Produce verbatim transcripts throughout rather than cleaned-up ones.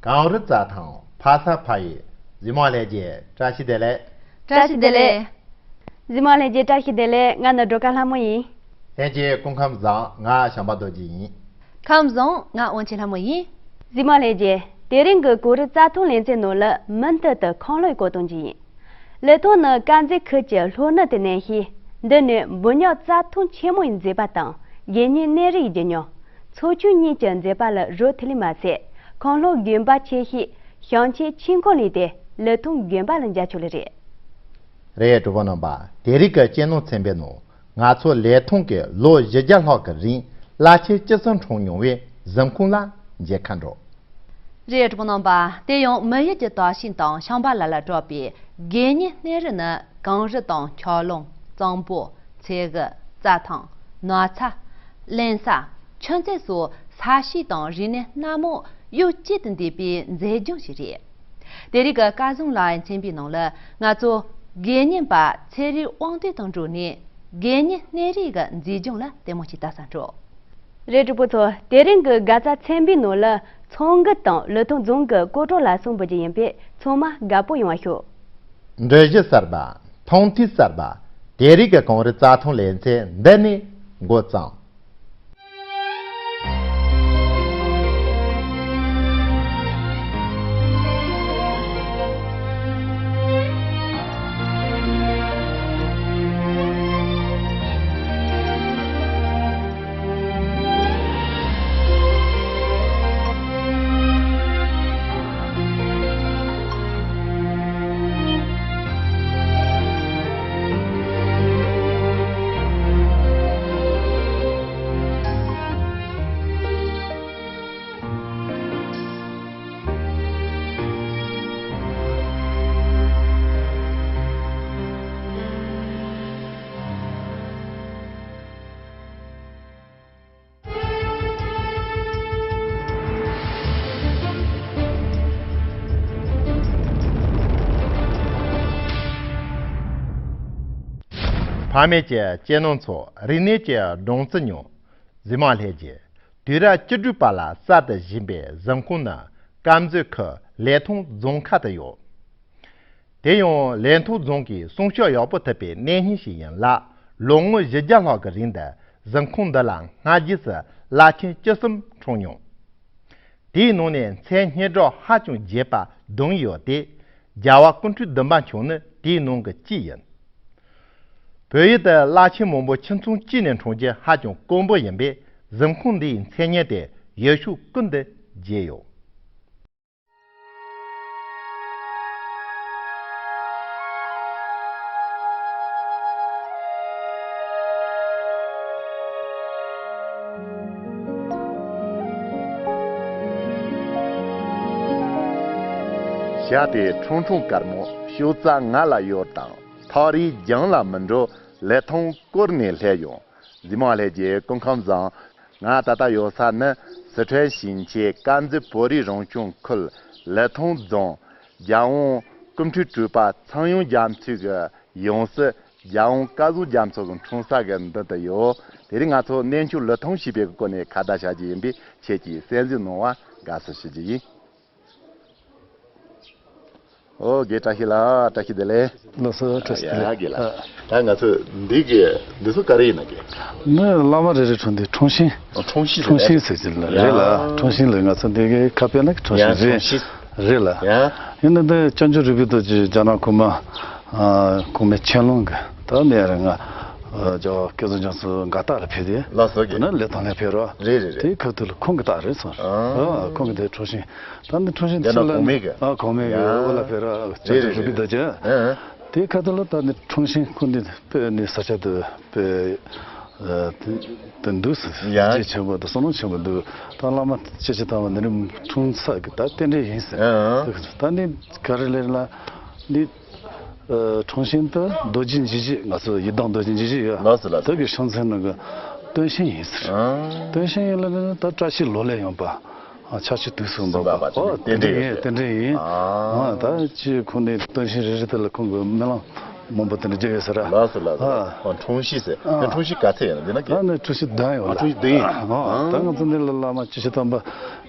གངས་རི་རྩྭ་ཐང་ཕ་ས་ཕ་ཡུལ། གཟིགས་མོ་ལྷན་རྒྱས་བཀྲ་ཤིས་བདེ་ལེགས། བཀྲ་ཤིས་བདེ་ལེགས། གཟིགས་མོ་ལྷན་རྒྱས་བཀྲ་ཤིས་བདེ་ལེགས། ང་ནི་སྒྲོལ་དཀར་ལྷ་མོ་ཡིན། ལྷན་རྒྱས་སྐུ་ཁམས་བཟང་། ང་བྱམས་པ་རྡོ་རྗེ་ཡིན། ཁམས་བཟང་། ང་དབང་ཆེན་ལྷ་མོ་ཡིན། གཟིགས་མོ་ལྷན་རྒྱས། དེ་རིང་གི་གངས་རི་རྩྭ་ཐང་ལེ་ཚན་ནང་ལ་མུ་མཐུད་དུ་ཁམས་ལྷོའི་སྐོར་གཏོང་རྒྱུ་ཡིན། ལི་ཐང་ནི་དཀར་མཛེས་ཁུལ་གྱི་ལྷོ་ནུབ་ཏུ་གནས་ཤིང་། འདི་ནི་འབུ་ཉག་རྩྭ་ཐང་ཆེན་མོའི་མཛེས་པ་དང་དགེ་བསྙེན་གནས་རིའི་བརྗིད་ཉམས། ཚོ་ཆུང་གཉིས་ཀྱི་མཛེས་པ་ལ་རོལ་ཐུབ་ལེ་མ་ཚད། ཁམས་ལྷོ་དགོན་པ་ཆེ་ཤོས་ཞིང་ཆེན་ཆིང་ཁོང་གླིང་དེ་ལི་ཐང་དགོན་པ་ལ་མཇལ་ཆོག་ལེ་རེད། རེད། གྲོགས་པོ་རྣམ་པ། དེ་རིང་གི་ཅེ་ནོ་ཚན་པའི་ནང་ང་ཚོ་ལི་ཐང་གི་ལོ་བཞི་བརྒྱ་ལྷག་གི་རིང་བླ་ཆེན་བཅུ་གསུམ་འཁྲུངས་མྱོང་བའི་གཟིམ་ཁང་ལ་མཇལ་ཁ་འགྲོ། རེད། གྲོགས་པོ་རྣམ་པ། དེ་ཡང་མི་ཡུལ་གྱི་དར་ཤིང་དང་ཤིང་པ་ལ་ལ་གྲགས་པའི་དགེ་བསྙེན་གནས་རི་ནི་གངས་རི་དང་འཁྱགས་ཀླུང་། གཙང་པོ། མཚེའུ། རྩྭ་ཐང་། ནགས་ཚལ། བརླན་ས། ཆུ་མཛོད་སོགས་ས་གཤིས་དང་རིག་གནས་སྣ་མང་ཡོ་བྱད་དུ་འདུས་པའི་མཛེས་ལྗོངས་ཤིག་རེད། དེ་རིང་གི་སྐལ་བཟང་ལགས་ཡི་མཚན་པའི་ནང་ལ་ང་ཚོ་དགེ་བསྙེན་པ་ཚེ་རིང་དབང་འདུས་དང་འགྲོགས་ནས་དགེ་བསྙེན་གནས་རི་གི་མཛེས་ལྗོངས་ལ་ལྟད་མོ་ཞིག་ལྟ་ས་འགྲོ། རེད། གྲོགས་པོ་ཚོ། དེ་རིང་གི་དགའ་རྩ་ཚན་པའི་ནང་ལ་ཚོང་འགུགས་དང་ལི་ཐང་རྫོང་གི་སྐོར་བྲོ་ལ་སོགས་འབུལ་རྒྱུ་ཡིན་པས་ཚང་མ་དགའ་པོ་ཡོང་བ་ཤོག་འགྲུལ་བཞུད་གསར་པ། མཐོང་ཐོས་གསར་པ། དེ་རིང་གི་གངས་རི་རྩྭ་ཐང་ལེ་ཚན་འདི་ནས་འགོ་བརྩམས། ཕ་མེས་ཀྱི་གཅེས་ནོར་ཚོ། རིག་གནས་ཀྱི་སྦྲང་རྩི་ཉོ། གཟིགས་མོ་ལྷན་རྒྱས། དུས་རབས་བཅུ་དྲུག་པ་ལ་གསར་དུ་བཞེངས་པའི་གཟིམ་ཁང་ནི་དཀར་མཛེས་ཁུལ་ལི་ཐང་རྫོང་ཁག་ཏུ་ཡོད། དེ་ཡང་ལི་ཐང་རྫོང་གི་སྲུང་སྐྱོབ་ཡག་པོ་ཐུབ་པའི་གནས་རྙིང་ཞིག་ཡིན་ལ། ལོ་ངོ་བཞི་བརྒྱ་ལྷག་གི་རིང་དུ་གཟིམ་ཁང་འདི་ལ་སྔ་རྗེས་སུ་བླ་ཆེན་བཅུ་གསུམ་འཁྲུངས་མྱོང་། དེའི་ནང་ནས་མཚན་སྙན་གྲགས་ཧ་ཅང་རྒྱས་པ་བདུན་ཡོད་དེ། རྒྱལ་བ་སྐུ་ཕྲེང་བདུན་པ་མཆོག་ནི་དེའི་ནང་གི་གཅིག་ཡིན། བོད་ཡུལ་དུ་བླ་ཆེན་མང་པོ་ཁྱིམ་ཚང་གཅིག་ནས་འཁྲུངས་རྒྱུ་ཧ་ཅང་དཀོན་པོ་ཡིན་པས། གཟིམ་ཁང་འདིའི་མཚན་སྙན་དེ་ཡུལ་ཤུལ་ཀུན་ཏུ་རྒྱས་ཡོད། བྱ་དེ་ཁྲུང་ཁྲུང་དཀར་མོ་ཤོག་རྩ་ང་ལ་ཡོད་དང་། ཐག་རིང་རྒྱང་ལ་མི་འགྲོ། ལི་ཐང་བསྐོར་ནས་སླེབས་ཡོང་། གཟིགས་མོ་ལྷན་རྒྱས་སྐུ་ཁམས་བཟང་། ང་ད་ལྟ་ཡོད་ས་ནི་སི་ཁྲོན་ཞིང་ཆེན་དཀར་མཛེས་བོད་རིགས་རང་སྐྱོང་ཁུལ་ལི་ཐང་རྫོང་། རྒྱལ་དབང་སྐུ་ཕྲེང་དྲུག་པ་ཚངས་དབྱངས་རྒྱ་མཚོ་གི་ཡང་སྲིད་རྒྱལ་དབང་སྐལ་བཟང་རྒྱ་མཚོ་གི་འཁྲུངས་ས་གི་མདུན་དུ་ཡོད། དེ་རིང་ང་ཚོ་གནས་མཆོག་ལི་ཐང་ཞེས་པའི་སྐོར་ནས་ཁ་བརྡ་བྱ་རྒྱུ་ཡིན་པས། ཁྱེད་ཀྱིས་གསན་གཟིགས་གནང་བར་དགའ་བསུ་ཞུ་རྒྱུ་ཡིན། ཨོ་རྒན། བཀྲ་ཤིས་ལགས། བཀྲ་ཤིས་བདེ་ལེགས། ལགས་སོ། བཀྲ་ཤིས་བདེ་ཡ་ལེགས། རྒན་ལགས། ཨ། ད་ང་ཚོ་འདི་གི་འདི་ཚོ་ག་རེ་ཡིན་ན་རྒན། ནི་བླ་མ་རེ་རེ་འཁྲུངས་དུས་འཁྲུངས་ཤིང་། ཨ། འཁྲུངས་ཤིང་འཁྲུངས་ཤིང་ཟེར་གྱི་ལ་རེད་ལ། ཡ། འཁྲུངས་ཤིང་ལ་ང་ཚོ་འདི་གའི་ཁ་དཔེ་ན་འཁྲུངས་ཡ། ཤིང་འཁྲུངས་ཤིང་རེད་ལ། ཡ། ཡིན་ན་འདི་སྐྱབས་མགོན་རིག་པའི་རྡོ་རྗེ་རྒྱ་ནག་གོང་མ། ཨ། གོང་མའི་ཆན་ལུང་གི་ད་ནས་རེད། ང་ཨ་ཇོ་སྐལ་བཟང་རྒྱ་མཚོ་མགར་ཐང་ལ་ཕེབས་ཏེ། ལགས་སོ་རྒན། ད་ནི་ལི་ཐང་ལ་ཕེབས་རོགས། རེད་རེད་རེད། དེའི་ཁ་ཐུག་ལ་ཁོང་གི་རྟགས་རེད་སོང་། ཨ། ཨ། ཁོང་གི་དེ་འཁྲུངས་ཤིང་། ད་ནི་འཁྲུངས་ཤིང་རྒྱ་ནག་ཕྱི་ལ་གོང་མའི་གི། ཨ། གོང་མའི་གི། ཡ། འོ་ལ་ཕེབས་རོགས། རེད་རེད་རེད། རིག་པའི་རྡོ་རྗེ། ཨ། དེའི་ཁ་ཐུག་ལ་ད་ནི་འཁྲུངས་ཤིང་ཁོང་འདི་དཔེ་ནི་ས་ཆ་དུ་དཔེ། ཨ། དེ་དེ་འདུག་ཟེར། ཡ། རྗེ་ཆེན་པོ་དང་བསོད་ནམས་ཆེན་པོ་འདུག་ད་བླ་མ་སྐྱེ་འཆི་དང་བ་ནི་རིམ་འཁྲུངས་ས་གི་ད་རྟེན་འབྲེལ་ཡིན་ཟེར། ཨ། ད་ནི་ག་རེ་ལེར་ལ་འདི། ཨ། འཁྲུངས་ཤིང་དུ་རྡོ་རྗེ་འཇིགས་བྱེད། ང་ཚོ་ཡི་དམ་རྡོ་རྗེ་འཇིགས་བྱེད་ཡོད། ལགས་སོ་ལགས་སོ། དེ་གི་ཤིང་ཚན་ནང་གི་སྟོན་ཤིང་ཡིན་ཟེར། ཨ། སྟོན་ཤིང་ཡིན་ལ་ནི་ད་བཀྲ་ཤིས་ལོ་ལེགས་ཡོང་བ། ཨ། ཆར་ཆུ་དུས་སུ་འབབ་པ། འབབ་པ། ཨོ་རྟེན་འབྲེལ་ཡོད། རྟེན་འབྲེལ་ཡིན། ཨ། ཨ། ད་ཅི་ཁོང་ནས་སྟོན་ཤིང་རེ་རེ་དེ་ལ་ཁོང་གི་སྨོན་ལམ་ མང་པོ་དེ་འདྲ་བརྒྱབ་ཡོད་ས་རེད། ལགས་སོ་ལགས་སོ། ཨ། ཨ། འཁྲུངས་གཞིས་ཟེར། ཨ། འཁྲུངས་གཞིས་ག་ཚད་ཡིན་ན་འདི་ན་ཨ་གི། ནི་འཁྲུངས་གཞིས་བདུན་ཡོད་ཨ། ལ། འཁྲུངས་གཞིས་བདུན་ཡིན། ཨ། ཨ། ད་ང་ཚོ་འདི་ལ་བླ་མ་སྐྱེས་ཆེན་དམ་པ་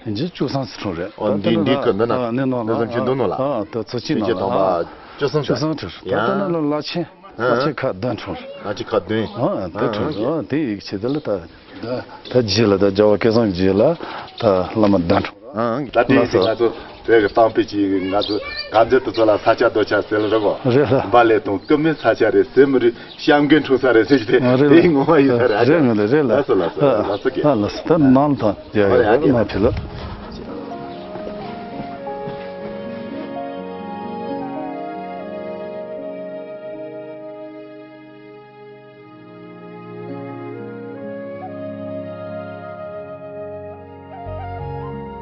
ཡིན་གྱི་བཅུ་གསུམ་ཙམ་འཁྲུངས་རེད། ཨོ། ད་འདི་འདི་ནང་ཁུལ་འདི་ན། ཨ། འདི་ནང་ལ། འདི་ཙམ་ཅིག་འདུག་ནོ་ལ། ཨ། ད་ཚོ་ཅིག་ནང་ལ། སྐྱེས་ཆེན་དམ་པ་ཨ། བཅུ་གསུམ་བཅུ་གསུམ་འཁྲུངས། ད་ཡ། ད་ནང་ལ་བླ་ཆེན། ཨ། བླ་ཆེན་ཁག་བདུན་འཁྲུངས། བླ་ཆེན་ཁག་བདུན། ཨ། དེ་འཁྲུངས། ཨ། དེ་ཡིག་ཆེད་དུ་ལ་ད། ད་རྗེས་ལ་ད་རྒྱལ་བ་སྐལ་བཟང་རྗེས་ལ་ད་བླ་མ་བདུན་འཁྲུངས། ཨང་། ད་ལྟའི་ལགས་སོ། ང་ཚོ་བོད་ཀྱི་གཏམ་དཔེ་ཅིག་ང་ཚོ་ག་འཛིན་དུ་ཚོ་ལ་ས་སྐྱ་རྡོ་ཆས་ཟེར་ལ་རེད་གོ། རེད་ལ། འབའ་ལེགས་གཏོང་སྐུ་མི་ས་སྐྱ་རེད། ཟེར་མི་རེད། སྐྱབས་མགོན་འཁྲུངས་ས་རེད་ཟེར་གྱི་དེ། རེད་ལ། དེ་ངོ་མ་ཡིན་ས་རེད། རེད་ངོ་རེད། རེད་ལ། ལགས་སོ་ལགས་སོ། ཨ། ལགས་སོ་ཀྱེ། ཨ། ལགས་སོ། ད་ནང་ལ་ད་ཡ་ཡ་ཡ་ཡ་ཡ། མ་ཕེ་ལ།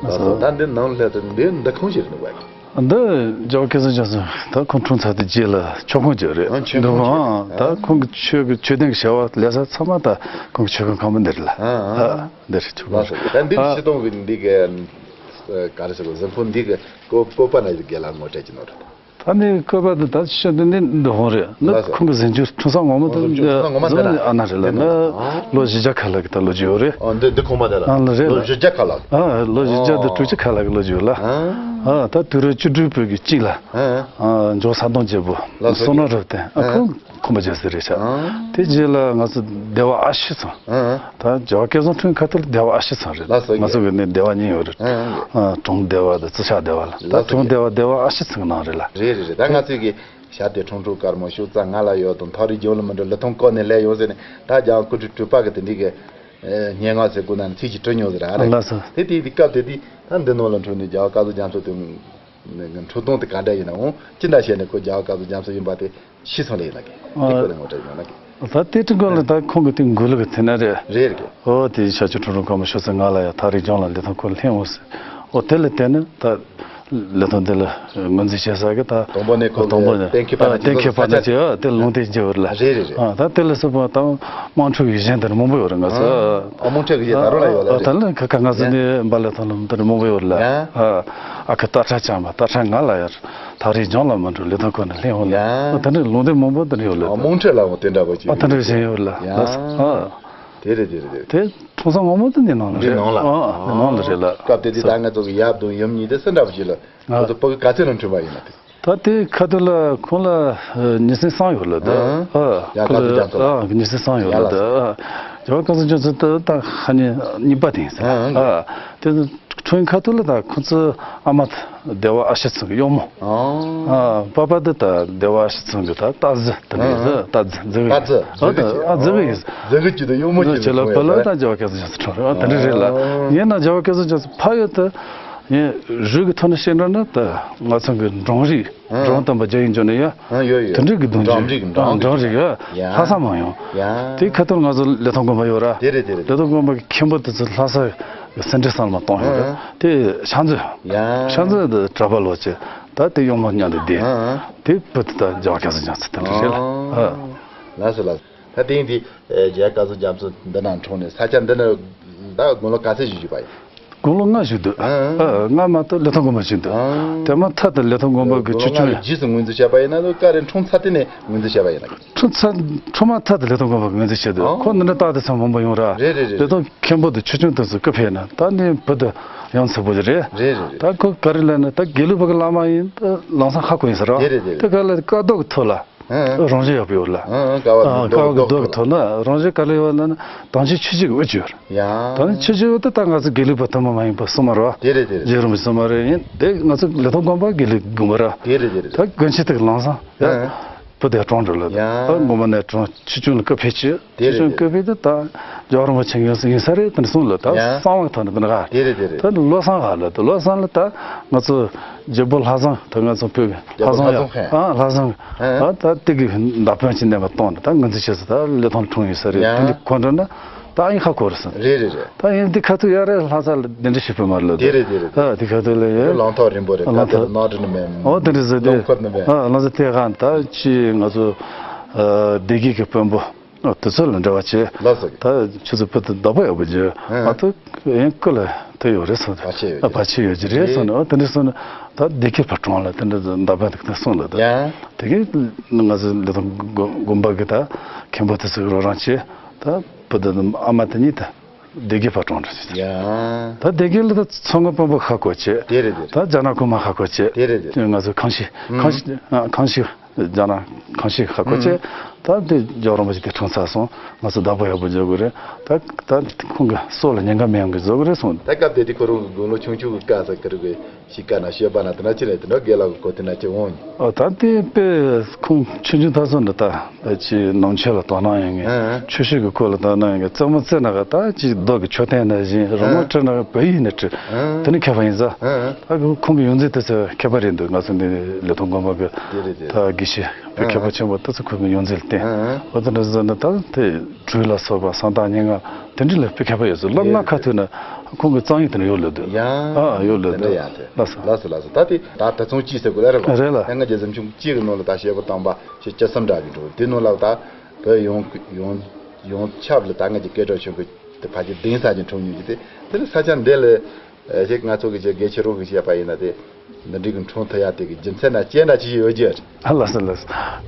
ལགས་སོ། ད་འདི་ནང་སླེབས་དུས་འདི་འདི་ཁང་ཞིག་རེད་འདུག་བ། འདི་རྒྱལ་བ་སྐལ་བཟང་རྒྱ་མཚོ་ད་ཁོང་འཁྲུངས་ཚར་དུས་རྗེས་ལ་མཆོད་ཁང་ཅིག་རེད། ཨ། མཆོད་འདུག་ཁང་ཅིག་ཨང་། ད་ཨ། ཁོང་གི་ཆོས་ཀྱི་མཆོད་རྟེན་གྱི་བྱ་བ་ལས་ས་ཚང་མ་ད་ཁོང་གི་མཆོད་ཁང་ཁང་པ་འདི་རེད་ལ། ཨ། ཨ། ཨ། འདི་རེད། མཆོད་ཁང་ལགས་སོ། ཅིག་ད་འདི་གི་ཨ། སྤྱི་སྟོང་གི་འདི་གི་ག་རེ་ཟེར་དགོས། གཟིམ་ཁང་འདི་གི་བཀོད་བཀོད་པ་ན་ཡི་རྒན་ལགས་ངོ་སྤྲད་ཀྱི་ནོར་རེད། ད་ནི་བཀོད་པ་དེ་ད་ཤོད་དེ་ནི་འདི་ཧོང་རེད། ནི་ལགས་སོ། ཁོང་གི་གཟིམ་ཆུང་འཁྲུངས་ས་ངོ་མ་དེ་ཁོང་གི་འཁྲུངས་ས་ངོ་མ་དེ་ལ་ཨ་ན་རེད་ལ། ནི་ལོ་བཞི་བརྒྱ་ཁ་ལག་གི་ད་ལོ་རྒྱུས་ཡོད་རེད། ཨ། འདི་འདི་ཁོང་མ་དེ་ལ། ཨ་ལ་རེད་ལ། ལོ་བཞི་བརྒྱ་ཁ་ལག་ཨ། ལོ་བཞི་བརྒྱ་དང་དྲུག་ཅུ་ཁ་ལག་གི་ལོ་རྒྱུས་ཡོད་ལ། ཨ། ཨ། ད་དུས་རབས་བཅུ་དྲུག་པའི་གི་དཀྱིལ་ལ། ཨ། ཨ། འཇོ་ས་དོང་རྒྱལ་པོ། ལགས་སོ། བསོད་ནམས་རབ་བརྟན། ཨ། ཨ། ཁོང་ཁོང་པ་རྒྱལ་སྲས་རེད་ཤག་ཨ། དེ་རྗེས་ལ་ང་ཚོ་སྡེ་བ་ཨ་བཞི་ཚང་། ཨ། ད་རྒྱལ་བ་སྐལ་བཟང་འཁྲུངས་ཁ་ཐུག་ལ་སྡེ་བ་ཨ་བཞི་ཚང་རེད། ལགས་སོ། ང་ཚོ་གི་ནི་སྡེ་བ་གཉིས་ཡོད་རེད། ཨ། ཨ། གྲོང་སྡེ་བ་དང་རྩི་ཤག་སྡེ་བ་ལ། ད་ལགས་སོ། གྲོང་སྡེ་བ་སྡེ་བ་ཨ་བཞི་ཚང་གི་ནང་རེད་ལ། རེད་རེད་རེད། ད་ང་ཚོས་ཀྱི་ཞྭ་དེ་ཁྲུང་ཁྲུང་དཀར་མོ་ཤུགས་རྩ་ང་ལ་ཡོད་དང་ཐག་རིང་ལྗོངས་ལ་མི་འགྲོ་ལི་ཐང་ཀོ་ནས་སླེབས་ཡོང་ཟེར་ནས། ད་རྒྱལ་བ་སྐུ་ཕྲེང་དྲུག་པ་གི་དེ་འདྲའི་གི་སྙན་ངག་ཟེར་དགོས་ན་ཚིག་ཅིག་བྲིས་མྱོང་ཟེར་ཨ་རེད། ལགས་སོ། དེ་དེ་དེ་སྐབས་དེ་དུས་ད་འདི་ནང་ལ་འཁྲུངས་ནས་རྒྱལ་བ་སྐལ་བཟང་རྒྱ་མཚོ་དེ་འཁྲུངས་སྟངས་དེ་ག་འདྲ་ཡིན་ནའང་ཅི་འདྲ་བྱས་ནས་ཁོ་རྒྱལ་བ་སྐལ་བཟང་རྒྱ་མཚོ་ཡིན་པ་དེ་ཤེས་སོང་ལེ་ཡིན་ན་གི། དེ་ཁོ་ལ་ངོ་སྤྲོད་ཡོང་ན་གི། ད་དེ་དྲི་གོ་ལ་ད་ཁོང་གི་དེ་འགུལ་ལུགས་དེ་ན་རེད། རེད་གི། ཨོ་དེ་ཤ་ཆུ་ཁྲོ་རོ་ཁོ་མ་ཤོ་ས་ང་ལ་ཡ་ཐག་རིང་ལྗོངས་ལ་ལི་ཐང་ཁོ་ལྷན་འོ་ཟེར། ཨོ་དེ་ལ་བརྟེན་ནས་ད་ལི་ཐང་འདི་ལ་ངོས་འཛིན་བྱེད་ས་གི་ད། དང་པོ་ནས་ཁོ་དང་པོ་ནས་གཏན་འཁེལ་པ་ན་གཏན་འཁེལ་པ་ན་ཅི་ཨ་དེ་ལུང་བསྟན་བྱེད་བར་ལ། རེད་རེད་རེད། ཨ་ད་དེ་ལ་སོགས་པ་ད་དམངས་ཁྲོད་ཡིག་ཆེན་དེར་མང་པོ་ཡོད་རེད་ང་ཚོ། ཨ་དམངས་ཁྲོད་ཀྱི་ཡིག་ད་རུང་ལ་ཡོད་ལ། ཨ་ད་ལ་ཁ་ཁ་ང་ཚོ་ནས་འབའ་ལི་ཐང་ལ་དེར་མང་པོ་ཡོད་ལ། ཨ་ཨ་ཁུ་སྟག་ཁྲ་བཅངས་པ་སྟག་ཁྲ་ང་ལ་ཡར་ཐག་རིང་ལྗོངས་ལ་མ་འགྲོ་ལི་ཐང་ཁོ་ན་ལྷན་འོང་ལ། ཨ་ད་ནི་ལུང་བསྟན་མང་པོ་དེར་ཡོད་ལ། ཨ་དམངས་ཁྲོད་ལ་འོང་དེ་འདྲ་པོ་ཅིག་ཨ་ད་འདྲ་བཞིན་ཡོད་ལ། ཨ། དེ་རེད་དེ་རེད་དེ་རེད། དེ་ཁྲོམ་ས་ངོ་མ་དེ་འདི་ནང་ལ་འདི་རེད། ནང་ལ། ཨ་འདི་ནང་ལ་རེད་ལ། སྐབས་དེ་དུས་ད་ང་ཚོ་གི་ཡབ་དང་ཡུམ་གཉིས་དེ་སུ་འདྲ་པོ་ཞིག་ལ། ཨ། ང་ཚོ་ཕ་གི་ག་ཚོད་ལ་འཁྲུངས་པ་ཡིན་ན་དེ། ད་དེ་ཁ་ཐུག་ལ་ཁོང་ལ་ཉེ་ཚན་གསུམ་ཡོད་ལ་ད། ཨ། ཨ་ཡ་ཁོང་ལ་སྐལ་བཟང་རྒྱ་མཚོ་ལ། ཨ་ཉེ་ཚན་གསུམ་ཡོད་ལ་ཡ་ལ། ད། རྒྱལ་བ་སྐལ་བཟང་རྒྱ་མཚོ་ད་ད་ཧ་ནི་གཉིས་པ་དེ་ཡིན་ཟེར། ཨ་ཨ། ཨ་དེ་ཁྲུང་ཁ་ཐུག་ལ་ད་ཁོང་ཚོ་ཨ་མ་ད་སྡེ་བ་ཨ་ཞེ་ཚང་གི་གཡོག་མོ། ཨ། ཨ་པ་པ་འདི་ད་སྡེ་བ་ཨ་ཞེ་ཚང་གི་ད་རྟ་རྫི་དེ་འདྲ་ཡིན་ཟེར། རྟ་རྫི་རྫི་གི་རྟ་རྫི་རྫི་གི་ཨ་རྫི་གི་ཡིན། རྫི་གི་ཅི་ད་གཡོག་མོ་ཅི་ད་ཁྱེད་ལ་བུ་ལ་ད་རྒྱལ་བ་སྐལ་བཟང་རྒྱ་མཚོ་ཁྲོ་རེད། ཨ་དེ་འདྲ་རེད་ལ། ཨ། ཡིན་ན་རྒྱལ་བ་སྐལ་བཟང་རྒྱ་མཚོ་ཕ་ཡུལ་དུ་ཡིན་རུས་ཀྱི་ཐོག་ནས་བཤད་འགྲོ་ན་ད་ང་ཚོ་གི་འབྲོང་རིགས། ཨ། འབྲོང་དམ་པ་རྒྱ་ཡིན་འཇོག་ནས་ཡ། ཨ་ཡོད་ཡོད། དེ་འདྲ་གི་གདུང་འབྲོང་རིགས་འབྲོང་རིགས་ཡ། ཡ། ལྷ་ས་མ་ཡོང་། ཡ། དེ་ཁ་ཐུག་ང་ཚོ་ལི་ཐང་དགོན་པ་ཡོད་ར། དེ་རེད་དེ་རེད། ལི་ཐང་དགོན་པ་གི་མཁན་པོ་དེ་ཚོ་ལྷ་ས་གི་སེ་འབྲས་བསམ་ལ་གཏོང་ཡོད་ར། ཨ། དེ་ཤ་མཛོད། ཡ། ཤ་མཛོད་དེ་གྲྭ་པ་ལོ་ཆེ། ད་དེ་གཡོག་མོ་མཉམ་དུ་བསྡད། ཨ། དེ་བུ་དེ་ད་རྒྱལ་བ་སྐལ་བཟང་རྒྱ་མཚོ་དེ་འདྲ་རེད་ལ། ཨ། ཨ། ལགས་སོ་ལགས་སོ། ད་དེང་དེ་རྒྱལ་བ་སྐལ་བཟང་རྒྱ་མཚོ་འདི་ན་འཁྲུངས་ནས་ས་ཆ་འདི་ན་ད་དགུང་ལོ་ག་ཚོད་ཞིག་བཞུགས་པ་ཡིན། དགུང་ལོ་ལྔ་བཞུགས་འདུག་ཨ། ཨ་ལྔ་མ་གཏོགས་ལི་ཐང་དགོན་པ་བཞུགས་འདུག་ཨ། དེ་མ་ཐག་ཏུ་ལི་ཐང་དགོན་པ་གི་ཆུ་ཆུང་། རྗེས་སུ་ངོས་འཛིན་བྱས་པ་ཡིན་ན་ལོ་ཀ་རེ་འཁྲུངས་ཚར་དེ་ནས་ངོས་འཛིན་བྱས་པ་ཡིན་ན། འཁྲུངས་ཚར་འཁྲུངས་མ་ཐག་ཏུ་ལི་ཐང་དགོན་པ་ངོས་འཛིན་བྱས་འདུག་ཨ། ཁོ་འདི་འདྲ་རྟགས་དེ་ཚང་མང་པོ་ཡོང་ར། རེད་རེད་རེད། ལི་ཐང་མཁན་པོ་དེ་ཆུ་ཆུང་དེ་ཚོ་སྐུ་ཕེབས་ན་ད་ནི་བུ་དེ་ཡང་ཚ་པོ་རེད། རེད་རེད་རེད། ད་ཁོ་ག་རེ་ལབ་ན་ད་དགེ་ལུགས་པ་གི་བླ་མ་ཡིན་ད་ལམ་སང་ཧ་གོ་ཡིན་ཟེར་ར། རེད་རེད་རེད། དེ་ག་ལ་བཀའ་བསྡུ་གི་ཐོག་ལ། ཨ། རང་བཞིན་ཡག་པོ་ཡོད་ལ། ཨ། ཨ། ཀ་བ་ཨ། གི་ཀ་བ་གི་རྡོ་གི་ཐོག་ན་རང་བཞིན་ག་ལ་ཡོད་ལ་ན་དྭངས་ཆུ་ཆུ་ཆུ་གི་དབུ་ཅུ་ཡོད། ཡ། ད་ནི་ཆུ་ཆུ་དེ་ད་ང་ཚོ་དགེ་ལུགས་པ་ཐུན་མོང་མ་ཡིན་པ་སོ་མ་རེད་བ། དེ་རེད་དེ་རེད། རྗེ་རིན་པོ་ཆེ་སོ་མ་རེད་ཡིན་དེ་ང་ཚོ་ལི་ཐང་དགོན་པ་དགེ་ལུགས་དགོན་པ་ར། དེ་རེད་དེ་རེད། ད་དགོན་ཆེན་དེ་གི་ལམ་སང་ཡ། ཨ། བུ་དེ་གྲོངས་འགྲོ་ལ་ཡ། ད་དགོན་པ་ནས་གྲོངས་ཆུ་ཆུང་ལ་སྐུ་ཕེབས་ཆུ་དེ་ཆུ་ཆུང་རེད་སྐུ་ཕེབས་དེ་ད་རྒྱལ་བ་རིན་པོ་ཆེ་ཡོད་ས་ཡིན་ས་རེད་དེ་འདྲ་གསུངས་ལ་ད་ཡ། གསང་བ་ཐོག་ནས་དེ་འདྲ་ག་དེ་རེད་དེ་རེད། ད་ལོ་སང་ག་ལ་ད་ལོ་སང་ལ་ད་ང་ཚོ་རྒྱལ་པོ་ལྷ་བཟང་ད་ང་ཚོ་བོད་ཀྱི་ལྷ་བཟང་ཡ། ལྷ་བཟང་ཧན། ཨ་ལྷ་བཟང་། ཨ་ད་དེ་གི་མདའ་དཔོན་གྱི་གནས་པ་བཏང་ནས་ད་ངོས་འཛིན་བྱས་སོ་ད་ལི་ཐང་ལ་འཁྲུངས་ཡོད་ས་རེད། ཡ། དེ་འདྲ་གོ་འགྲོ་ན་ད་ཨིན་ཧ་གོ་རེད་སོང་། རེད་རེད་རེད། ད་ཨིན་འདི་ཁ་ཐུག་ཡ་རེད་ལྷ་ས་ལ་གདན་འདྲེན་ཞུས་པ་མ་རེད་ལ་དེ་རེད་དེ་རེད་དེ། ཨ་དེ་ཁ་ཐུག་ལ་ཡ་ལམ་ཐག་རིང་པོ་རེད། ལམ་ཐག་ག་དེ་ནག་དྲི་ནི་མེད། ཨོ་དེ་འདྲ་ཟེར་དེ། ལུང་ཁུར་ནི་མེད། ཨ་ལམ་ས་དེ་གང་ད་ཅི་ང་ཚོ་ཨ་སྡེ་དགེ་གི་དཔོན་པོ། ཨ་དེ་ཚོ་ལ་འབྲེལ་བ་བྱེད། ལགས་སོ། ད་ཁྱོད་ཚོ་བུ་དེ་བདག་པོ་ཡག་པོ་བྱེད། ཨ། ཨ་ད་ཡིན་སྐུ་ལ་ དེ་ཡོད་རེད་སོང་། བར་ཆད་ཡོད་ཀྱི་རེད། བར་ཆད་ཡོད་ཀྱི་རེད་སོང་ནས། ཨོ་དེ་འདྲ་སོང་ན་ད་སྡེ་དགེ་ཕར་གྲོངས་ལ་དེ་འདྲ་འདའ་བ་འདུག་ད་སོང་ལ། ད་ཡ། དེ་གི་ང་ཚོ་ལི་ཐང་དགོན་དགོན་པ་གི་ད་མཁན་པོ་དེ་ཚོ་གི་རོགས་རམ་བྱས། ད་བུ་དེ་ཨ་མ་དེ་གཉིས་ད་སྡེ་དགེ་ཕར་གྲོངས་འགྲོ་ཟེར། ཡ། ད་སྡེ་དགེ་ལ་ད་ཚོང་དཔོན་པོ་ཁ་བསྐོ་བྱས། དེ་རེད་དེ་རེད། ད་རྒྱ་ནག་ཁོ་མ་ཁ་བསྐོ་བྱས། དེ་རེད་དེ་རེད། ང་ཚོ་ཁང་ཤིང་ཁང་ཤིང་ཨ་ཁང་ཤིང་རྒྱ་ནག་ཁང་ཤིང་ཁ་བསྐོ་བྱས། ད་དེ་རྒྱལ་བ་རིན་པོ་ཆེ་དེ་གྲོངས་ཚར་སོང་། ང་ཚོ་བདག་པོ་ཡག་པོ་རྒྱག་དགོས་རེད། ད་ད་ཁོང་གི་སྲོག་ལ་ཉེན་ཁ་མེད་ཡོང་གི་བཟོ་གི་རེད་སོང་། ད་སྐབས་དེ་དུས་ཁོ་རང་གི་དགུང་ལོ་ཆུང་ཆུང་གི་སྐབས་སུ་ཁོ་རང་གི་གཤིས་ཀ་ན་སྤྱོད་པ་ན་དེ་འདྲ་ཅི་རེད། དེ་འདྲ་དགེ་ལགས་ཀྱི་གོ་དེ་འདྲ་ཅི་འོང་། ཨ་ད་དེ་དཔེ་ཁོང་ཆུང་ཆུང་དུས་སུ་འདི་ད་ཅི་ནང་ཆོས་ལ་དོ་སྣང་ཡོང་ངེས། ཨ། ཆོས་ཕྱོགས་ཀྱི་སྐོར་ལ་དོ་སྣང་ཡོང་ངེས། རྩེད་མོ་རྩེ་ན་ག་ད་ཅི་རྡོ་གི་མཆོད་རྟེན་ནང་བཞིན། རི་མོ་ཨ། བྲིས་ན་ག་བོད་ཡིག་ནས་བྲིས། ཨ། དེ་ནི་མཁས་པ་ཡིན་ས། ཨ། ད་ཁོང་གི་ཡོང་འཛིན་དེ་ཚོ་མཁས་པ་རེད་འདུག་ང་ཚོ་འདི་ལི་ཐང་དགོན་པ་གི་དེ་རེད་དེ་ད་རེད། དགེ་བཤེས་དཔེ་ཨ། མཁས་པ་ཆེན་པོ་དེ་ཚོ་ཁོང་གི་ཡོང་འཛིན་ལ་བརྟེན། ཨ། འོ་དེ་འདྲ་ཟེར་ན་ད་དེ་སྦྲུལ་ལ་སོགས་པ་གསང་བདག་སྙན་ངག་དེ་འདྲ་ལ་དཔེ་མཁས་པ་ཡོད་ཚོད། སློབ་མ་ཁ་ཐུག་ན་ཁོང་གི་རྩོམ་ཡིག་དེ་འདྲ་ཡོད་ལོས་འདུག་ཡ། ཨ་ཡོད་ལོས་འདུག་དེ་འདྲ་ཡ་དེ། ལགས་སོ། ལགས་སོ་ལགས་སོ། ད་དེ་ད་ད་ཚོང་ཅི་ཟེར་དགོས་ལ་རེད་པ། རེད་ལ། ཡ་ང་རྒྱལ་གཟིམ་ཆུང་གཅིག་གི་ནང་ལ་ད་བཤད་པ་བཏང་པ་ཞེ་བཅུ་གསུམ་འདྲ་གི་འགྲོ། དེ་ནང་ལ་ད་བོད་ཡོངས་ཡོངས་ཡོངས་ཁྱབ་ལ་ད་ང་ཅིག་སྐད་གྲགས་ཆེན་པོ་དེ་ཕལ་ཆེར་གདན་ས་ཅིག་འཁྲུངས་མྱོང་གི། དེ་དེ་ནི་ས་ཆ་འདི་ལ་ཨ་ཞིག་ང་ཚོ་གི་ཅིག་དགེ་ཆེ་རོགས་གི་བཤད་པ་ཡིན་ན། དེ་འདི་འདྲའི་གི་འཁྲུངས་ཐུབ་ཡ་དེ་གི་རྒྱུ་མཚན་ན་ཅི་འདྲ་ཅིག་ཡོད་ཀྱི། ཨ་ལགས་སོ་ལགས་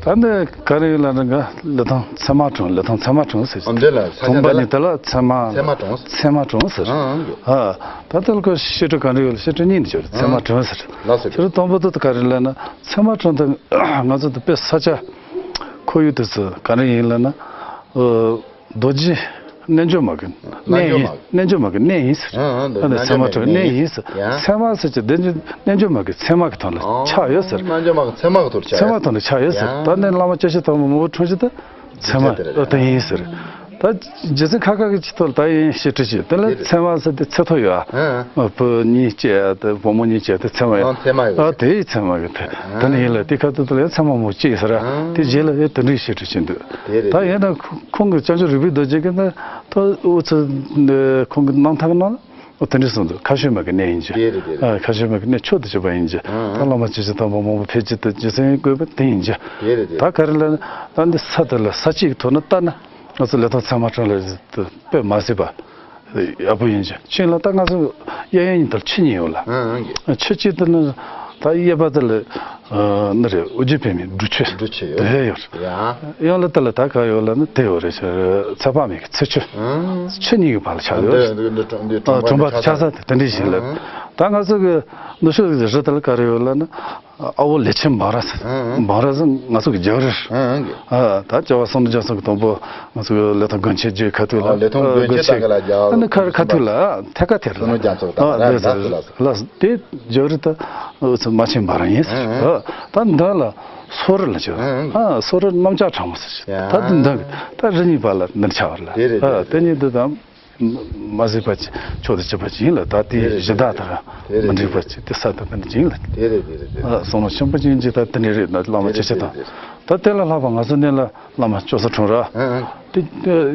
སོ། ད་འདི་ག་རེ་ཡོད་ལབ་ན་ང་ལི་ཐང་ཚེར་མ་གྲོང་། ལི་ཐང་ཚེར་མ་གྲོང་ཟེར། ཨ་འདི་ལ་ས་ཆ་གྲོང་པ་འདི་ལ་ནི་དེ་ལ་ཚེར་མ། ཚེར་མ་གྲོང་། ཚེར་མ་གྲོང་ཟེར། ཨ་ཨ་འགྱོ། ཨ་ད་དེ་ལ་ཁོ་བཤད་སྲོལ་ག་རེ་ཡོད་ལ། བཤད་སྲོལ་གཉིས་འདི་ཆོག་རེད། ཚེར་མ་གྲོང་ཟེར། ལགས་སོ། དེ་ལ་དང་པོ་དེ་ག་རེ་ལབ་ན་ཚེར་མ་གྲོང་དེ་ང་ཚོ་དེ་དཔེ་ས་ཆ་ཁོར་ཡུག་དེ་ཚོ་ག་རེ་ཡིན་ལབ་ན། ཨོ། རྡོ་རྗེ་རྣལ་འབྱོར་མ་གི་གནས་ཡིན། རྣལ་འབྱོར་མ་གི། རྣལ་འབྱོར་མ་གི་གནས་ཡིན་ཟེར། ཨ་ཨ་འདི་ཨ་ནི་རྣལ་ཚད་མ་འབྱོར་མ་གི་གྲོལ་གནས་གནས་ཡིན་ཟེར། ཡིན་ཟེར། ཡ། ཚད་མ་ཟེར་གྱི་རྡོ་རྗེ་རྣལ་འབྱོར་མ་གི་ཚད་མ་གི་ཐོག་ལ་ཨོ་ཆགས་ཡོད་ཟེར། རྣལ་འབྱོར་མ་གི་ཚད་མ་གི་ཐོག་ལ་ཆགས་ཚད་མ་ཡོད་ཐོག་ལ་ཆགས་ཡོད་ཟེར། ཡ། ད་ནི་བླ་མ་སྐྱབས་ཆེན་དང་པོ་མང་པོ་འཁྲུངས་ཤིང་ད་ཚད་མ་དེ་རེད། ཨོ་དེ་ཡིན་ཟེར། ད་རྗེ་བཙུན་ཁ་ཁ་གི་ཆེད་དུ་ད་ཡིན་ཞེས་བྲིས་ཤིང་། དེ་ལ་དེ་རེད། ཚད་མ་ཟེར་དེ་ཚད་ཐོ་ཡོད་ཨ། ཨ། བུ་གཉིས་སྐྱེས་དེ་བུ་མོ་གཉིས་སྐྱེས་དེ་ཚད་མ་ཡོད། ཨ་ཚད་མ་ཡོད། ཨ་དེ་ཡི་ཚད་མ་གི་དེ། ཨ། དེ་ནི་ཡིན་ལ་དེ་ཁ་ཐུག་དེ་ལ་ཚད་མ་མོ་གཅིག་ཟེར། ཨ། དེ་རྗེས་ལ་ཡང་དེ་འདྲའི་ཞེས་བྲིས་ཤིང་འདུག་དེ་རེད། ད་ཡིན་ན་ཁོང་གི་བྱང་ཆུབ་རིག་པའི་རྡོ་རྗེ་གི་ནི་ད་འུ་ཚོ་ཁོང་གི་རྣམ་ཐར་ནང་ལ་དེ་འདྲ་གསུངས་འདུག་ཁ་ཞོན་མ་གི་གནས་ཡིན་གྱི། དེ་རེད་དེ་རེད། ཨ། ཁ་ཞོན་མ་གི་གནས་མཆོག་ཏུ་གྱུར་པ་ཡིན་གྱི། ཨ། ད་བླ་མ་སྐྱེས་ཆེན་དམ་པ་མང་པོ་ཕེབས་ཀྱི་དེ་རྗེ་བཙུན་དགོན་པ་དེ་ཡིན་གྱི། དེ་རེད་དེ། ད་ག་རེ་ལབ་ན་ད་འདི་ས་དེ་ལ་ས་གཅིག་གི་ཐོག་ནས་བལྟས་ན་ང་ཚོ་ལི་ཐང་ཚད་མ་གྲོང་ལ་དཔེ་མ་སྲིད་པ་ཡག་པོ་ཡིན་གྱི། ཕྱིན་ལ་ད་ང་ཚོ་གཡས་གཡོན་གཉིས་དེར་ཆུ་གཉིས་ཡོད་ལ། ཨ་ཨ་གི། ཆུ་གཅིག་དེ་ནི་ད་གཡས་པ་དེ་ལ་ཨ་ནི་རེད། ཨོ་རྒྱན་པདྨའི་སྦྲུལ་ཆུ། སྦྲུལ་ཆུ་ཡོད། དེ་ཡོད། ཡ། གཡོན་ལ་དེ་ལ་ད་ག་ཡོད་ལ་ནི་དེ་ཡོད་རེད། ཚེ་དཔག་མེད་ཀྱི་ཚེ་ཆུ། ཨ། ཆུ་གཉིས་ཀྱི་བར་ལ་ཆགས་ཡོད། འདི་འདི་འདི་འདི་ཨ། གྲོང་པ་ཆགས་ས་དེ་དེ་འདྲ་ཞིག་ལ། ཨ། ད་ང་ཚོ་གི་ནུབ་ཕྱོགས་ཀྱི་རི་དེ་ལ་ག་རེ་ཡོད་ལ་ནི། ཨ་བོ་ལེ་ཆེན་འབའ་ར་ཟེར། ཨ་ཨ། འབའ་ར་ཟེར་ང་ཚོ་གི་རྒྱལ་རི། ཨ་ཨ་གི། ཨ་ད་རྒྱལ་བ་བསམ་གྲུབ་རྒྱ་མཚོ་གི་དང་པོ་ང་ཚོ་གི་ལི་ཐང་དགོན་ཆེན་བརྒྱུད་ཁ་ཐུག་ལ། ཨ་ལི་ཐང་དགོན་ཆེན་དགོན་ཆེན་དང་ག་ལ་རྒྱལ་བ། ཨ་ནི་ཁ་ཁ་ཐུག་ལ་ཐད་ཀ་དེ་རེད། བསོད་ནམས་རྒྱ་མཚོ་དང་ཨ་ར་ལགས་སོ་ལགས་སོ། ལགས་སོ། དེ་རྒྱལ་རི་ད་ཨ་ཚོ་རྨ་ཆེན་འབའ་ར་ཡིན་ཟེར། ཨ་ཨ། ཨ་ད་འདི་ལ་སོ་རི་ལ་བྱོས། ཨ་ཨ། ཨ་སོ་རི་གནམ་ལྕགས་གྲང་མོ་ཟེར། ཡ། ད་འདི་འདི་ད་རི་གཉིས་བར་ལ་འདི་ཆགས་པ་རེད་ལ། དེ་རེད། ཨ་དེ་རེད། དེ་གཉིས་འདི་དང་། མ་གཟིགས་པ་ཅིག་ཕྱོགས་དེ་གཅིག་པ་ཅིག་ཡིན་ལ། ད་དེའི་གཞི་བདག་དང་མི་འགྲིག་པ་ཅིག་དེ་ས་དང་དེ་འདྲ་ཅིག་ཡིན་ལ། དེ་རེད་དེ་རེད་དེ་རེད། ཨ་བསམ་བློ་ཆེན་པོ་ཅིག་ཡིན་གྱི། ད་དེ་འདྲ་རེད་ན་བླ་མ་སྐྱེས་ཆེན་དང་། ད་དེ་ལ་ལྷག་པ་ང་ཚོ་གནས་ལ་བླ་མ་ལྕོག་ས་གྲོངས་ར། ཨ་ཨ། དེ་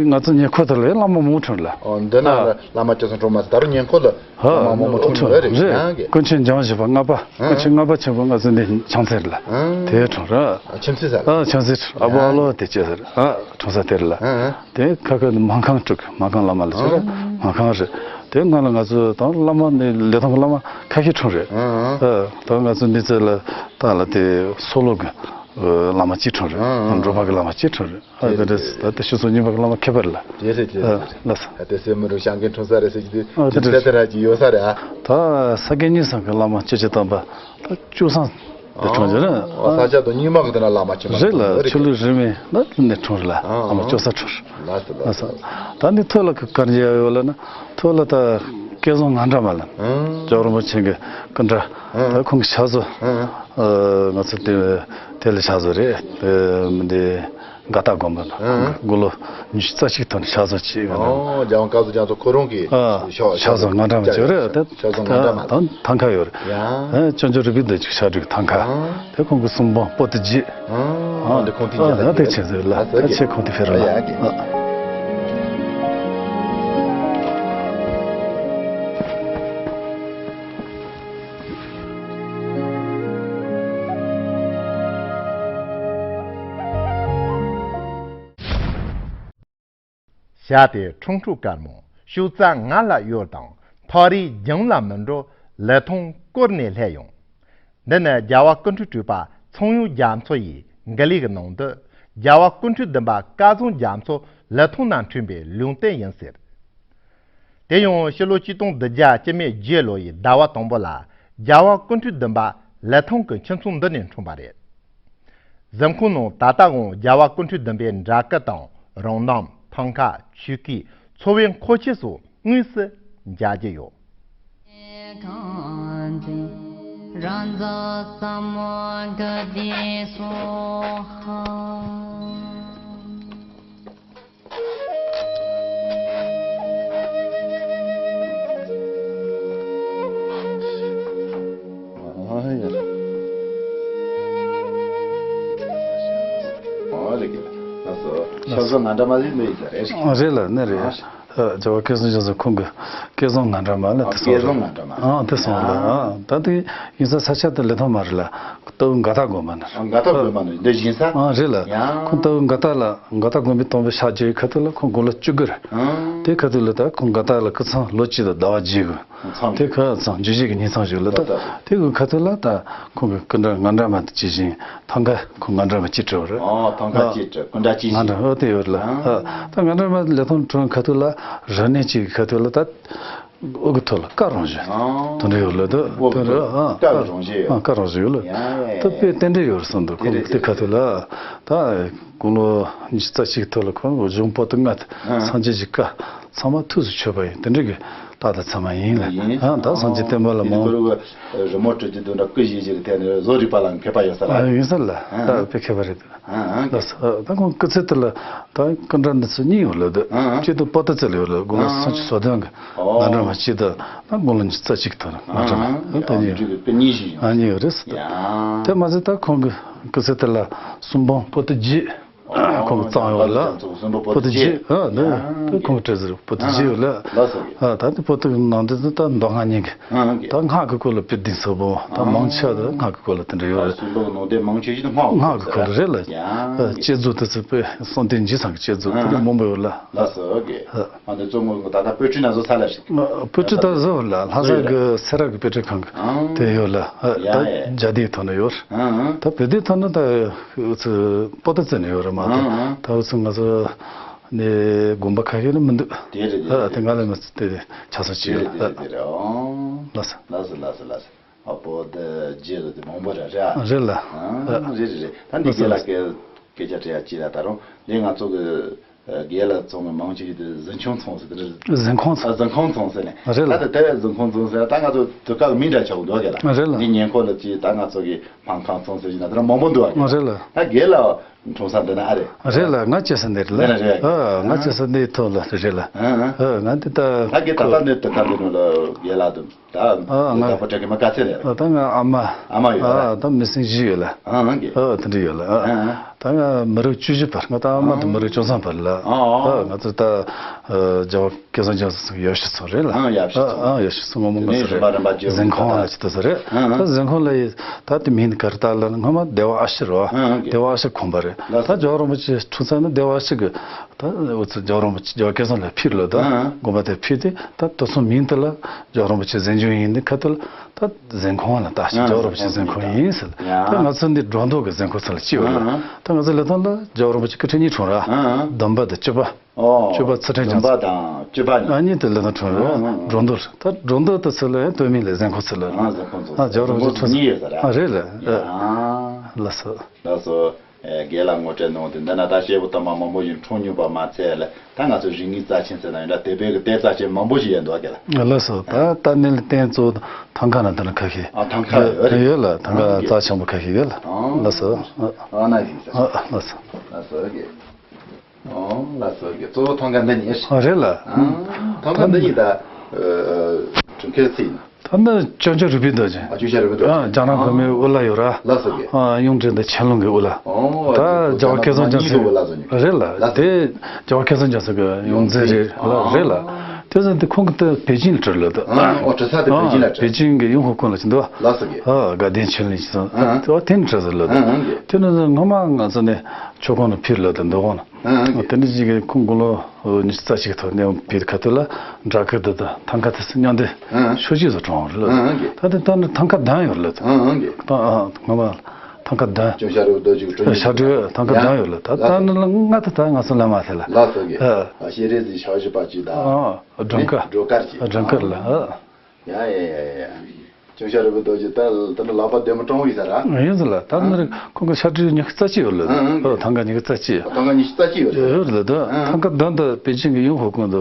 ང་ཚོ་ཉེ་འཁོར་དེ་ལ་བླ་མ་མང་པོ་གྲོངས་ལ། ཨོ་འདི་ན་ཨ་ལ་བླ་མ་ལྕོག་ས་གྲོངས་མ་ཟེར། ད་རུང་ཉེ་འཁོར་ལ་ཨ་བླ་མ་མང་པོ་གྲོངས་ཡོད་རེད། རེད། ཡང་གི། ཀུན་མཁྱེན་འཇམ་དབྱངས་བཞི་པ་ལྔ་པ། ཨ་ཀུན་མཁྱེན་ལྔ་པ་ཆེན་པོ་ང་ཚོ་འདི་ཆང་ཚེ་རེད་ལ། ཨ་དེ་གྲོངས་ར། ཨ་ཁྱིམ་མཚེས་ས་ལ། ཨ་ཁྱིམ་མཚེས་ཨ་བོ་ཨ་ལོ་དེ་སྐྱེས་ཟེར། ཨ་གྲོངས་ས་དེ་རེད་ལ། ཨ་ཨ། དེ་ཁ་ཁ་ནི་སྨར་ཁམས་དྲུག་སྨར་ཁམས་བླ་མ་ལ་ཅིག་རེད། ཨ། སྨར་ཁམས་རེད། དེ་སྔོན་ལ་ང་ཚོ་དང་བླ་མ་ནི་ལི་ཐང་གི་བླ་མ་ཁ་ཤས་གྲོངས་རེད། ཨ་ཨ། ཨ་ད་ང་ཚོ་མི་ཚེ་ལ་ད་ལ་དེ་སོ་ལོ་གི་བླ་མ་གཅིག་གྲོངས་རེད། ཨ་ཨ། འབྲོག་པ་གི་བླ་མ་གཅིག་གྲོངས་རེད། ཨ་དེ་འདྲ་ད་ལྟ་ཤི་སོ་གཉིས་པ་གི་བླ་མ་ཁྱད་པར་ལ། དེ་རེད་དེ་རེད། ཨ་ལགས་སོ། ད་དེ་སེ་མི་རུ་ཤང་གི་གྲོངས་ས་རེད་ཟེར་གྱི་དུས་ཨ་དེ་འདྲ་ཅིག་དེ་ར་ཅིག་ཡོད་ས་རེད། ཨ་ད་ས་དགེ་བསྙེན་ཟེར་གི་བླ་མ་སྐྱེས་ཆེན་དམ་པ། ད་ལྕོག་ས་དེ་གྲོངས་ཀྱི་རེད། ཨ་ས་ཆ་དང་རྙིང་མ་གི་དེ་ན་བླ་མ་ཆེན་པོ་རེད་ལ། རེད། ཆོས་ལུགས་རིས་མེད་ན་ནས་གྲོངས་རེད་ལ། ཨ་ཨ་མ་ལྕོག་ས་གྲོངས་རེད། ལགས་སོ་ལགས་སོ། ད་ནི་ཐོག་ལ་གི་གར་འཇལ་ཡོད་ལ་ན་ཐོག་ལ་ད་སྐལ་བཟང་ངག་འདྲ་མ་ལ། ཨ་ཇོ་རིན་པོ་ཆེ་གི་སྐུ་འདྲ། ཨ་ད་ཁོང་གི་ཕྱག་བཟོ། ཨ་ཨ་ང་ཚོ་དེ་དེ་ལ་ཕྱག་བཟོ་རེད། དེ་མི་འདི། དགའ་ལྟ་དགོན་པ་ན་ཨ་ཁོང་གི་དགུང་ལོ་ཉི་ཤུ་རྩ་གཅིག་ཐོག་ནས་ཕྱག་བཟོ་བྱས། ཨོ་རྒྱལ་དབང་སྐལ་བཟང་རྒྱ་མཚོ་ཁོ་རང་གིས་ཨ་ཕྱག་ཕྱག་བཟོ་ང་འདྲ་མ་བྱས་རེད། ད་ཕྱག་བཟོ་ང་འདྲ་མ་ད་ཐང་ཀ་ཡོད་རེད། ཡ་ཨ་བྱང་ཆུབ་རིག་པའི་རྡོ་རྗེ་ཕྱག་དྲུག་གི་ཐང་ཀ་ཨ་དེ་ཁོང་གི་གསུང་འབུམ་པོ་ཏི་བརྒྱད། ཨ་ཨ་འདི་ཁོང་དེ་ཨ་བརྒྱད་ད་དེ་ལ་ཆེ་ཟེར་ལ། ཨ་ད་ཆེ་ཁོང་དེ་ཕེ་ར་ལ། ཡ་གི། ཨ། ཞག་དེ་ཁྲུང་ཁྲུང་དཀར་མོ་ཤུག་རྩ་ང་ལ་གཡོར་དང་ ཕག་རིས་རྒྱང་ལ་མི་འགྲོ། ལི་ཐང་བསྐོར་ནས་སླེབས་ཡོང་། འདི་ནི་རྒྱལ་བ་སྐུ་ཕྲེང་དྲུག་པ་ཚངས་དབྱངས་རྒྱ་མཚོ་ཡི་འགུལ་ཡིག་གི་ནང་དུ། རྒྱལ་བ་སྐུ་ཕྲེང་བདུན་པ་སྐལ་བཟང་རྒྱ་མཚོ་ལི་ཐང་ན་འཁྲུངས་པའི་ལུང་བསྟན་ཡིན་ཟེར། དེ་ཡང་ཕྱི་ལོ་ཆིག་སྟོང་བདུན་བརྒྱ་བཅུ་མེད་བརྒྱད་ལོ་ཡི་ཟླ་བ་དང་པོ་ལ། རྒྱལ་བ་སྐུ་ཕྲེང་བདུན་པ་ལི་ཐང་གི་ཁྱིམ་ཚང་འདི་ནས་འཁྲུངས་པ་རེད། གཟིམ་ཁང་ནང་ད་ལྟའང་རྒྱལ་བ་སྐུ་ཕྲེང་བདུན་པའི་འདྲ་སྐུ་དང་རང་རྣམ། ཐང་ཀ། ཆོས་སྐུ། ཚོ་བའི་མཁོ་ཆས་སོགས་དངོས་སུ་མཇལ་རྒྱུ་ཡོད། ཨོ་ལེ་གི། ལགས་སོ། ཤག་བཟོ་ང་འདྲ་མ་ཟིན་མེད་ས་རེད། ཨ་རེད་ལ་ནི་རེད། ཨ་རྒྱལ་བ་སྐལ་བཟང་རྒྱ་མཚོ་ཁོང་གི་སྐལ་བཟང་ང་འདྲ་མ་ལ་དེ་སོང་། སྐལ་བཟང་ང་འདྲ་མ། ཨ་དེ་སོང་ལ། ཨ་ད་དེ་ཡིན་ས་ས་ཆ་དེ་ལི་ཐང་མ་རེད་ལ། ལྟ་བུ་མགར་ཐང་དགོན་པ་ནི། ཨ་མགར་ཐང་དགོན་པ་ནི་འདི་ཡིན་ས། ཨ་རེད་ལ། ཡང་ཁོང་ལྟ་བུ་མགར་ཐང་ལ་མགར་ཐང་དགོན་པའི་དང་པོའི་ཕྱག་བརྒྱའི་ཁ་ཐུག་ལ་ཁོང་དགུང་ལོ་བཅུ་དགུ་རེད། ཨ་དེ་ཁ་ཐུག་ལ་ད་ཁོང་མགར་ཐང་ལ་སྐུ་མཚམས་ལོ་གཅིག་དང་ཟླ་བ་བརྒྱད་དགོས། མཚམས་དེ་ཁ་མཚམས་རྗེས་བཞུགས་ཀྱི་ཉིན་མཚམས་བཞུགས་ལ་ད། ད་ལྟ་དེ་གི་ཁ་ཐུག་ལ་ད་ཁོང་གི་སྐུ་འདྲ་ང་འདྲ་མ་དེ་ཇི་བཞིན་ཐང་ཀ་ཁོང་ང་འདྲ་མ་ཅིག་བྲིས་པ་རེད། ཨོ་ཐང་ཀ་ཅིག་བྲིས། སྐུ་འདྲ་ཅིག་ང་འདྲ་ཨོ་དེ་ཡོད་ལ། ཨ་ད་ང་འདྲ་མ་ལི་ཐང་འཁྲུངས་ཁ་ཐུག་ལ་རི་ནས་ཅིག་ཁ་ཐུག་ལ་ད་དབུ་གི་ཐོག་ལ་ཀ་རང་བཞིན་ཨོ་དེ་འདྲ་ཡོད་ལ་ད། དབུ་གི་དེ་འདྲ་ཐོག་ཨ་ཀ་རང་བཞིན་ཡོད། ཨ་ཀ་རང་བཞིན་ཡོད་ལ། ཡ་ཡ་ད་དཔེ་རྟེན་འབྲེལ་ཡོད་རེད་བསམ་འདུག་དེ་ཁོང་རེད་གི་དེ་དེ་ཁ་ཐུག་ལ་ད་དགུང་ལོ་ཉི་ཤུ་རྩ་གཅིག་ཐོག་ལ་ཁོང་གཞུང་པོ་ཏི་ལྔ་དང་ཨ་སངས་རྒྱས་ཀྱི་བཀའ་ཚང་མ་ཐུགས་སུ་ཆུད་པ་ཡིན། དེ་འདྲ་གི་ད་ལྟ་ཚང་མ་ཡིན་ལ། ཡིན། ཨ་ད་སངས་རྒྱས་བསྟན་པ་ལ་དེ་ནི་མང་ཁོ་རང་གི་རི་མོ་བྲི་རྒྱུ་དེ་འདྲ་སྐུ་བཞེངས་བཞེངས་ཀྱི་ཐད་ནས་བཟོ་རིག་པ་ལ་མཁས་པ་ཡོད་ས་ལ། ཨ་ཡིན་ས་ལ། ཨ་ད་དཔེ་མཁས་པ་རེད། ཨ་ཨ་ལགས་སོ། ཨ་ད་ཁོང་སྐུ་ཚེ་དེ་ལ་ད་སྐུ་འདྲ་འདི་ཚོ་གཉིས་ཡོད་ལ་ད། ཨ་ཨ་གཅིག་ཏུ་པོ་ཏི་རྩེ་ལ་ཡོད་ལ་དགུང་ལོ་ཨ་ཨ་སུམ་ཅུ་སོ་བདུན་གི་ཨོ་ང་འདྲ་མ་གཅིག་ད་ད་དགུང་ལོ་ཉི་ཤུ་རྩ་གཅིག་ཐོན་ང་འདྲ་མ་ཨ་ད་གཉིས་ཡོད། ཨ་གཉིས་ཡོད་རེད་ཟེར་ད། ཡ་དེ་མ་ཟད་ད་ཁོང་གི་སྐུ་ཚེ་དེ་ལ་གསུང་འབུམ་པོ་ཏི་བརྒྱད། ཁོང་གི་གཙང་ཡོད་ལ། པོ་ཏི་བརྒྱད། ཨ་ནི་ཁོང་གི་བྲིས་ཟེར་པོ་ཏི་བརྒྱད་ཡོད་ལ། ཨ་ད་དེ་པོ་ཏི་གི་ནང་དུ་ད་མདོ་སྔགས་གཉིས་ཀྱི་ད་སྔགས་ཀྱི་སྐོར་ལ་དཔེ་གཏིང་ཟབ་པོ་ད་མང་ཆེ་བ་ད་སྔགས་ཀྱི་སྐོར་ལ་དེ་འདྲ་ཡོད་ལ། སྔགས་ཀྱི་སྐོར་ལ་རེད་ལ། བསྐྱེད་རྫོགས་དེ་ཚོ་དཔེ་གསང་རྟེན་རྗེས་ཚང་གི་བསྐྱེད་རྫོགས་དེ་འདྲ་མང་པོ་ཡོད་ལ། ཨ་འདི་གཙོ་བོ་ད་ལྟ་པོ་ཏི་ན་བཟོ་ས་ལ་ཞིག་པོ་ཏི་ད་བཟོ་ལ་ལྷ་ས་གི་སེ་ར་གི་དཔེ་སྐྲུན་ཁང་གི་དེ་ཡོད་ལ། ད་རྒྱ་སྡེའི་ཐོག་ན་ཡོད། ད་བོད་སྡེའི་ཐོག་ན་ད་འུ་ཚོ་པོ་ཏི་རྩེ་ནས་ཡོད་རེད་མ་གཏོགས་ད་འུ་ཚོ་ང་ཚོ་ནས་དགོན་པ་ཁ་ཤས་ནི་མི་འདུག་དེ་རེད། དེ་རེད། དེ་ང་ལ་མི་ཚོ་དེ་ཆ་ཚང་ཅིག་ཡོད་ལ། ལགས་སོ། ལགས་སོ་ལགས་སོ་ལགས་སོ། ཨ་པོ་ཏི་རྗེས་ལ་དེ་མང་པོ་རེད་རེད། རེད་ལ། རེད་རེད་རེད། ད་འདི་རྒན་ལགས་སྐད་སྐད་ཆ་དྲི་ཡ་ཅི་ལ་ད་རུང་འདི་ང་ཚོ་གི་རྒན་ལགས་ཚང་མ་མང་ཆེ་ཤོས་དེ་གཟིམ་ཆུང་ཚང་ཟེར་དེ་རེད། གཟིམ་ཁང་ཚང་། གཟིམ་ཁང་ཚང་ཟེར་ནས། རེད་ལ། ད་དེ་ལྟ་བུའི་གཟིམ་ཁང་ཚང་ཟེར་ད་ང་ཚོ་དུས་སྐབས་མིང་འདྲ་ཆགས་འདུག་ག་ལ། རེད་ལ། འདི་ཉེ་འཁོར་ལ་ཅི་ད་ང་ཚོ་གི་སྨན་ཁང་ཚང་ཟེར་གྱི་ན་དེ་རང་མང་པོ་འདུག་ག་ལ། རེད་ལ། ད་རྒན་ལགས་འཁྲུངས་ས་འདི་ན་ཨ་རེད། རེད་ལ། ང་སྐྱེས་ས་འདི་རེད་ལ། འདི་ན་རེད། ཨ་ང་སྐྱེས་ས་འདིའི་ཐོག་ལ་རེད་ལ། ཨ་ང་འདི་ད། ད་གི་ད་ལྟ་འདི་དུས་སྐབས་འདི་ནང་ལ་རྒན་ལགས་དང་། ད་ཨ་ང་བདག་པོ་དྲག་གི་མ་དཀའ་ཚེ་ལས། ད་ང་ཨ་མ། ཨ་མ་ཡོད་ར། ད་མི་སེར་བཞི་ཡོད་ལ། ཨ་ཨ་དེ་འདྲ་ཡོད་ལ། ཨ་ད་ང་མི་རབས་བཅུ་བཞི་བར་ང་ད་ཨ་མ་དང་མི་རབས་བཅུ་ཐམ་བར་ལ། ཨ་ང་ཚོ་ད་རྒྱལ་བ་སྐལ་བཟང་རྒྱ་མཚོ་ཡབ་གཞིས་ཚང་རེད་ལ། ཨ་ཡབ་གཞིས་ཚང་། ཨ་ཡབ་གཞིས་ཚང་ངོ་མ་ངོ་ཚ་རེད། གཟིམ་ཁང་ལ་ཅི་ལྟ་ས་རེད། ད་གཟིམ་ཁང་ལ་ཡི་ད་དེ་མིང་ག་རེ་བཏགས་ལ་སྔོན་མ་བདེ་བ་ཨ་ཤེ་རེད་བ། བདེ་བ་ཨ་ཤེ་ཁང་པ་རེད། ད་རྒྱལ་བ་རིན་པོ་ཆེ་འཁྲུངས་ས་ནི་བདེ་བ་ཨ་ཤེ་གི་ད་འུ་ཚོ་རྒྱལ་བ་རིན་པོ་ཆེ་རྒྱལ་བ་སྐལ་བཟང་ལ་ཕུལ་ལོ། ད་ཨ་དགོན་པ་དེ་ཕུལ་ཏེ་ད་དེ་ཚོ་མིང་དེ་ལ་རྒྱལ་བ་རིན་པོ་ཆེ་གཟིམ་ཆུང་ཡིན་ནི་ཁ་ཐུག་ལ་ད་གཟིམ་ཁང་ལ་བཏགས་ཤིང་། ཨ་རྒྱལ་བ་རིན་པོ་ཆེ་གཟིམ་ཁང་ཡིན་ཟེར། ད་ང་ཚོ་འདི་སྒྲོ་འདོགས་ཀྱི་གཟིམ་ཁང་ཚོ་ལ་སྐྱིད་པ་རེད། ད་ང་ཚོ་ལི་ཐང་ལ་རྒྱལ་བ་རིན་པོ་ཆེ་སྐུ་ཕྲེང་གཉིས་འཁྲུངས་ར། བདུན་པ་དང་བཅུ་པ། བཅུ་པ་ཚུལ་ཁྲིམས་རྒྱ་མཚོ། བདུན་པ་དང་བཅུ་པ་ནི། ཨ་གཉིས་དེ་ལི་ཐང་འཁྲུངས་ར། སྒྲོ་འདོགས་ད་སྒྲོ་འདོགས་དེ་ཚོ་ལ་ཡང་དོན་མིན་ལ་གཟིམ་ཁང་ཚོ་ལ། ཨ་རྒྱལ་བ་རིན་པོ་ཆེ་འཁྲུངས་ས་གཉིས་ཡོད་ས་ར། ཨ་རེད་ལ། ལགས་སོ། ལགས་སོ། རྒན་ལགས་ངོ་སྤྲོད་གནང་དེ་འདི་ན་ད་སྐྱེས་བུ་དམ་པ་མང་པོ་ཞིག་འཁྲུངས་མྱོང་པ་མ་ཚད་ལ་ད་ང་ཚོ་རིག་གནས་རྩ་ཆེན་ཟེར་ན་ཡང་འདྲ་དད་པའི་གི་གཏེར་རྩ་ཆེན་མང་པོ་ཞིག་ཡོད་འདུག་ག་ལ། ལགས་སོ། ད་ད་ནི་ལ་རྟེན་གཙོ་ཐང་ཀ་ན་དེ་ན་ཁ་ཤས། ཨ་ཐང་ཀ་ཡོད་རེད། ཡོད་ལ། ཐང་ཀ་ཨ་རྩ་ཆེན་པོ་ཁ་ཤས་ཡོད་ལ། ཨ་ལགས་སོ། ཨ་ན་ཞིག་ཟེར། ཨ་ལགས་སོ། ལགས་སོ་རྒན། ཨོ་ལགས་སོ་རྒན། གཙོ་བོ་ཐང་ཀ་འདི་ཉིད། ཨ་རེད་ལ། ཐང་ཀ་འདི་ཉིད་ད་གྲུབ་མཐའ་ཚིག་ཡིན། ད་ནི་སྐྱབས་མགོན་རིག་པའི་རྡོ་རྗེ། ཨ་སྐྱབས་མགོན་རིག་པའི་རྡོ་རྗེ། ཨ་རྒྱ་ནག་བོད་མིའི་དབུ་བླ་ཡོད་ར། ལགས་སོ་རྒན། ཨ་གཡུང་དྲུང་དང་ཆན་ལུང་གི་དབུ་བླ། ཨོ་ད་རྒྱལ་བ་སྐལ་བཟང་རྒྱ་མཚོ། རེད་ལ། དེ་རྒྱལ་བ་སྐལ་བཟང་རྒྱ་མཚོ་གི་ཡོངས་འཛིན་རེད་ལ། རེད་ལ། དེ་ཚོ་དེ་ཁོང་གི་དེ་པེ་ཅིང་ལ་བྲིས་ལ་དེ། ཨ་ཨོ་བྲིས་ས་དེ་པེ་ཅིང་ལ་བྲིས། པེ་ཅིང་གི་ཡུན་ཧོ་ཀུང་ལ་ཅི་འདུག་ལགས་སོ་གི། ཨ་དགའ་ལྡན་ཆོས་གླིང་ཅི་སོང་ཨ་དེ་བ་དེ་ནས་བྲིས་ཟེར་ལ་དེ། ཨ་ཨ་གི། དེ་ནས་ངོ་མ་ང་ཚོ་ནས་ཆོས་ཁང་ལ་ཕེབས་ལ་དེ་འདུག་ཁོང་ལ། ཨ་ཨ་གི། དེ་ནས་ཅིག་གི་ཁོང་དགུང་ལོ་ཉི་ཤུ་རྩ་གཅིག་ཐོག་ནས་ཕེབས་ཁ་ཐུག་ལ་འདྲ་སྐར་དེ་དང་ཐང་ཀ་དེ་མཉམ་དུ་ཨ་ཨ་ཤོ་གཅིག་བཟོ་གྲོང་རེད་ལ། ཨ་ཨ་གི། ད་དེ་ད་ནི་ཐང་ཀ་གདན་ཡོད་ལ་དེ། ཨ་ཨ་གི། ད་ཨ་ངོ་མ་ཐང་ཀ་གདན། ཅུང་ཤ་རུ་རྡོ་རྗེ་གི་ཁྲོ་ཤ་དྲི་ཐང་ཀ་གདན་ཡོད་ལ་ད། ད་ནི་ལ་ང་ད་ད་ང་ཚོ་ལ་མ་ཐེ་ལ། ལགས་སོ་གི། ཨ་ཤེས་རེ་ཟི་ཤ་བཞི་པ་ཅི་ད། ཨ་སྒྲོན་དཀར། སྒྲོན་དཀར་ཅི། སྒྲོན་དཀར་ལ། ཨ་ཡ་ཡ་ཡ་ཡ། ཅུང་ཤ་རུ་རྡོ་རྗེ་ད་ད་ནི་ལག་པ་བདེ་མོ་སྤྲང་བོ་ཡིན་ས་ར། ཡིན་ཟེར་ལ་ད་ནི་ཁོང་གི་ཤ་དྲི་ཉི་ཤུ་རྩ་གཅིག་ཡོད་ལ། ཨ་ཐང་ཀ་ཉི་ཤུ་རྩ་གཅིག་ཐང་ཀ་ཉི་ཤུ་རྩ་གཅིག་ཡོད་ལ། ཡོད་ལ་ད་ཐང་ཀ་གདན་དུ་པེ་ཅིང་གི་ཡུན་ཧོ་ཀུང་དུ།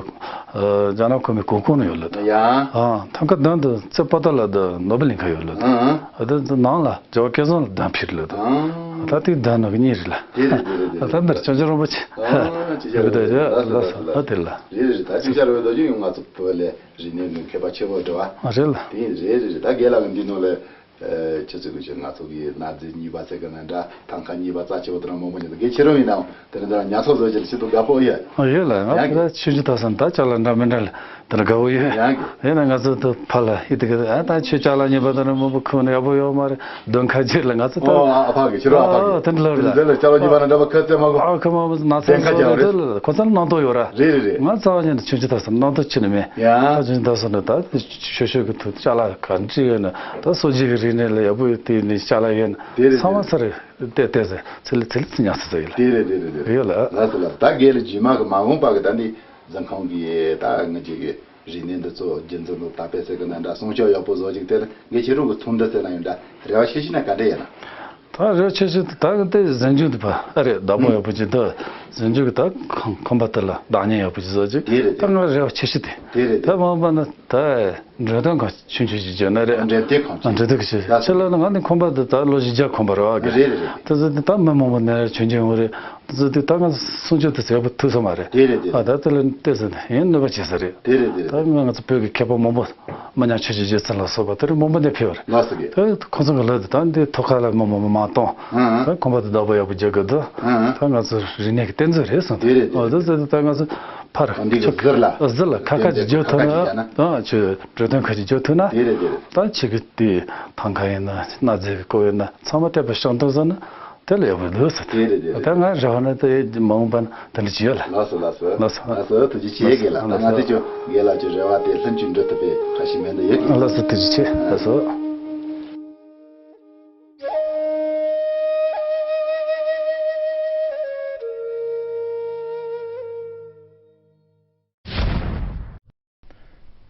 རྒྱ་ནག་ཁོ་མི་གོ་ཁུངས་ནས་ཡོད་ལ་དང་། ཡ། ཨ་ཐང་ཀ་གདན་དུ་རྩེ་པོ་ཏ་ལ་དང་ནོ་བེལ་གླིང་ཁ་ཡོད་ལ་དང་། ཨ་ཨ་དེ་ནང་ལ་རྒྱལ་བ་སྐལ་བཟང་ལ་གདན་ཕེབས་ལ་དང་། ཨ་ད་དེ་གདན་ནང་གི་གཉིས་རེད་ལ། དེ་རེད་དེ་རེད་དེ་རེད། ད་འདིར་ཅོང་ཅོ་རིན་པོ་ཆེ། ཨ་ཅི་བྱ་རེད་དེ་རེད། ལ་ལ་ལ་དེ་ལ། རེད་རེད་རེད། ད་ཅི་བྱ་རེད་དོ་ཅི་ཡོང་ང་ཚོ་བོད་ལ་རིག་གནས་ཀྱི་མཁས་པ་ཆེན་པོ་འདྲ་བ། ཨ་རེད་ལ། དེ་རེད་རེད་རེད། ད་རྒན་ལགས་ཀྱི་འདི་ནང་ལ། ཨེ་ཁྱེད་ཚོ་གི་ཆེད་ང་ཚོ་གི་གནའ་རྫས་གཉིས་པ་ཟེར་གི་ན་འདྲ་ཐང་ཀ་གཉིས་པ་རྩ་ཆེ་བོ་དེ་འདྲ་མང་པོ་ཉོས་འདུག་གལ་ཆེ་རུང་ཡིན་ནའང་དེ་འདྲ་འདྲ་ཉར་ཚགས་བཟོ་རྒྱུ་ལ་ཆེད་དུ་དགའ་པོ་ཡོད། ཨ་ཡོད་ལ་ང་ཡང་གི་ད་ཆུང་ཆུང་ཐོག་སོང་ད་ཅ་ལག་འདྲ་མི་འདྲ་ལ་དེ་འདྲ་དགའ་པོ་ཡོད། ཡང་གི་ཡིན་ན་ང་ཚོ་དུ་ཕ་ལ་ཡི་དེ་གི་ཨ་ད་ཆོས་ཅ་ལག་གཉིས་པ་དེ་འདྲ་མང་པོ་ཁུར་ནས་ཡག་པོ་ཡོད་མ་རེད། གདོང་ཁ་རྗེས་ལ་ང་ཚོ་ད། ཨོ་ཨ་ཕ་གི་ཕྱི་རོལ་ཨ་ཕ་གི་དེ་འདྲ་ལ་རེད། དེ་ལ་ཅ་ལག་གཉིས་པ་ན་འདྲ་པ་ཁ་རྩེ་མ་གོ་ཨ་ཁ་མ་མ་ན་ཚ་གདོང་ཁ་སོ་རྒྱབ་རེད། དེ་ལ་ཁོ་ཚོ་ནང་དོན་ཡོད་ར། རེད་རེད་རེད། ང་རྩ་བ་ཉིད་དུ་ཆུང་ཆུང་ཐོག་སོང་ནང་དོན་ཆེ་ནི་མེད། ཡ། ད་ཆུང་ཆུང་ཐོག་སོང་ནས་ད་ཤོད་ཤོད་གི་ཐུག་ཅ་ལག་ག་འདྲ་ཡོད་ན་ད་སོ་རྒྱུ་གི་རིག་གནས་ལ་ཡག་པོ་ཡོད་དེ་ནི་ཅ་ལག་ཡོད་ན། དེ་རེད་ཚང་མ་ཚར་རེད། བལྟས་བལྟས་ཟེར་ཚེ་ལི་ཚེ་ལི་ཚེ་ཉག་ཚེ་ཚེ་ཡིན་ལ། དེ་རེད་དེ་རེད་དེ་རེད། ཡོད་ལ། ལགས་སོ་ལགས་སོ། ད་རྒན་ལགས་རྗེས་མ་གི་མ་འོངས་པ་གི་ད་འདི་འཛིན་ཁང་གི་ད་ངེད་ཅག་གི་རིག་གནས་འདི་ཚོ་རྒྱུན་འཛིན་ལུགས་ད་དཔེ་ཟེར་གི་ན་འདྲ་སྲུང་སྐྱོབ་ཡག་པོ་བཟོ་ཅིག་དེ་ལ་ངས་ཁྱེད་རང་གི་ཐུགས་འདུན་ཟེར་ན་ཡང་འདྲ་རེ་བ་ཆེ་ཤོས་ན་ག་འདྲ་ཡིན་ན། ད་རེ་བ་ཆེ་ཤོས་དེ་ད་གི་དེ་གཟིམ་ཆུང་དེ་ཕ་ཨ་རེད་བདག་པོ་ཡག་པོ་ཅིག་ད་གཟིམ་ཆུང་གི་ད་ཁང་ཁང་པ་དེ་ལ་བདག་ཉར་ཡག་པོ་ཅིག་བཟོ་ཅིག་དེ་རེད་དེ་ད་ང་རེ་བ་ཆེ་ཤོས་དེ། དེ་རེད་དེ། ད་མ་པ་ན་ད། འགྲེམས་སྟོན་ཁང་ཆུང་ཆུང་ཞིག་བརྒྱབ་ན་རེད། འགྲེམས་སྟོན་ཁང་ཨ་འགྲེམས་སྟོན་ཁང་ཞིག་ལགས་སོ། ཕྱི་ལོགས་ན་ང་ནི་ཁང་པ་འདི་ད་ལོ་བཞི་བརྒྱ་ཁང་པ་རེད་བ་གི། རེད་རེད་རེད། དེ་ཚོ་འདི་ད་མི་མང་པོ་ནས་བྱོན་བྱོན་འོང་རེད། དེ་ཚོ་འདི་ད་ང་སྲུང་སྐྱོབ་དེ་ཟེར་བ་ཐུབ་ས་མ་རེད། དེ་རེད་དེ་ཨ་རེད། ད་དེ་ལ་བལྟས་ཟེར་ནས་ཡིན་གནོད་པ་བྱེད་ས་རེད། དེ་རེད་དེ་རེད། ད་ང་ང་ཚོ་བོད་ཀྱི་མཁས་པ་མང་པོ་མི་ཉག་ཆོས་རྗེ་རྗེ་བཙུན་ལ་སོགས་པ་དེ་རིང་མང་པོ་འདིར་ཕེབས་པ་རེད། ལགས་སོ་གི། ད་ཁོང་ཚོ་གི་ལོ་དེ་ད་འདི་ཐོག་ཁ་ལ་མི་མང་པོ་མ་གཏོང་ཨ་ཨ། ད་ཁང་པ་དེ་བདག་པོ་ཡག་པོ་རྒྱག་དགོས་འདུག་ཨ་ཨ། ད་ང་ཚོ་རིག་གནས་ཀྱི་གཏེར་མཛོད་རེད་གསུངས། དེ་རེད་དེ་ཨོ་རེད། དེ་ཚོ་དེ་ད་ང་ཚོ། ཕར་འདི་གི་ཕྱོགས་གཟིར་ལ། གཟིར་ལ་ཁ་ཁ་ཅིག་རྒྱབ་ཐུབ་ན། ཁ་ཁ་ཅིག་རྒྱབ་ན། ཨ་ཆུ་འགྲོ་དོན་ཁ་ཅིག་རྒྱབ་ཐུབ་ན། དེ་རེད་དེ་རེད། ད་ཆུ་གི་དེ་ཐང་ཁ་ཡིན་ན་གནའ་རྫས་ཀྱི་སྐོར་ཡིན་ན་ཚང་མ་བལྟས་པ་ཤང་ཐུབ་ཟེར་ན་དེ་ལ་ཡག་པོ་འདུག་ཟེར། དེ་རེད་དེ་རེད། ད་ང་རེ་བ་ན་དེ་མ་འོངས་པ་ན་དེ་འདྲ་ཅིག་ཡོད་ལ། ལགས་སོ་ལགས་སོ། ལགས་སོ། ལགས་སོ་ཐུགས་རྗེ་ཆེ་རྒན་ལགས། ད་ང་ཚོས་ཀྱང་རྒན་ལགས་ཀྱི་རེ་བ་དེ་ལྷུན་གྱིས་འགྲུབ་ཐུབ་པའི་ཁ་ཞིག་མེད་འདི་ཡོད་ཀྱི། ལགས་སོ་ཐུགས་རྗེ་ཆེ། ལགས་སོ།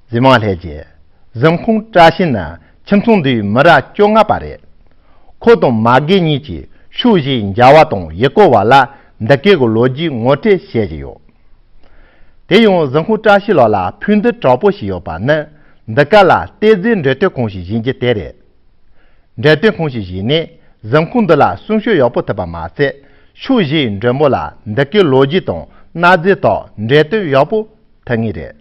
གཟིགས་མང་ལྷན་རྒྱས། གཟིམ་ཁང་བཀྲ་ཤིས་ནི་ཁྱིམ་ཚང་འདིའི་མི་རབས་བཅོ་ལྔ་པ་རེད། ཁོ་དང་མ་རྒན་གཉིས་ཀྱིས་ཕྱོགས་བཞིའི་མཇལ་བ་དང་ཡུལ་སྐོར་བ་ལ་འདི་གའི་གི་ལོ་རྒྱུས་ངོ་སྤྲོད་བྱེད་བཞིན་ཡོད། དེ་ཡང་གཟིམ་ཁང་བཀྲ་ཤིས་ལགས་ལ་ཕན་བདེ་དྲག་པོ་ཞིག་ཡོད་པ་ནི་འདི་ག་ལ་གཏེར་རྫས་འགྲེམས་སྟོན་ཁང་ཞིག་བཞེངས་རྒྱུ་དེ་རེད། འགྲེམས་སྟོན་ཁང་ཞིག་བཞེངས་ནས་གཟིམ་ཁང་འདི་ལ་སྲུང་སྐྱོབ་ཡག་པོ་ཐུབ་པ་མ་ཟད་ཕྱོགས་བཞིའི་མགྲོན་པོ་ལ་འདི་གའི་ལོ་རྒྱུས་དང་གནའ་རྫས་དག་འགྲེམས་སྟོན་ཡག་པོ་ཐུབ་ངེས་རེད།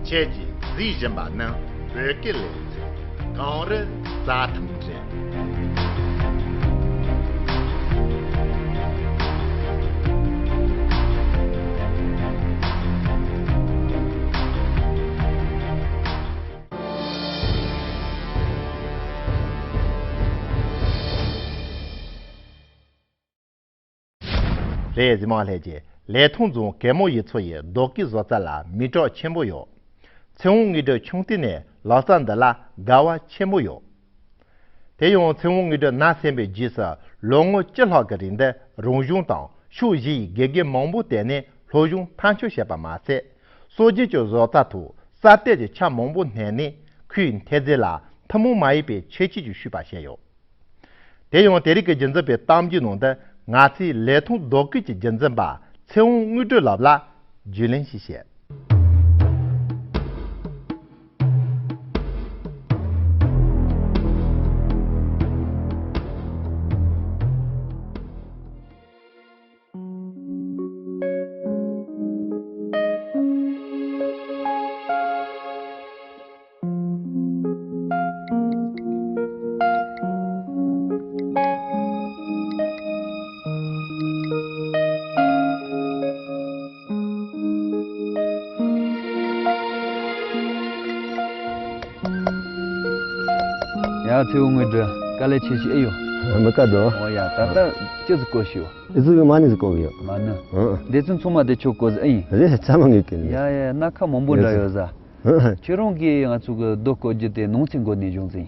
ཁྱེད་ཀྱིས་གཟིགས་བཞིན་པ་ནི་བོད་སྐད་ལེ་ཚན་གངས་རི་རྩྭ་ཐང་རེད། རེད། གཟིགས་མང་ལྷན་རྒྱས། ལེགས་མཐོང་རྫོང་གད་མོ་ཡུལ་ཚོ་ཡི་རྡོ་སྐས་བཟོ་རྩལ་ལ་མིང་གྲགས་ཆེན་པོ་ཡོད། ཚེ་དབང་དངོས་གྲུབ་ཆུང་དུས་ནས་ལག་རྩལ་འདི་ལ་དགའ་བ་ཆེན་པོ་ཡོད། དེ་ཡང་ཚེ་དབང་དངོས་གྲུབ་ན་གསན་པའི་རྗེས་སུ་ལོ་ངོ་བཅུ་ལྷག་གི་རིང་དུ་རང་གཞུང་དང་ཕྱོགས་བཞི་ཡི་དགེ་རྒན་མང་པོ་བསྟེན་ནས་སློབ་སྦྱོང་མཐའ་འཁྱོལ་བྱས་པ་མ་ཟད། སྲོལ་རྒྱུན་གྱི་བཟོ་རྩལ་ཐོག་གསར་གཏོད་ཀྱི་ཆ་མང་པོ་བསྣན་ནས་ཁོའི་མཐོ་ཚད་ལ་ཐུན་མོང་མ་ཡིན་པའི་ཁྱད་ཆོས་ཀྱི་ཤུགས་པ་བྱས་ཡོད། དེ་ཡང་དེ་རིང་གི་རྒྱུན་འཛིན་པའི་གཏམ་རྒྱུད་ནང་དུ་ང་ཚོས་ལེགས་མཐོང་རྡོ་སྐས་ཀྱི་རྒྱུན་འཛིན་པ་ཚེ་དབང་དངོས་གྲུབ་ལགས་ལ་རྒྱུས་ལོན་ཞིག་བྱས། ཚེ་བོ་དངོས་གྲུབ་དཀའ་ལས་ཆེ་ཞིག་ཨེ་ཡོད། མི་དཀའ་དོ། ཨོ་ཡ། ད་ལྟ་ཅི་ཟིག་བཀོད་ཤིག་ཡོད། ཨི་ཟིག་མ་ཎི་ཟིག་བཀོད་གི་ཡོད། མ་ཎི། ཨང་། འདི་ཚོ་ཚང་མ་དེ་ཁྱོད་བཀོད་ཟིག་ཨེ་ཡིན། རེད། ཚང་མ་ངས་བཀོད་ནི། ཡ་ཡ། སྣ་ཁ་མང་པོ་འདྲ་ཡོད་ཟ། ཨང་། ཁྱོད་རང་གིས་ང་ཚོ་གི་རྡོ་བརྐོ་རྒྱུ་དེ་ནང་ཚན་འགོ་ནས་བྱུང་ཟིན།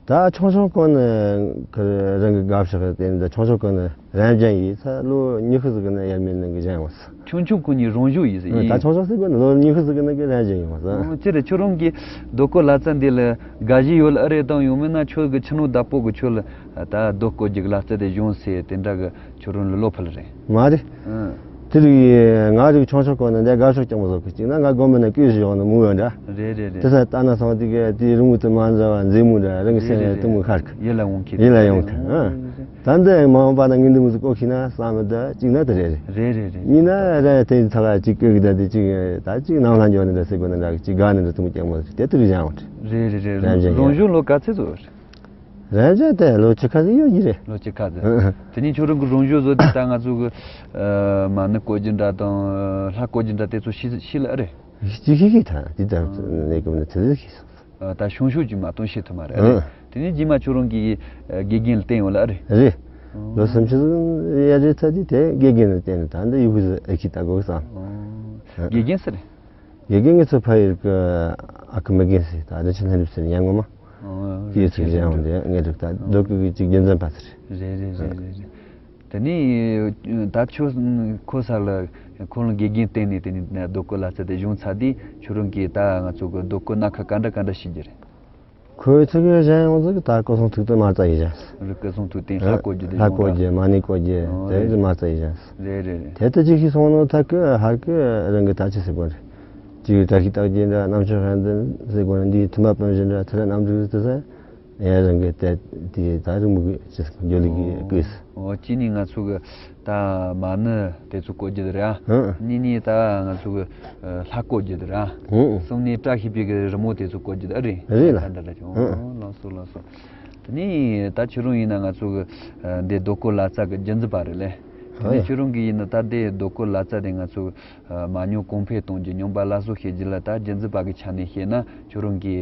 ད་ཆུང་ཆུང་གོང་ནས་ཁོ་རང་གི་དགའ་ཕྱོགས་དེ་འདི་ཆུང་ཆུང་གོང་ནས་རང་བྱུང་ཡིན་ས། ལོ་ཉི་ཤུ་ཟིག་གི་ནས་ཡར་མའི་ནང་གི་བྱུང་ཡོང་ས། ཆུང་ཆུང་གོང་ནས་རང་བྱུང་ཡིན་ཟེར། ཨང་། ཡིན། ད་ཆུང་ཆུང་ཟེར་གོ་ནས་ལོ་ཉི་ཤུ་ཟིག་གི་ནང་གི་རང་བྱུང་ཡིན་ས། ཨང་། ཅི་རེད། ཁྱོད་རང་གི་རྡོ་བརྐོ་ལག་རྩལ་འདི་ལ་དགའ་ཞེན་ཡོད་ལ་ཨེ་རེད། དང་ཡང་མིན་ན་ཁྱོད་ཀྱི་ཕྱི་ནང་བདག་པོ་གིས་ཁྱོད་ལ་ད་རྡོ་བརྐོ་རྒྱུ་གི་ལག་རྩལ་དེ་སྦྱོངས་ཟེར་དེ་འདྲ་གི་ཁྱོད་རང་ལ་བློ་ཕུལ་རེད། མ་རེད། ཨང་། དེ་རིགས་ང་རིགས་ཆུང་ཆུང་གོང་ནས་འདི་དགའ་ཕྱོགས་རྐྱང་མ་བཟོ་གི། གཅིག་ན་ང་དགོན་པ་ན་སྐུ་གཞོགས་ནས་མོ་ཡོད་འདྲ། རེད་རེད་རེད། དེ་ས་ལྟ་ན་སོང་དེ་ག་དེ་རི་མོ་དེ་མ་འཛའ་བ་མཛེས་མོ་འདྲ། རང་གི་སེམས་ལ་གཏུམ་མོ་ཤར་གི། ཡིད་ལ་འོང་གི། ཡིད་ལ་ཡོང་གི། ཨང་། ད་འདི་མ་འོངས་པ་ན་ངས་འདི་མོ་ཟིག་བརྐོ་ཤེས་ན་བསམ་མི་ད་གཅིག་ན་དེ་རེད་རེད། རེད་རེད་རེད། གཉིས་ན་ར་དེ་ཚ་བ་གཅིག་སྐུ་གི་ད་དེ་གཅིག་ད་གཅིག་ནང་ལ་འཇོག་ནི་འདྲ་ཟེར་དགོས་ན་འདྲ། གཅིག་དགའ་ནི་འདྲ་གཏུམ་མོ་རྐྱང་མོ་ཟིག་དེ་དེ་རིགས་བཞག་འོང་། རེད་རེད་རེད། རང་བཞིན་རང་བྱུང་ལོ་ག་ཚོད་ཚོད་རེད། རང་བྱུང་དེ་ལོ་བཅུ་ཁ་ཟིག་ཡོད་ཀྱི་རེད། ལོ་བཅུ་ཁ་ཟིག། ཨ། དེ་ནས་ཁྱོད་རང་གི་རང་བྱུང་བཟོ་དེ་ད་ང་ཚོ་གི་ཨ་མ་ཎི་བརྐོ་རྒྱུ་འདྲ་དང་ལྷ་བརྐོ་རྒྱུ་འདྲ་དེ་ཚོ་ཤེས་ཤེས་ལ་ཨེ་རེད། ཅི་ཤེས་ཤེས་ད་དེ་ད་ཨ་ནས་གོ་ནས་ཚེ་ཟིག་ཤེས་སོང་། ཨ། ད་ཤོང་ཤོང་ཅིག་མ་གཏོང་ཤེས་ཐུབ་མ་རེད། ཨ་རེད། ཨ། དེ་ནས་རྗེས་མ་ཁྱོད་རང་གི་ཨ་དགེ་རྒན་ལ་བསྟེན་ཡོད་ལ་ཨེ་རེད། རེད། ཨ། ལོ་སུམ་ཅུ་ཟིག་ཡར་རེད་ཚར་དུས་དེ་དགེ་རྒན་ལ་བསྟེན་ནས་ད་འདི་ཡུལ་ཕུག་ཟིག་ཨེ་ཁྱི་ལྟ་དགོས་བསམ། ཨ། དགེ་རྒན་སུ་རེད། དགེ་རྒན་ངེད་ཚོ་ཕ་ཡུལ་གི་ཨ་ཁུ་མི་རྒན་ཟེར། ད་རིན་ཆེན་ལྷུན་གྲུབ་ཟེར། ཡང་ངོ་མ། ཨོ། དེའི་ཚིག་གཞན་འོང་དེ་ངེད་རིགས་ད་རྡོ་བརྐོ་གི་གཅིག་རྒྱུན་འཛིན་པ་ཟེར། རེད་རེད་རེད་རེད་རེད། དེ་ནས་ད་ཁྱོད་ཁོ་ས་ལ་ཁོ་ལ་དགེ་རྒན་བསྟེན་ནས་དེ་ནས་རྡོ་བརྐོ་ལག་རྩལ་དེ་སྦྱོང་ཚར་དུས་ཁྱོད་རང་གིས་ད་ང་ཚོ་གི་རྡོ་བརྐོ་སྣ་ཁ་ག་འདྲ་ག་འདྲ་ཤེས་རྒྱུ་རེད། ཁོའི་ཚིག་གི་གཞན་ཡོངས་ཟིག་ད་སྐུ་གསུང་ཐུགས་དེ་མ་རྩ་ཡིན་བཞག། རི་སྐུ་གསུང་ཐུགས་དེ་ལྷ་བརྐོ་རྒྱུ་དེ། ལྷ་བརྐོ་རྒྱུ་མ་ཎི་བརྐོ་རྒྱུ་ཨོ་དེ་རེད། ཚོ་མ་རྩ་ཡིན་བཞག། རེད་རེད་རེད། དེ་ལྟ་ཅིག་ཤེས་སོང་ནོ་ཐག་གི་ཧར་གི་རང་གི་ད་ཅི་ཟེར་དགོས་རེད། ཅིག་བཀྲ་ཤིས་རྟགས་བརྒྱད་འདྲ། རྣམ་མཆོག་དཔལ་ལྡན་ཟེར་དགོས་རེད། འདིའི་མཐུན་པ་སྤུན་བཞི་འདྲ། ཚེ་རབས་རྣམ་དྲུག་ཟེར་ས། ཡང་རང་གི་དེ་དེ་ད་རི་མོ་གི་ཅི་ཟེར་དགོས། འཇོ་ལི་གི་ཨོ་བརྐོས་ས། ཨོ། གཅིག་ནི་ང་ཚོ་གི་ད་མ་ཎི་དེ་ཚོ་བརྐོ་རྒྱུ་རེད་ཨ། ཧུང་། གཉིས་ནི་ད་ང་ཚོ་གི་ལྷ་བརྐོ་རྒྱུ་རེད་ཨ། ཧུང་། གསུམ་ནི་བཀྲ་ཤིས་པའི་གི་རི་མོ་དེ་ཚོ་བརྐོ་རྒྱུ་རེད། རེད་ལ། ད་འདྲ་རེད། ཧུང་། ཨོ། ལགས་སོ་ལགས་སོ། དེ་ནི་ད་ཁྱོད་རང་ཡིན་ན་ང་ཚོ་གི་འདི་རྡོ་བརྐོ་ལག་རྩལ་གི་རྒྱུན་འཛིན་པ་རེད་ལེ། དེ་ནི་ཁྱོད་རང་གི་ཡིན་ན་ད་འདི་རྡོ་བརྐོ་ལག་རྩལ་དེ་ང་ཚོ་མ་ཉམས་གོང་འཕེལ་གཏོང་རྒྱུ། སྨྱོན་པ་སླར་གསོ་བྱེད་རྒྱུ་ལ་ད་རྒྱུན་འཛིན་པ་གི་ཆ་ནས་བཤད་ན་ཁྱོད་རང་གི་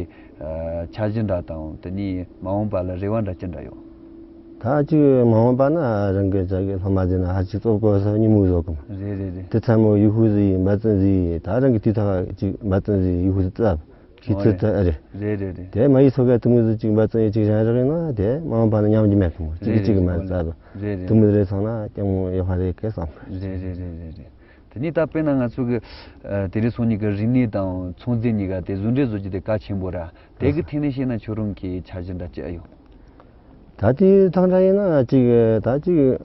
འཆར་གཞི་འདྲ་དང་། དེ་ནས་མ་འོངས་པ་ལ་རེ་བ་འདྲ་ཅི་འདྲ་ཡོད། ད་ཅིག་མ་འོངས་པ་ན་རང་གི་ཅག་གི་སློབ་མ་ཟིག་ན་ཧ་ཅིག་གཙོ་བོ་ས་ཉིན་མོ་བཟོ་གི་མ། རེད་རེད་རེད། དེ་ཚང་མ་ཡུལ་ཤུལ་ཟིག་ཡིན། འབད་བརྩོན་ཟིག་ཡིན། ད་རང་གི་དུས་ཐོག་ཅིག་འབད་བརྩོན་ཟིག་ཡུལ་ཤུལ་ཟིག་བཙལ་ཁྱེད་ཚོ་ད་ཨ་རེད། རེད་རེད་རེད། དེ་མ་ཡི་ཚོ་ག་དུ་མོ་ཟིག་ཅིག་འབད་བརྩོན་ཡིན་ཅིག་རང་རག་ཡིན་ན་དེ་མ་འོངས་པ་ན་ཉམས་རྒྱུ་མེད་གི་མོ། ཅིག་རེད་ཅིག་མ་རེད། བཙལ་རེད་རེད། དུ་མོ་རེ་སོང་ན་སྐྱང་མོ་ཡོད་ཧ་རེད་གི་བསམ། རེད་རེད་རེད་རེད་རེད། དེ་ནས་ད་དཔེར་ན་ང་ཚོ་གི་ཨ་དེ་རིང་སང་ཉིན་གི་རིག་གནས་དང་ཚོང་རྫས་གཉིས་ཀ་དེ་ཟུང་འབྲེལ་བཟོ་རྒྱུ་དེ་གལ་ཆེན་པོ་ར། དེ་གི་ཐད་ནས་བཤད་ན་ཁྱོད་རང་གི་འཆར་གཞི་འདྲ་ཅི་ཨ་ཡོད། ད་དེ་ཐག་འདྲ་ཡིན་ན་ཅིག་ད་ཅིག་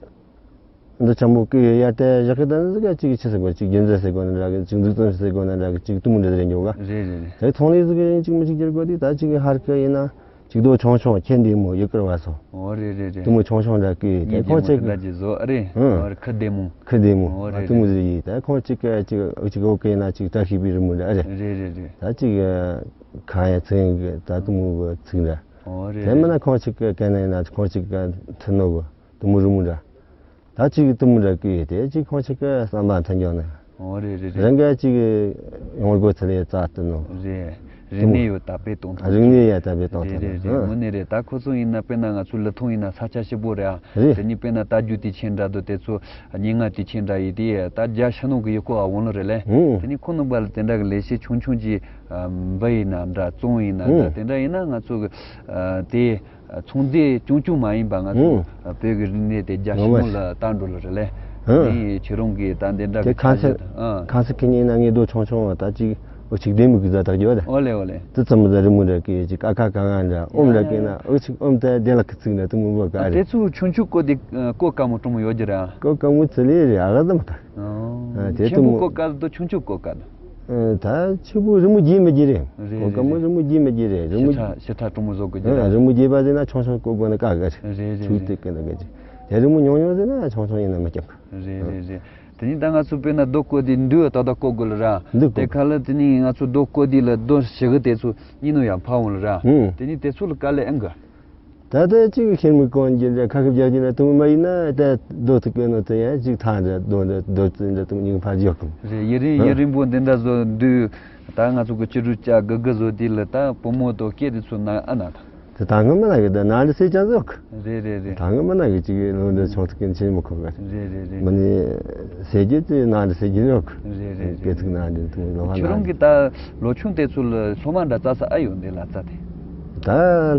འདི་ཆེན་པོ་ཀི་ཡར་དེ་བཞག་གི་ད་ནི་ཟིག་ག་ཅིག་ཆི་ཟེར་དགོས། ཅིག་རྒྱུན་འཛིན་ཟེར་དགོས་ན་འདྲ་གི། ཅིག་འཛུགས་སྐྲུན་ཟེར་དགོས་ན་འདྲ་གི། ཅིག་དུ་མོ་འདྲ་རེ་འཇོག་ག། རེད་རེད་རེད། དེ་ཚོང་ལས་ཟིག་གི་ཡིན་ཅིག་མི་ཅིག་སྒྱུར་དགོས་དུས་ད་ཅིག་ཧར་ཀི་ཡིན་ན་ཅིག་རྡོ་ཆུང་ཆུང་ཁྱེད་འདི་མོ་ཡུ་གུར་བ་སོ། ཨོ་རེད་རེད་རེད། དུ་མོ་ཆུང་ཆུང་འདྲ་ཀི་དེ་ཁོང་ཆེ་གི། འདྲ་ཅིག་བཟོ་ཨ་རེད། ཧུང་། ཨོ་རེད། ཁི་དེ་མོ། ཁི་དེ་མོ། ཨོ་རེད་དུ་མོ་རེད། ཟིག་ཡིན། ད་ཁོང་ཅིག་ག་ཅིག་ཨུ་ཅིག་ཨོ་ཀི་ཡིན་ན་ཅིག་བཀྲ་ཤིས་པའི་རི་མོ་འདྲ་ཨ་རེད། རེད་རེད་རེད། ད་ཅིག་ཁ་ཡ་ཚིག་གི་ད་དུ་མོ་གི་ཚིག་འདྲ། ཨོ་རེད། དེ་མིན་ན་ཁོང་ཅིག་ག་གན་ན་ཡིན་ན་ཁོང་ཅིག་ག་མཐུན་ནོ་གི་དུ་མོ་རི་མོ་འདྲ། ད་ཅིག་དུ་མོ་འདྲ་ཀི་དེ་ཅིག་ཁོང་ཅིག་གི་བསམ་པ་མཐུན་ཀྱང་ནི། ཨོ་རེད་རེད་རེད། རང་ག་ཅིག་ཡོང་སྒོ་ཚུལ་ལས་རྩ་བཏུ་ནོ། རེད། རིག་གནས་ཡོད་དར་སྤེལ་གཏོང་ཐུབ། རིག་གནས་ཡ་དར་སྤེལ་གཏོང་ཐུབ། རེད་རེད་རེད། ཨ་དངོས་གནས་རེད། ད་ཁོ་ཚོ་ཡིན་ན་དཔེར་ན་ང་ཚོ་ལི་ཐང་ཡིན་ན་ས་ཆ་སྐྱིད་པོ་རེད་ཨ། རེད། དེ་ནས་དཔེར་ན་རྟ་རྒྱུག་དུས་ཆེན་འདྲ་དོ་དེ་ཚོ་སྙན་ངག་དུས་ཆེན་འདྲ་ཡིན་དེ་ད་རྒྱ་ཕྱི་ནང་གི་ཡུལ་སྐོར་བ་འོང་ལོ་རེད་ལེ། ཨུ། དེ་ནས་ཁོ་ནང་པ་ལ་དེ་འདྲ་གི་ལས་བྱེད་ཆུང་ཆུང་གི་འབུ་ཡིན་ན་འདྲ་བཙོང་ཡིན་ན་འདྲ། ཨུ། དེ་འདྲ་ཡིན་ན་ང་ཚོ་གི་དེ། ཚོང་རྫས་ཆུང་ཆུང་མ་ཡིན་པ་ང་ཚོ་ཨུ། བོད་ཀྱི་རིག་གནས་དེ་རྒྱ་ཕྱི་ནང་ལ་བཏང་འགྲོ་ལ་རེད་ལེ། ཨུ། ནི་ཁྱེད་རང་གིས་ད་འདི་འདྲ་གི་ཁ་ཤས་ཨ། ཁ་ཤས་ཁེ་ཉིན་ན་ངས་རྡོ་ཆུང་ཆུང་བ་ད་ཅིག་འུ་ཅིག་ལྡེ་མིག་གི་ཟ་དག་རྒྱུ་བ་དེ། ཨོ་ལེ་ཨོ་ལེ། དེ་ཙམ་མི་ཟ་རི་མོ་འདྲ་གི་ཅིག་ཀ་ཁ་ག་ང་འདྲ་ཨོམ་འདྲ་གི་ན་འུ་ཅིག་ཨོམ་དེ་དེ་ལ་ཁི་ཚིག་འདྲ་དུ་མི་འབོ་ག་རེད། དེ་ཚོ་ཆུང་ཆུང་བརྐོ་དེ་བརྐོ་དཀའ་མོ་གྲོང་མོ་ཡོད་ཀྱི་རེད་ཨ། བརྐོ་དཀའ་མོ་ཚི་ལེ་རེད་ཨ་ག་ཙམ་ད། ཨོ། ཨ་དེ་ཆེན་པོ་དུ་མོ་བརྐོ་དཀའ་དོ་ཆུང་ཆུང་བརྐོ་དཀའ་དོ། ཨ་ད་ཆུ་བོ་རི་མོ་རྒྱས་མི་རྒྱས་རེད། རེད་གོ་རེད་ཀ་མོ་རེད། རི་མོ་རྒྱས་མི་རྒྱས་རེད། རི་ཞི་མོ་ཁྲ་ཞི་ཁྲ་གྲོང་མོ་བཟོ་དགོས་ཀྱི་རེད། ཨ་རི་མོ་རྒྱས་པ་ཟེར་ན་ཆུང་ཆུང་བརྐོ་དགོས་ན་དཀའ་གི་རེད། རེད་རེད་ཆུ་རེད། དེ་ཀི་ན་གི་རེད། དེ་རི་མོ་ཉུང་ཉུང་ཟེར་ན་ཆུང་ཆུང་ཡིན་ན་མི་སྐྱོབ་གི། རེད་རེད་རེད། དེ་ནི་ད་ང་ཚོ་དཔེར་ན་རྡོ་བརྐོ་དེ་འདུག་ད་ད་བརྐོ་དགོས་ལ་ར། འདུག་དེ་གོ་ཁ་ལ་དེ་ནི་ང་ཚོ་རྡོ་བརྐོ་དེ་ལ་རྡོ་ཞི་གི་དེ་ཚོ་གཉིས་ནོ་ཡང་ཕ་འོང་ལ་ར། ཨུ། དེ་ནི་དེ་ཚོ་ལ་དཀའ་ལས་ཨེ་འགའ། ད་ལྟ་གཅིག་ཤེས་མི་གོན་རྒྱུ་འདྲ་ཁ་ཁབ་རྒྱག་རྒྱུ་འདྲ་དུ་མ་ཡིན་ན་ད་རྡོ་ཐུག་གི་ནོ་དེ་ཡང་གཅིག་ཐང་འདྲ་རྡོ་འདྲ་རྡོ་རྩི་འདྲ་དུ་མ་ཡིན་ཕར་རྒྱག་གི། རེད། ཡུན་རིང་ཡུན་རིང་པོ་འདི་འདྲ་བཟོ་དུས་ད་ང་ཚོ་གི་སྐྱིད་རུ་ལྕགས་དགུ་དགུ་བཟོ་དུས་ལ་ད་བུ་མོ་དང་སྐད་དེ་ཚོ་ན་ཨ་ན་ད། དེ་ད་སྔོན་མ་ན་གི་ད་ན་འདྲི་ཟེར་ཀྱང་ཟོག་རེད་རེད་རེད། ད་སྔོན་མ་ན་གི་ཅིག་ལོ་འདྲི་ཆུང་དུ་ཀིན་ཆེན་མོ་ཁོ་ག་རེད་རེད་རེད། མི་ནི་ཟེར་རྒྱུ་ཅིག་ན་འདྲི་ཟེར་རྒྱུ་ཟོག་རེད་རེད་རེད། སྐད་ཚིག་ན་འདྲི་དུ་ལོ་ཧ་ན་ཁྱོད་རང་གི་ད་ལོ་ཆུང་དེ་ཚོ་ལ་སློབ་མ་འདྲ་རྩ་ས་ཨ་ཡོད་འདི་ལ་རྩ་དེ། ད་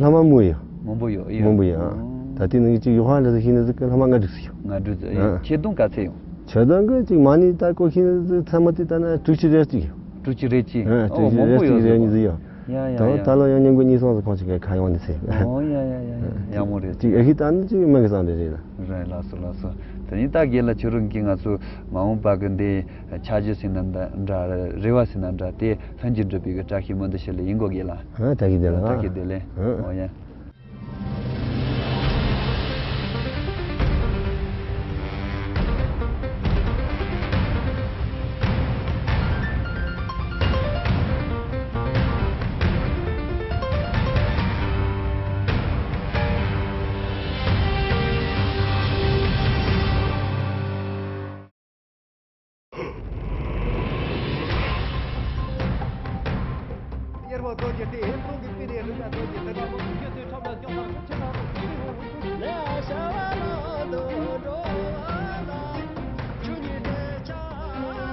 སློབ་མ་མོ་ཡོད། མང་པོ་ཡོད་ཡོད། མང་པོ་ཡོད་ཨ། ད་དེ་ནང་གི་ཅིག་ཡོད་ཧ་འདྲི་ཟེར་ཤེས་ནི་ཟིག་གི་སློབ་མ་ལྔ་དྲུག་ཟིག་ཡོད། ང་འགྲོ་ཨ། ཆེད་དོན་ག་ཚད་ཡོང་། ཆོས་དོན་གྱི་ཅིག་མ་ཎི་ལྟ་སྐོར་ཤེས་ཚད་མ་དེ་ལྟ་ན་དྲུག་ཅུ་རེ་གཅིག་ཡོད། དྲུག་ཅུ་རེ་གཅིག་ཨ་ཨོ་དྲུག་ཅུ་མང་པོ་རེ་ཡོད་གཅིག་རེ་ཟེར་གཉིས་ཟིག་ཡོད། ཡ་ཡ་ད་ཡ་ད་ལོ་ཡང་ཉིན་གུང་གཉིས་གསུམ་ཙམ་ཁོང་ཅིག་གི་ཁ་ཡོང་ནས་ཟེར། ཨོ་ཡ་ཡ་ཡ་ཡ་ཡག་མོ་རེད། ཅིག་ཨེ་ཤི་ད་ནི་ཅིག་མི་གི་བསམ་རེ་རེད་ལ། རེད་ལགས་སོ་ལགས་སོ། དེ་ནི་ད་རྒན་ལགས་ཁྱོད་རང་གིས་ང་ཚོ་མ་འོངས་པ་གི་འདི་འཆར་གཞི་ཟེར་ན་འདྲ་རེ་བ་ཟེར་ན་འདྲ་དེ་ལྷུན་གྱིས་འགྲུབ་པའི་གི་བཀྲ་ཤིས་སྨོན་འདུན་ཞུ་ལེ་ཡིན་གོ་རྒན་ལགས། ཨ་བཀྲ་ཤིས་བདེ་ལེགས་ཨ། བཀྲ་ཤིས་བདེ་ལེགས། ཨོ་ཡ། གཉེར་བ་རྡོ་རྗེ་སྟེ། ཁོང་གི་པི་རེ་རི་ཀ་རྡོ་རྗེ་སྟེ། རི་མོ་ཁྱོད་ཚོའི་ཁྲོད་ལ་སྐྱོ་བ་ཁྱོད་ཆེ་ན་རུ་ཁྱོད་ཚོའི་ཧོ་ཧོ་ཁྱོད་ལས་བྱ་བ་ལ་འདོད་འགྲོ་བ་ལ་ཁྱོད་ཉིད་ལས་བྱ་བ།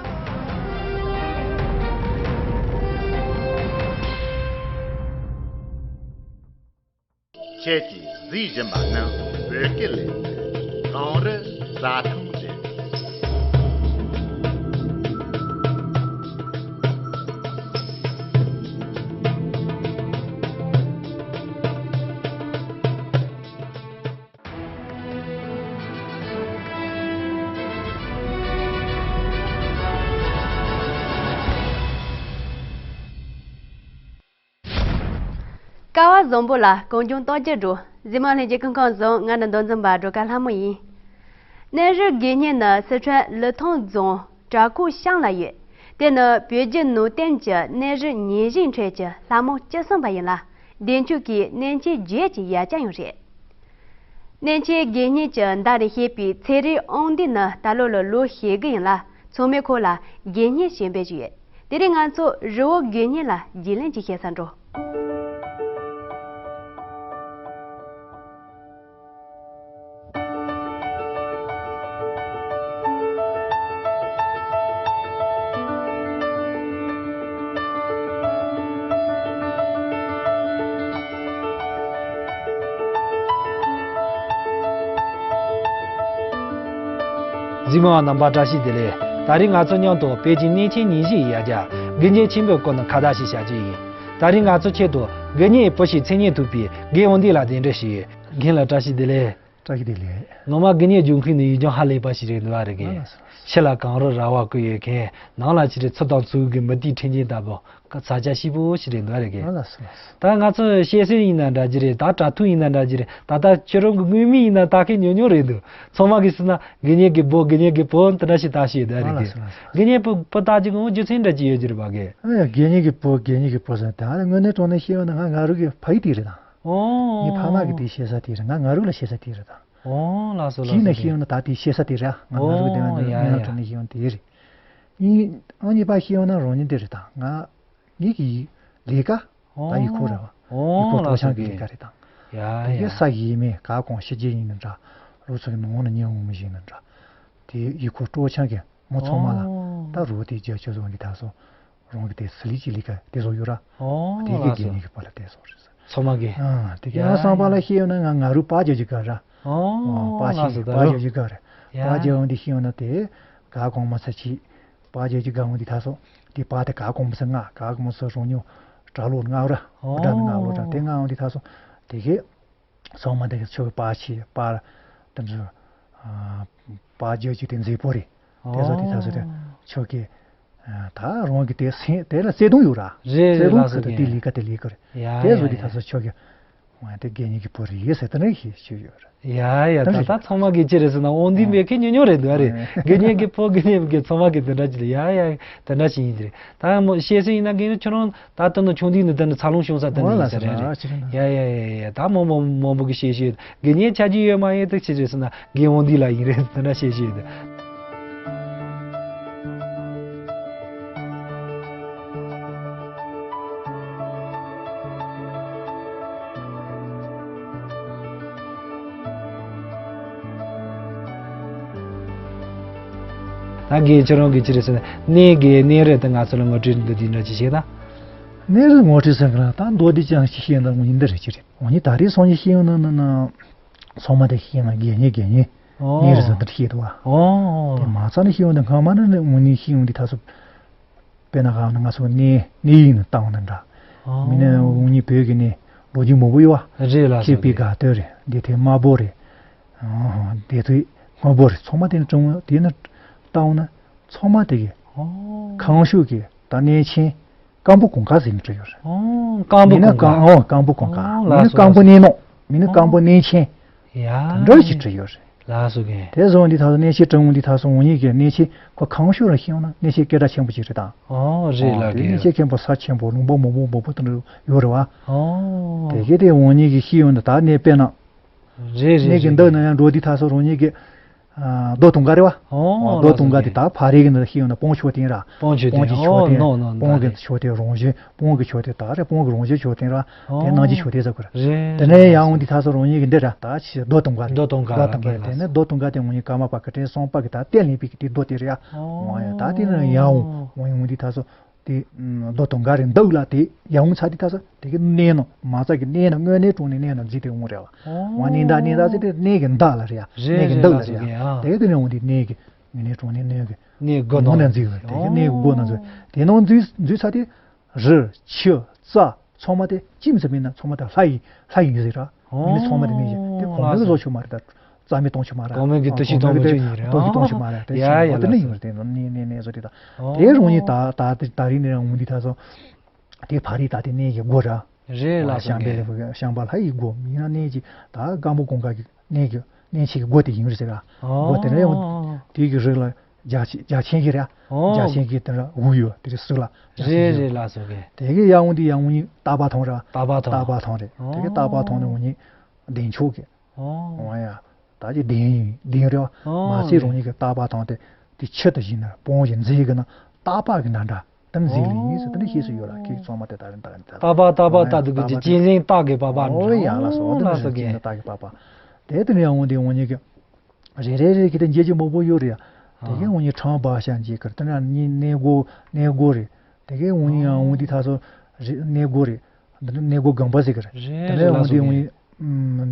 ཁྱེད་ཀྱིས་གཟིགས་བཞིན་པ་ནི་བོད་སྐད་ལས་གངས་རི་རྩྭ་ཐང་རེད། ཀ་བ་བཟང་པོ་ལ་གངས་ལྗོངས་རྟགས་བརྒྱད་འགྲོ། གཟིགས་མོ་ལྷན་རྒྱས་སྐུ་ཁམས་བཟང་། ང་ནི་མདོ་འཛིན་པ་སྒྲོལ་དཀར་ལྷ་མོ་ཡིན། གནས་རི་དགེ་བསྙེན་ནི་སི་ཁྲོན་ལི་ཐང་རྫོང་བྲག་ཁུག་ཤང་ལ་ཡོད། དེ་ནི་བོད་བརྒྱུད་ནང་བསྟན་གྱི་གནས་རི་ཉེར་བཞིའི་ཁྲོད་ཀྱི་ལྷ་མོ་བཅུ་གསུམ་པ་ཡིན་ལ། བདེ་མཆོག་གི་གནས་ཆེན་བརྒྱད་ཀྱི་ཡ་གྱལ་ཡང་རེད། གནས་ཆེན་དགེ་བསྙེན་གྱི་མདའ་རུ་བཤད་པའི་ཚེ་རིང་དབང་འདུས་ནི་ད་ལོ་ལ་ལོ་ཞེ་དགུ་ཡིན་ལ། ཚང་མས་ཁོ་ལ་དགེ་བསྙེན་ཞེས་འབོད་ཀྱི་ཡོད། དེ་རིང་ང་ཚོ་རི་བོ་དགེ་བསྙེན་ལ་རྒྱུས་ལོན་གྱིས་བཤད་ས་འགྲོ། གཟིགས་མོ་བ་རྣམ་པ་བཀྲ་ཤིས་བདེ་ལེགས། ད་རིང་ང་ཚོ་མཉམ་དུ་བོད་ཀྱི་གནས་ཆེན་ཉེར་བཞི་ཡི་ཡ་གྱལ་དགེ་བསྙེན་ཆེན་པོའི་སྐོར་ནས་ཁ་བརྡ་ཞིག་བྱ་རྒྱུ་ཡིན། ད་རིང་ང་ཚོ་ཆེད་དུ་དགེ་བསྙེན་ཡི་བུ་ཞེས་མཚན་སྙན་ཐོབ་པའི་རྒན་དབང་འདུས་ལ་གདན་འདྲེན་ཞུས་ཡོད། རྒན་ལགས་བཀྲ་ཤིས་བདེ་ལེགས། བཀྲ་ཤིས་བདེ་ལེགས། ངོ་མ་དགེ་བསྙེན་སྦྱོང་མཁན་ནི་ཡུལ་ལྗོངས་ཧ་ལས་པ་ཞིག་རེད་འདུག་ཨ་རེད་གི། ཨ་ལགས་སོ། ཕྱི་ལ་གངས་རི་ར་བ་བརྐོས་ཡོད་མཁན། ནང་ལ་ཅི་རེད་ཆུ་དང་མཚོ་གི་མུ་ཏིག་ཕྲེང་ཅན་ལྟ་བུ་ས་ཆ་སྐྱིད་པོ་ཞིག་རེད་འདུག་ཨ་རེད་གི། ཨ་ལགས་སོ་ལགས་སོ། ད་ང་ཚོ་བཤད་སྲོལ་ཡིན་ན་འདྲ་རྒྱུ་རེད། ད་དྲ་ཐོག་ཡིན་ན་འདྲ་རྒྱུ་རེད། ད་ལྟ་ཁྱོད་རང་གི་དངོས་མིང་ཡིན་ན་ལྟ་མཁན་ཉུང་ཉུང་རེད་འདུག་ཚང་མ་གིས་ཟེར་ན་དགེ་བསྙེན་གྱི་བུ་དགེ་བསྙེན་གྱི་བུ་འདི་འདྲ་ཞིག་ལྟ་ཤེས་འདུག་ཨ་རེད་གི། ཨ་ལགས་སོ་ལགས་སོ། དགེ་བསྙེན་བུ་བུ་ལྟ་རྒྱུ་གི་རྒྱུ་མཚན་འདྲ་ཅིག་ཡོད་རྒྱུ་རེད་པ་གི། ཨ་ཡ་དགེ་བསྙེན་གྱི་བུ་དགེ་བསྙེན་གྱི་བུ་ཟེར་ན་ད་དངོས་གནས་དྲང་གནས་བཤད་ཡོང་ན་ང་ང་རང་གི་ཕ་ཡུལ་དེ་རེད་ད། ཨོ། ངའི་ཕ་མ་གི་དེ་བཤད་ས་དེ་རེད། ང་ང་རང་ལ་བཤད་ས་དེ་རེད་ད། ཨོ་ལགས་སོ་ལགས་སོ། གཞི་ནས་བཤད་ཡོང་ན་ད་དེ་བཤད་ས་དེ་རེད། ང་ང་རང་གི་དེ་ཨོ་ཡ་ཡ། ང་དྲང་གནས་བཤད་ཡོང་དེ་རེད། ཨ་གཉིས་པ་བཤད་ཡོང་ན་རང་ཉིད་དེ་རེད་ད། ང་ངེད་ཀྱི་ལས་ཀ་ད་ཡི་ཁོ་རེད་བ། ཡི་ཁོ་ཀྲོའུ་ཆང་གི་ལས་ཀ་རེད་ད། ཡ་དེ་གའི་ཡ། ས་ཡིན་མིན་ག་གོང་ཕྱི་རྒྱལ་ཡིན་ན་འདྲ། རོགས་ཚོ་གི་ནང་ན་ཉེ་འོང་མི་ཞིག་ན་འདྲ། དེ་ཡི་ཁོ་ཀྲོའུ་ཆང་གི་མི་ཚང་མ་ལ་ད་རོགས་དེ་རྒྱ་ཆེ་བཟོ་འདི་ད་སོ། རང་གི་དེ་སི་ལི་ཅི་ལི་ཀ་དེ་བཟོ་ཡོད་ར། ཨོ་དེ་གི་ལགས་སོ། དགེ་བསྙེན་གི་བུ་ལ་དེ་བཟོ་རེད་ཟེར། ཚང་མ་གི། ཨ་དེ་གི་ཡ་ང་བསམ་པ་ཡ། ལ་ཤེས་ཡོང་ན་ང་ང་རུ་པ་རྒྱག་རྒྱུ་ག་ར། ཨོ་ཨོ་པ་ལགས་ཤེས་སོ་ད་པ་རུ། རྒྱག་རྒྱུ་ག་ར། ཡ། པ་རྒྱག་འོང་དེ་ཤེས་ཡོང་ན་དེ་ག་གོང་མ་ས་ཆི། པ་རྒྱག་རྒྱུ་ག་འོང་དེ་ད་སོ། དེ་པ་དེ་ག་གོང་མ་ས་ང་ག་གོང་མ་ས་རང་ཉོ། གྲྭ་ལོག་ལྔ་ར། ཨོ། གྲྭ་ལྔ་ལོ་གྲྭ་དེ་ལྔ་འོང་དེ་ད་སོ། དེ་གི། ཚང་མ་དེ་གི་ཆོས་པ་ཆེ་པ་དེ་ཚོ་པ་རྒྱག་རྒྱུ་དེ་མཛེས་པོ་རེད། དེ་ཚོ་དེ་ད་ཚོ་དེ་ཆོས་ཀྱི་ད་རང་གི་དེ་སེམས་དེ་ལ་བརྩེ་དུང་ཡོད་ར། རེད་བརྩེ་དུང་ལགས་སོ་ཁུ་དེ་དེ་ལས་ཀ་དེ་ལས་ཀ་རེད། ཡ་དེ་ཚོ་ཡ་དེ་ད་ཡ། ཚོ་ཆོས་ཀྱི་ང་དེ་དགེ་བསྙེན་གྱི་བུ་རེད་ཟེར་དེ་འདྲ་ཞིག་ཞུས་ཡོད་རེད། ཡ་ཡ་ད་ད་ད་ཚང་མ་གི་ཅི་རེད་ཟེར་ན་དབང་འདུས་མེད་མཁན་ཉུང་ཉུང་རེད་འདུག་ཨ་རེད། དགེ་བསྙེན་གྱི་བུ་དགེ་བསྙེན་གྱི་ཚང་མ་གི་དེ་འདྲ་ཅི་རེད། ཡ་ཡ་དེ་འདྲ་ཞིག་ཡིན་གྱི་རེད། ད་མོ་བཤད་སྲོལ་ཡིན་ན་དགེ་བསྙེན་ཁྱོད་རང་ད་ལྟ་ནི་ཆུང་དུས་ནས་ད་ནི་འཚར་ལོངས་བྱུང་ས་དེ་འོ་ནི་ཡིན་ལགས་ས་སོ་རེད་རེད། ལགས་ཅི་རེད་ན། ཡ་ཡ་ཡ་ཡ་ད་མང་པོ་མང་པོ་གི་བཤད་ཤེས་དགེ་བསྙེན་ཆ་རྒྱུས་ཡོད་མ་ཡོད་དེ་ཅི་རེད་ཟེར་ན་དགེ་དབང་འདུས་ལ་ཡིན་རེད་དེ་འདྲ་བཤད་ཤེས་ཡོད། ད་རྒན་ཁྱེད་རང་གིས་ཅི་རེད་ཟེར་ན། གནས་གི་གནས་རི་དེ་ང་ཚོ་ལ་ངོ་སྤྲོད་འདི་འདྲ་ཅིག་བྱེད་དང་། གནས་རི་ངོ་སྤྲོད་ཟེར་གི་ལ་ད་མདོ་སྡེ་ཅན་ཞིག་ཤེས་ན་ངོ་ཡིན་འདི་རེད་ཅི་རེད། འོ་ནི་ད་རེས་སང་ཉིན་ཤེས་ཡོང་ན་ན་ན། ཚང་མ་དེ་ཤེས་ན་དགེ་བསྙེན་དགེ་བསྙེན། ཨོ། གནས་རི་ཟེར་འདི་ཤེས་འདུག་བ། ཨོ། དེ་མ་ཚང་ནས་ཤེས་ཡོང་དེ་སྔ་མ་ནི་ངོ་ནས་ཤེས་ཡོང་དེ་ད་སོ། དཔེར་ན་གང་ན་ང་ཚོ་གནས་གནས་ཡིག་ནས་བལྟ་བ་ན་འདྲ། ཨོ། མི་ནི་འུ་གཉིས་བོད་ཀྱི་གནས་ལོ་རྒྱུས་མང་པོ་ཡོད་བ། རེད་ལགས་སོ། མཁས་པའི་དགའ་སྟོན་རེད། འདི་ཐེ་དམར་པོ་རེད། ཨོ། འདི་ཐེ་སྔོན་པོ་རེད། ཚང་མ་དེ་ནི་དྲང་དེ་ནི་བལྟ་བ་ན་ཚང་མ་དེ་གི། ཨོ། ཁམས་ཕྱོགས་ཀྱི་ད་གནས་ཆེན་སྐམ་པོ་གུང་དཀར་ཟེར་ནས་བྲིས་ཡོད་རེད། ཨོ། སྐམ་པོ་མི་ནི་གུང་དཀར། སྐམ་ཨོ་སྐམ་པོ་གུང་དཀར། ཨོ། མི་ནི་ལགས་སོ། སྐམ་པོ་གནས་ནོ། མི་ནི་སྐམ་པོ་ཨོ་གནས་ཆེན། ཡ། དེ་འདྲ་ཞིག་བྲིས་ཡོད་རེད། ལགས་སོ་རྒན། དེ་བཟོ་འདི་ད་གནས་ཆེན་དྲང་འདི་ད་སོ་འུ་གཉིས་ཀྱི་གནས་ཆེན་ཁོ་ཁམས་ཕྱོགས་ལ་ཤེས་ན་གནས་ཆེན་སྐད་གྲགས་ཆེན་པོ་ཅིག་རེད་ད། ཨོ་རེད་ལགས་རྒན། གནས་ཆེན་ཁེམ་པོ་ས་ཆེན་པོ་ལུང་པ་མང་པོ་མང་པོ་དེ་འདྲ་ཡོད་རེད་བ། ཨོ། དེ་གས་དེ་འུ་གཉིས་ཀྱི་ཤེས་ཡོན་ད་གནས་དཔེར་ན། རེད་རེད། གནས་ཀྱི་འདི་ན་ཡང་འགྲོ་འདི་ད་སོ་རང་ཉིད་ཀྱི། རྡོ་དུང་དཀར་རེད་བ། ཨོ་རྡོ་དུང་དཀར་དེ་ད་ཕ་རི་གི་འདི་ཤེས་ཡོན་ན་སྤང་མཆོད་རྟེན་ར། སྤང་མཆོད་རྟེན། སྤང་གི་མཆོད་རྟེན། ཨོ་ནོ་ནོ། སྤང་གི་མཆོད་རྟེན་རང་བཞིན། སྤང་གི་མཆོད་རྟེན་ད་རེད། སྤང་གི་རང་བཞིན་མཆོད་རྟེན་ར། དེ་ནང་གི་མཆོད་རྟེན་ཟེར་དགོས་ར། དེ་ནས་ཡང་འོང་འདི་ད་སོ་རང་ཉིད་ཀྱི་འདི་ར་ད་ཕྱི་རྡོ་དུང་དཀར་རེད། རྡོ་དུང་དཀར། རྡོ་དུང་དཀར་རེད། དེ་ནས་རྡོ་དུང་དཀར་དེ་འོང་ངི་ཀརྨ་པ་སྐུ་ཕྲེང་གསུམ་པ་གི་ད་གཏེར་ལེན་པའི་གི་དེ་རྡོ་དེ་རེད་ཡ། ཨོ། འོང་ཡ་ད་དེ་ནས་ཡང་འོང་འོང་འདི་ད་སོ། དེ་རྡོ་དུང་དཀར་རེད་འདུག་ལ་དེ་ཡང་འོང་ཚ་དེ་ད་སོ་དེ་གི་གནས་ནོ་མ་རྩ་གི་གནས་ནོ་དངོས་གནས་དྲང་གནས་གནས་ནོ་འཛིན་དེ་འོང་རེད་བ། འོང་གནས་ད་གནས་ད་ཟེར་དེ་གནས་གི་མདའ་ལ་རེད་ཡ། རེད་གནས་གི་མདའ་ལ་རེད་ཡ། རེད་ལགས་སོ་རྒན། ཨ། དེ་གི་དེ་ནས་འོང་དེ་གནས་གི་དངོས་གནས་དྲང་གནས་གནས་གི་གནས་སྒོ་ནང་ནས་འཛིན་རེད། དེ་གི་གནས་གི་སྒོ་ནང་འཛིན། དེ་ནང་འཛིན་འཛིན་ཚ་དེ་རི་ཆུ་རྩྭ་ཚང་མ་དེ་ཅི་མི་ཟེར་མིན་ན་ཚང་མ་དེ་ལྷ་ཡི་ལྷ་ཡི་ཟེར་ར། མི་ནི་ཚང་མ་དེ་མི་ཡིན་དེ་གོང་མའི་བཟོ་ཆོག་མ་རེད་ད། རྩ་མེད་གཏོང་ཆོག་མ་རེད། གོང་མའི་གི་བརྟུལ་ཞུགས་གཏོང་མི་ཆོག་ཡིན་རེད། བརྟུལ་ཞུགས་གཏོང་ཆོག་མ་རེད། དེ་ཡ་ཡ་ཞིག་དེ་ནི་ཡིན་རེད། དེ་ནི་ནི་ནི་བཟོ་དེ་ད། དེ་རུང་ནི་ད་ད་ད་རིང་ནི་རང་འདི་ད་སོ། དེ་ཕ་རི་ད་དེ་གནས་ཀྱི་སྒོ་ར། རེད་ལགས་སོ། ཤམ་པའི་ལེ་ཤམ་པ་ལྷ་ཡི་སྒོ་མིན་ན་གནས་ཀྱི་ད་སྐམ་པོ་གུང་དཀར་གྱི་གནས་ཀྱི་གནས་ཆེན་གྱི་སྒོ་དེ་ཡིན་རེད་ཟེར་ར། སྒོ་དེ་ནས་ཡང་དེ་གི་རི་ལ་རྒྱ་ཆེ་རྒྱ་ཆེན་གྱི་ར། རྒྱ་ཆེན་གྱི་དེ་ར་དབུ་ཡོད་དེ་རི་སུ་ལ། རེད་རེད་ལགས་སོ་རྒན། དེ་གི་ཡང་འདི་ཡང་ནི་སྟག་པ་ཐང་ར། སྟག་པ་ཐང་། སྟག་པ་ཐང་རེད། དེ་གི་སྟག་པ་ཐང་ནས་འོང་ནི་བདེ་མཆོག་གི། ཨོ། འོ་ཡ། ད་ཅི་བདེན་ཡིན་བདེན་རེད་བ། ཨོ། མ་ཚད་རང་ཉིད་ཀྱི་སྟག་པ་ཐང་དེ་དེ་ཆུ་དེ་བཞིན་ན་སྤང་བཞིན་མཛེས་གི་ན་སྟག་པ་གི་འདྲ་འདྲ་དེ་མཛེས་ལེ་ཡིན་ཟེར་དེ་འདྲ་ཤེས་སུ་ཡོད་ལ་ཁྱེད་ཚང་མ་དེ་ད་རིང་ད་རིང་ད་རིང་། སྟག་པ་སྟག་པ་ཨོ་ཡ། སྟག་དེ་གི་སྟག་པ་དེ་གཅན་གཟན་སྟག་གི་པགས་པ་འདྲ། ཨོ་ཡ་ལ་སོ་དེ་ལ་ལ་སོ་གཅན་གཟན་སྟག་གི་པགས་པ། དེ་དེ་ནས་ཡང་འོང་དེ་འོང་ཉིད་ཀྱི་རེ་རེ་རེ་ཁྱེད་དེ་མཇལ་རྒྱུ་མང་པོ་ཡོད་རེད་ཡ། དེ་གི་འོང་ཉིད་ཁྲང་པ་ཤ་མཇལ་གི་རེད། དེ་ནས་གནས་སྒོ་གནས་སྒོ་རེད། དེ་གི་འོང་ཉིད་ཡང་འོང་དེ་ད་སོ་རེ་གནས་སྒོ་རེད། འདི་ནི་གནས་སྒོ་དགོན་པ་ཟེར་གི་རེད། རེད་དེ་ནས་རེད་ལགས་འོང་སོ་དེ་རྒན། འོང་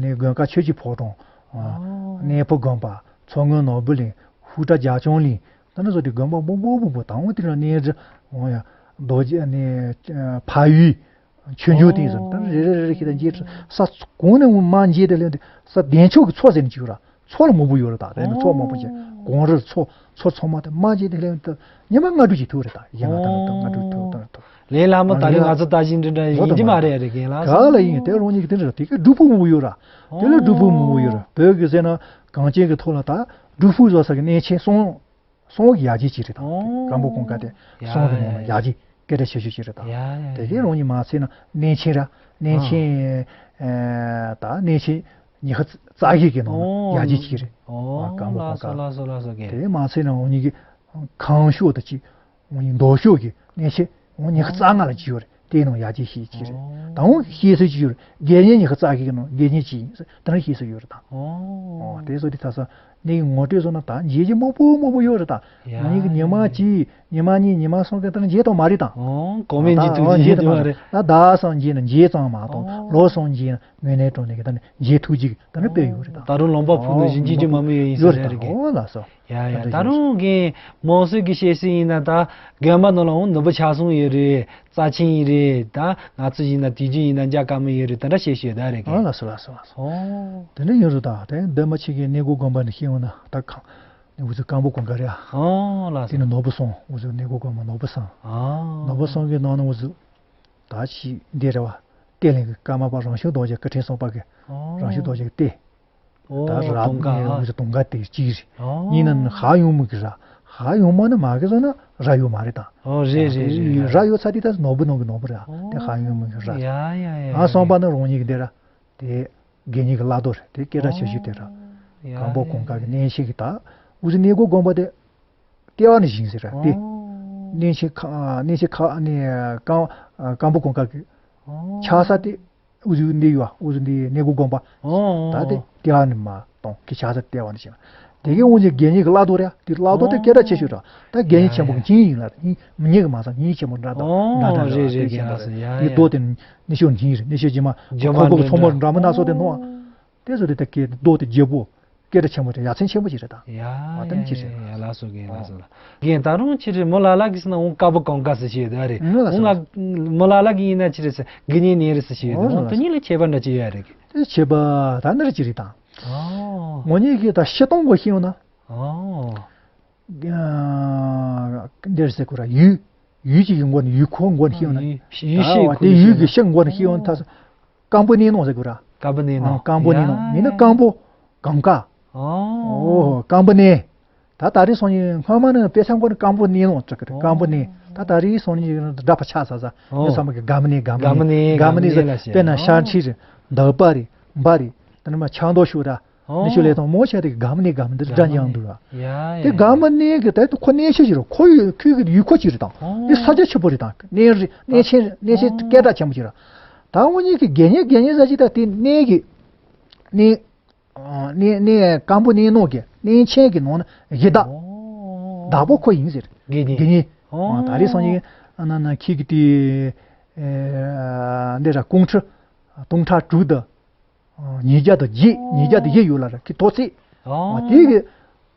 ནས་དགོན་ཁ་ཆོས་ཀྱི་ཕོ་བྲང་། ཨ། ཨོ། གནས་ཕོ་དགོན་པ། མཚོ་སྔོན་ནོར་བུ་གླིང་། ཧུ་ཏྲ་རྒྱ་ལྕང་གླིང་། དེ་ནས་བཟོ་དེ་དགོན་པ་སྦོམ་སྦོམ་སྦོམ་སྦོམ་དང་འོང་དེ་ར་གནས་རི་འོང་ཡ། རྡོ་རྗེ་ནས་ཕ་ཡུལ་ཆོས་འབྱུང་སྟེང་ཟེར་དེ་རེ་རེ་རེ་ཁྱེད་དང་མཇལ་ས་གོང་ནས་འོང་མ་མཇལ་དེ་ལས་དེ་ས་བདེ་མཆོག་གི་མཚོ་ཟེར་ནས་ཅིག་ཡོད་ར། མཚོ་ལ་མང་པོ་ཡོད་རེད་ད། དེ་ནི་མཚོ་མང་པོ་ཅིག་གངས་རི་མཚོ་མཚོ་ཚང་མ་དེ་མ་བརྗེད་དེ་ལེན་དུ་ཉི་མ་ལྔ་དྲུག་ཅིག་ཐུག་རེད་ད། ཡིན་ལ་ད་ལྟ་ལྔ་དྲུག་ཐུག་ད་ཐུག་ལས་སླ་མོ་ད་རེས་ང་ཚོ་ལྟ་བཞིན་འདི་འདྲ་ཡིན་གྱི་མ་རེད་རེད་རྒན་ལགས། ག་ལ་ཡིན་དེ་རང་ཉིད་ཀྱི་དེ་འདྲ་དེ་གའི་སྒྲུབ་ཕུག་མང་པོ་ཡོད་ར། དེ་ལ་སྒྲུབ་ཕུག་མང་པོ་ཡོད་ར། བོད་ཀྱི་ཟེར་ན་གངས་ཅན་གྱི་ཐོག་ལ་ད་སྒྲུབ་ཕུག་བཟོ་ས་གི་གནས་ཆེན་གསུམ། གསུམ་གྱི་ཡ་གྱལ་ཅིག་རེད་ད། ཨོ། སྐམ་པོ་གུང་དཀར་དེ་ཡ་གསུམ་གྱི་ནང་ནས་ཡ་ཡ་ཡ་གྱལ་སྐད་གྲགས་ཆེ་ཤོས་ཅིག་རེད་ད། ཡ་ཡ་དེ་ཡ་གའི་རང་ཉིད་མ་ཚད་ན་གནས་ཆེན་ར་གནས་ཆེན་ཨ་ད་གནས་ཆེན་ཉི་ཤུ་རྩ་བཞི་གི་ནང་ནས་ཡ་གྱལ་ཅིག་རེད། ཨོ། སྐམ་པོ་གུང་དཀར། ལགས་སོ་ལགས་སོ་ལགས་སོ་རྒན། དེ་མ་ཚད་ན་འོ་ཉིད་ཀྱི་ཁམས་ཕྱོགས་དང་གཅིག་འོ་ཉིད་མདོ་ཕྱོགས་ཀྱི་གནས་ཆེན་འོ་ཉི་ཤུ་རྩ་ལྔ་ལ་ཅིག་ཡོད་རེད། དེའི་ནང་ཡ་གྱལ་ཞེས་ཅིག་རེད། ཨོ། ད་འོ་ཤེས་སྲོལ་ཅིག་ཡོད་རེད། དགེ་བསྙེན་ཉི་ཤུ་རྩ་བཞི་གི་ནང་དགེ་བསྙེན་ཅིག་ཡིན་ཟེར་དེ་འདྲ་ཤེས་སྲོལ་ཡོད་རེད་ད། ཨོ། ཨོ་དེ་ཚོ་དེ་ཚ་ས་ནི་ངོ་སྤྲོད་སོང་ན་ད་མཇལ་རྒྱུ་མང་པོ་མང་པོ་ཡོད་རེད་ད། ཡ་ང་གཉིས་ཀྱི་ཉི་མ་ཡ་གཅིག་ཉི་མ་གཉིས་ཉི་མ་གསུམ་གི་ལྟར་མཇལ་ཐུབ་མ་རེད་ད། ཨོ་གོང་མའི་ད་མཇལ་ཐུབ་ཨོ་མཇལ་མཇལ་ཐུབ་མ་རེད། ད་ཟླ་གསུམ་མཇལ་ན་མཇལ་ཙམ་མ་གཏོགས། ཨོ་ལོ་གསུམ་མཇལ་ན་དངོས་གནས་དྲང་གནས་ཀྱི་ད་ནི་མཇལ་ཐུབ་རྒྱུ་གི་ད་ནི་དཔེ་ཡོད་རེད་ད། ད་རུང་ལུང་པ་ཕུག་ནས་ཨོ་བཞིན་གྱི་མང་པོ་མང་པོ་ཡོད་ཡིན་ཟེར་ཡོད་རེད་ད། རེད་རེད། ཨོ་ལགས་སོ། ཡ་ཡ། ད་རུང་གི་མང་སུ་གི་བཤད་སྲོལ་ཡིན་ན་ད་དགོན་པ་ནང་ལ་འོང་ནོར་བུ་ཆ་ཚང་ཡོད་རེད། རྩ་ཆེན་ཡིན་རེད་ད། ང་ཚོ་ཡིན་ན་དུས་རྒྱུན་ཡིན་ན་འཇའ་དཀར་མོ་ཡོད་རེད། དེ་འདྲ་བཤད་ཤོད་ད་རེད་གི། ཨ་ལགས་སོ་ལགས་སོ་ལགས་སོ། ཨོ། དེ་འདྲ་ཡིན་རུང་ད་དེ་འདི་མ་ཕྱི་གི་གནས་སྒོ་དགོན་པ་ནས་ཤེས་འོང་ན་ད་གང་ནས་འུ་ཚོ་སྐམ་པོ་གུང་དཀར་རེད་ཨ། ཨོ་ལགས་སོ། དེ་ནས་ནོར་བུ་གསུམ་འུ་ཚོ་གནས་སྒོ་དགོན་པ་ནོར་བུ་གསུམ། ཨ། ནོར་བུ་གསུམ་གི་ནང་ནས་འུ་ཚོ་ད་ཕྱི་འདི་རེད་བ། གཏེར་ལེན་གི་ཀརྨ་པ་རང་བྱུང་རྡོ་རྗེ་སྐུ་ཕྲེང་གསུམ་པ་གི་ཨོ། རང་བྱུང་རྡོ་རྗེ་གི་གཏེར། ཨོ་ད་ར་དུང་དཀར་ནས་ཨ། འུ་ཚོ་དུང་དཀར་དེ་གཅིག་རེད། ཨོ། གཉིས་ནས་ཧ་ཡོང་མུ་གི་ར། ཧ་ཡོང་མ་ནི་མ་གི་ཟེར་ན་ར་ཡོད་མ་རེད་ད། ཨོ་རེད་རེད་རེད། ར་ཡོད་ཚ་དེ་ད་ནོར་བུ་ནང་གི་ནོར་བུ་ར། ཨོ། དེ་ཧ་ཡོང་མུ་གི་ར། ཡ་ཡ་ཡ་ཡ། ཨ་གསུམ་པ་ནི་རང་ཉིད་གི་དེ་ར། དེ་དགེ་བསྙེན་གི་བླ་རྡོ་རེད། དེ་སྐད་གྲགས་ཆེ་ཤོས་དེ་ར། ཨོ། ཡ་སྐམ་པོ་ཡ་གུང་དཀར་ཡ་གི་ཡ། གནས་ཆེན་གི་ད། འུ་ཚོ་གནས་སྒོ་དགོན་པ་དེ། ལྟེ་བ་ནས་བཞེངས་ཟེར་ར་སྟེ། ཨོ། གནས་ཆེན་ཁ་གནས་ཆེན་ཁ་ནས་སྐམ་སྐམ་པོ་གུང་དཀར་གྱི་ཨོ། ཆགས་ས་དེ་འུ་ཚོའི་འདི་ཡོད་ཨ། འུ་ཚོ་འདི་གནས་སྒོ་དགོན་པ། ཨོ། ད་དེ་ལྟེ་བ་ནས་མར་གཏོང་གི་ཆགས་ས་ལྟེ་བ་ནས་བཞེངས། དེ་གའི་དབང་ཆེན་དགེ་བསྙེན་གྱི་བླ་རྡོ་རེད། དེ་བླ་རྡོ་དེ་སྐད་གྲགས་ཆེ་ཤོས་རེད། ད་དགེ་བསྙེན་ཆེན་པོ་གི་སྤྱན་ཡིན་ལ་རེད། མྱི་གི་མ་ཚང་མྱི་ཆེན་པོ་འདྲ་དང་འདྲ་འདྲ་རེད། དེ་རྒན་ལགས་སོ། ཡ་དེ་ཡ། རྡོ་དེ་ནི་ཤོར་སྙིང་རེད། ནི་ཤོར་རྗེས་མ་རྒྱ་མ་ཁོ་ཁོ་གི་མཚོ་མོར་འདྲ་མོ་སྣ་ཚོགས་དེ་ནོ། དེ་ཚོ་དེ་ད་སྐད་རྡོ་དེ་རྒྱལ་པོ་སྐད་གྲགས་ཆེན་པོ་རེད། ཡ་མཚན་ཆེན་པོ་ཞིག་རེད་ད། ཡ་ཨ་དེ་ནི་ཡ་ཅི་ཡ་རེད། ཡ་ལགས་སོ། རྒན་ལགས་སོ་ལ། རྒན་ད་རུང་ཅི་རེད། མོ་ལ་ལ་གི་སི་ན་འོང་ཀ་བུ་གང་ག་སི་ཤེས་ད་རེད། ངོ་ལ་འོང་ང་མོ་ལ་ལ་གི་ཡིན་ན་ཅི་རེད་སི་དགེ་བསྙེན་ནས་རེད་སི་ཤེས་ད། འོང་དུ་ཉིད་ལ་ཁྱད་པར་འདྲ་ཅི་ཡ་རེད། དེ་ཁྱད་པར་ད་ནི་རེད་ཅི་རེད་ད། ཨོ། ངོ་ཉིད་ཀྱི་ད་ཤི་སྟོང་གོ་ཤེས་ཡོང་ན། ཨོ། འདིར་ཟེར་གོ་ར་ཡུལ། ཡུལ་གཅིག་གི་མགོ་ནས་ཡུལ་ཁོ་མགོ་ནས་ཤེས་ཡོང་ན། ཡུལ་ཤེས་ཨ་ཁོ་དེ་ཡུལ་གྱི་ཤེས་ཤེས་མགོ་ནས་ཤེས་ཡོང་ཐ་ས། སྐམ་པོ་གནས་ནོ་ཟེར་གོ་ར། སྐམ་པོ་གནས་ནོ། ཨ་སྐམ་པོ་གནས་ནོ་ཡ་མིན་ན་ཡ། སྐམ་པོ་གང་ག་ཨོ། ཨོ་སྐམ་པོ་གནས། ད་ད་རེས་སོང་ཉིན་སྔོན་མ་ནི་དཔེ་ཆ་མགོ་ནས་སྐམ་པོ་གནས་ནོ་ཟེར་གི་རེད། སྐམ་པོ་གནས། ད་ད་རེས་སོང་ཉིན་སྒྲ་པ་ཆགས་ས་ས་ཨོ། ངས་བསམ་གི་སྒམ་ནས་སྒམ་སྒམ་ནས་ནས་སྒམ་ནས་སྒམ་ནས་ལ་ཟེར་བཤད་དཔེར་ན་ཨོ། ཤར་ཁྲིར་འདག་པ་རེད། འབའ་རེད། དེ་ནས་མ་ཆང་རྡོ་ཤུ་ར། ཨོ། ནི་ཤུ་ལས་དང་མོ་ཆ་དེ་གི་སྒམ་ནས་སྒམ་འདི་འདྲ་ཡང་འདུག་ར། ཡ་ཡ། དེ་སྒམ་ནས་གི་ད་དུ་ཁོ་གནས་ཤེས་ཀྱི་ར། ཁོ་ཡི་ཁུལ་གི་ཡུལ་ཁོ་ཅི་རེད་དང་། ཨོ། དེ་ས་ཆ་ཆེ་པོ་རེད་དང་། གནས་རི་གནས་ཆེན་གནས་ཆེན་སྐད་གྲགས་ཆེན་པོ་ཅི་ར། ད་འོ་ཉིད་ཀྱི་དགེ་བསྙེན་དགེ་བསྙེན་ཟ་ཅི་ད་དེ་གནས་གི་གནས། ཨ་གནས་གནས་སྐམ་པོ་གནས་ནོ་གི་གནས་ཆེན་གྱི་ནང་ན་གཞི་བདག་ཨོ། བདག་པོ་ཁོ་ཡིན་ཟེར། དགེ་བསྙེན། དགེ་བསྙེན། ཨོ། ཨ་ད་རེས་སང་ཉིན་ཨ་ན་ན་ཁྱེད་ཀྱི་དེ་ཨེ་འདི་ར་ཀོང་ཁྲི་སྟོང་ཕྲག་དྲུག་དང་ཉིས་བརྒྱ་དང་བརྒྱད། ཨོ། ཉིས་བརྒྱ་དང་བཞི་ཡོད་ལ་ར་ཁྱེད་ཐོག་ཚད། ཨོ། ཨ་དེ་གི་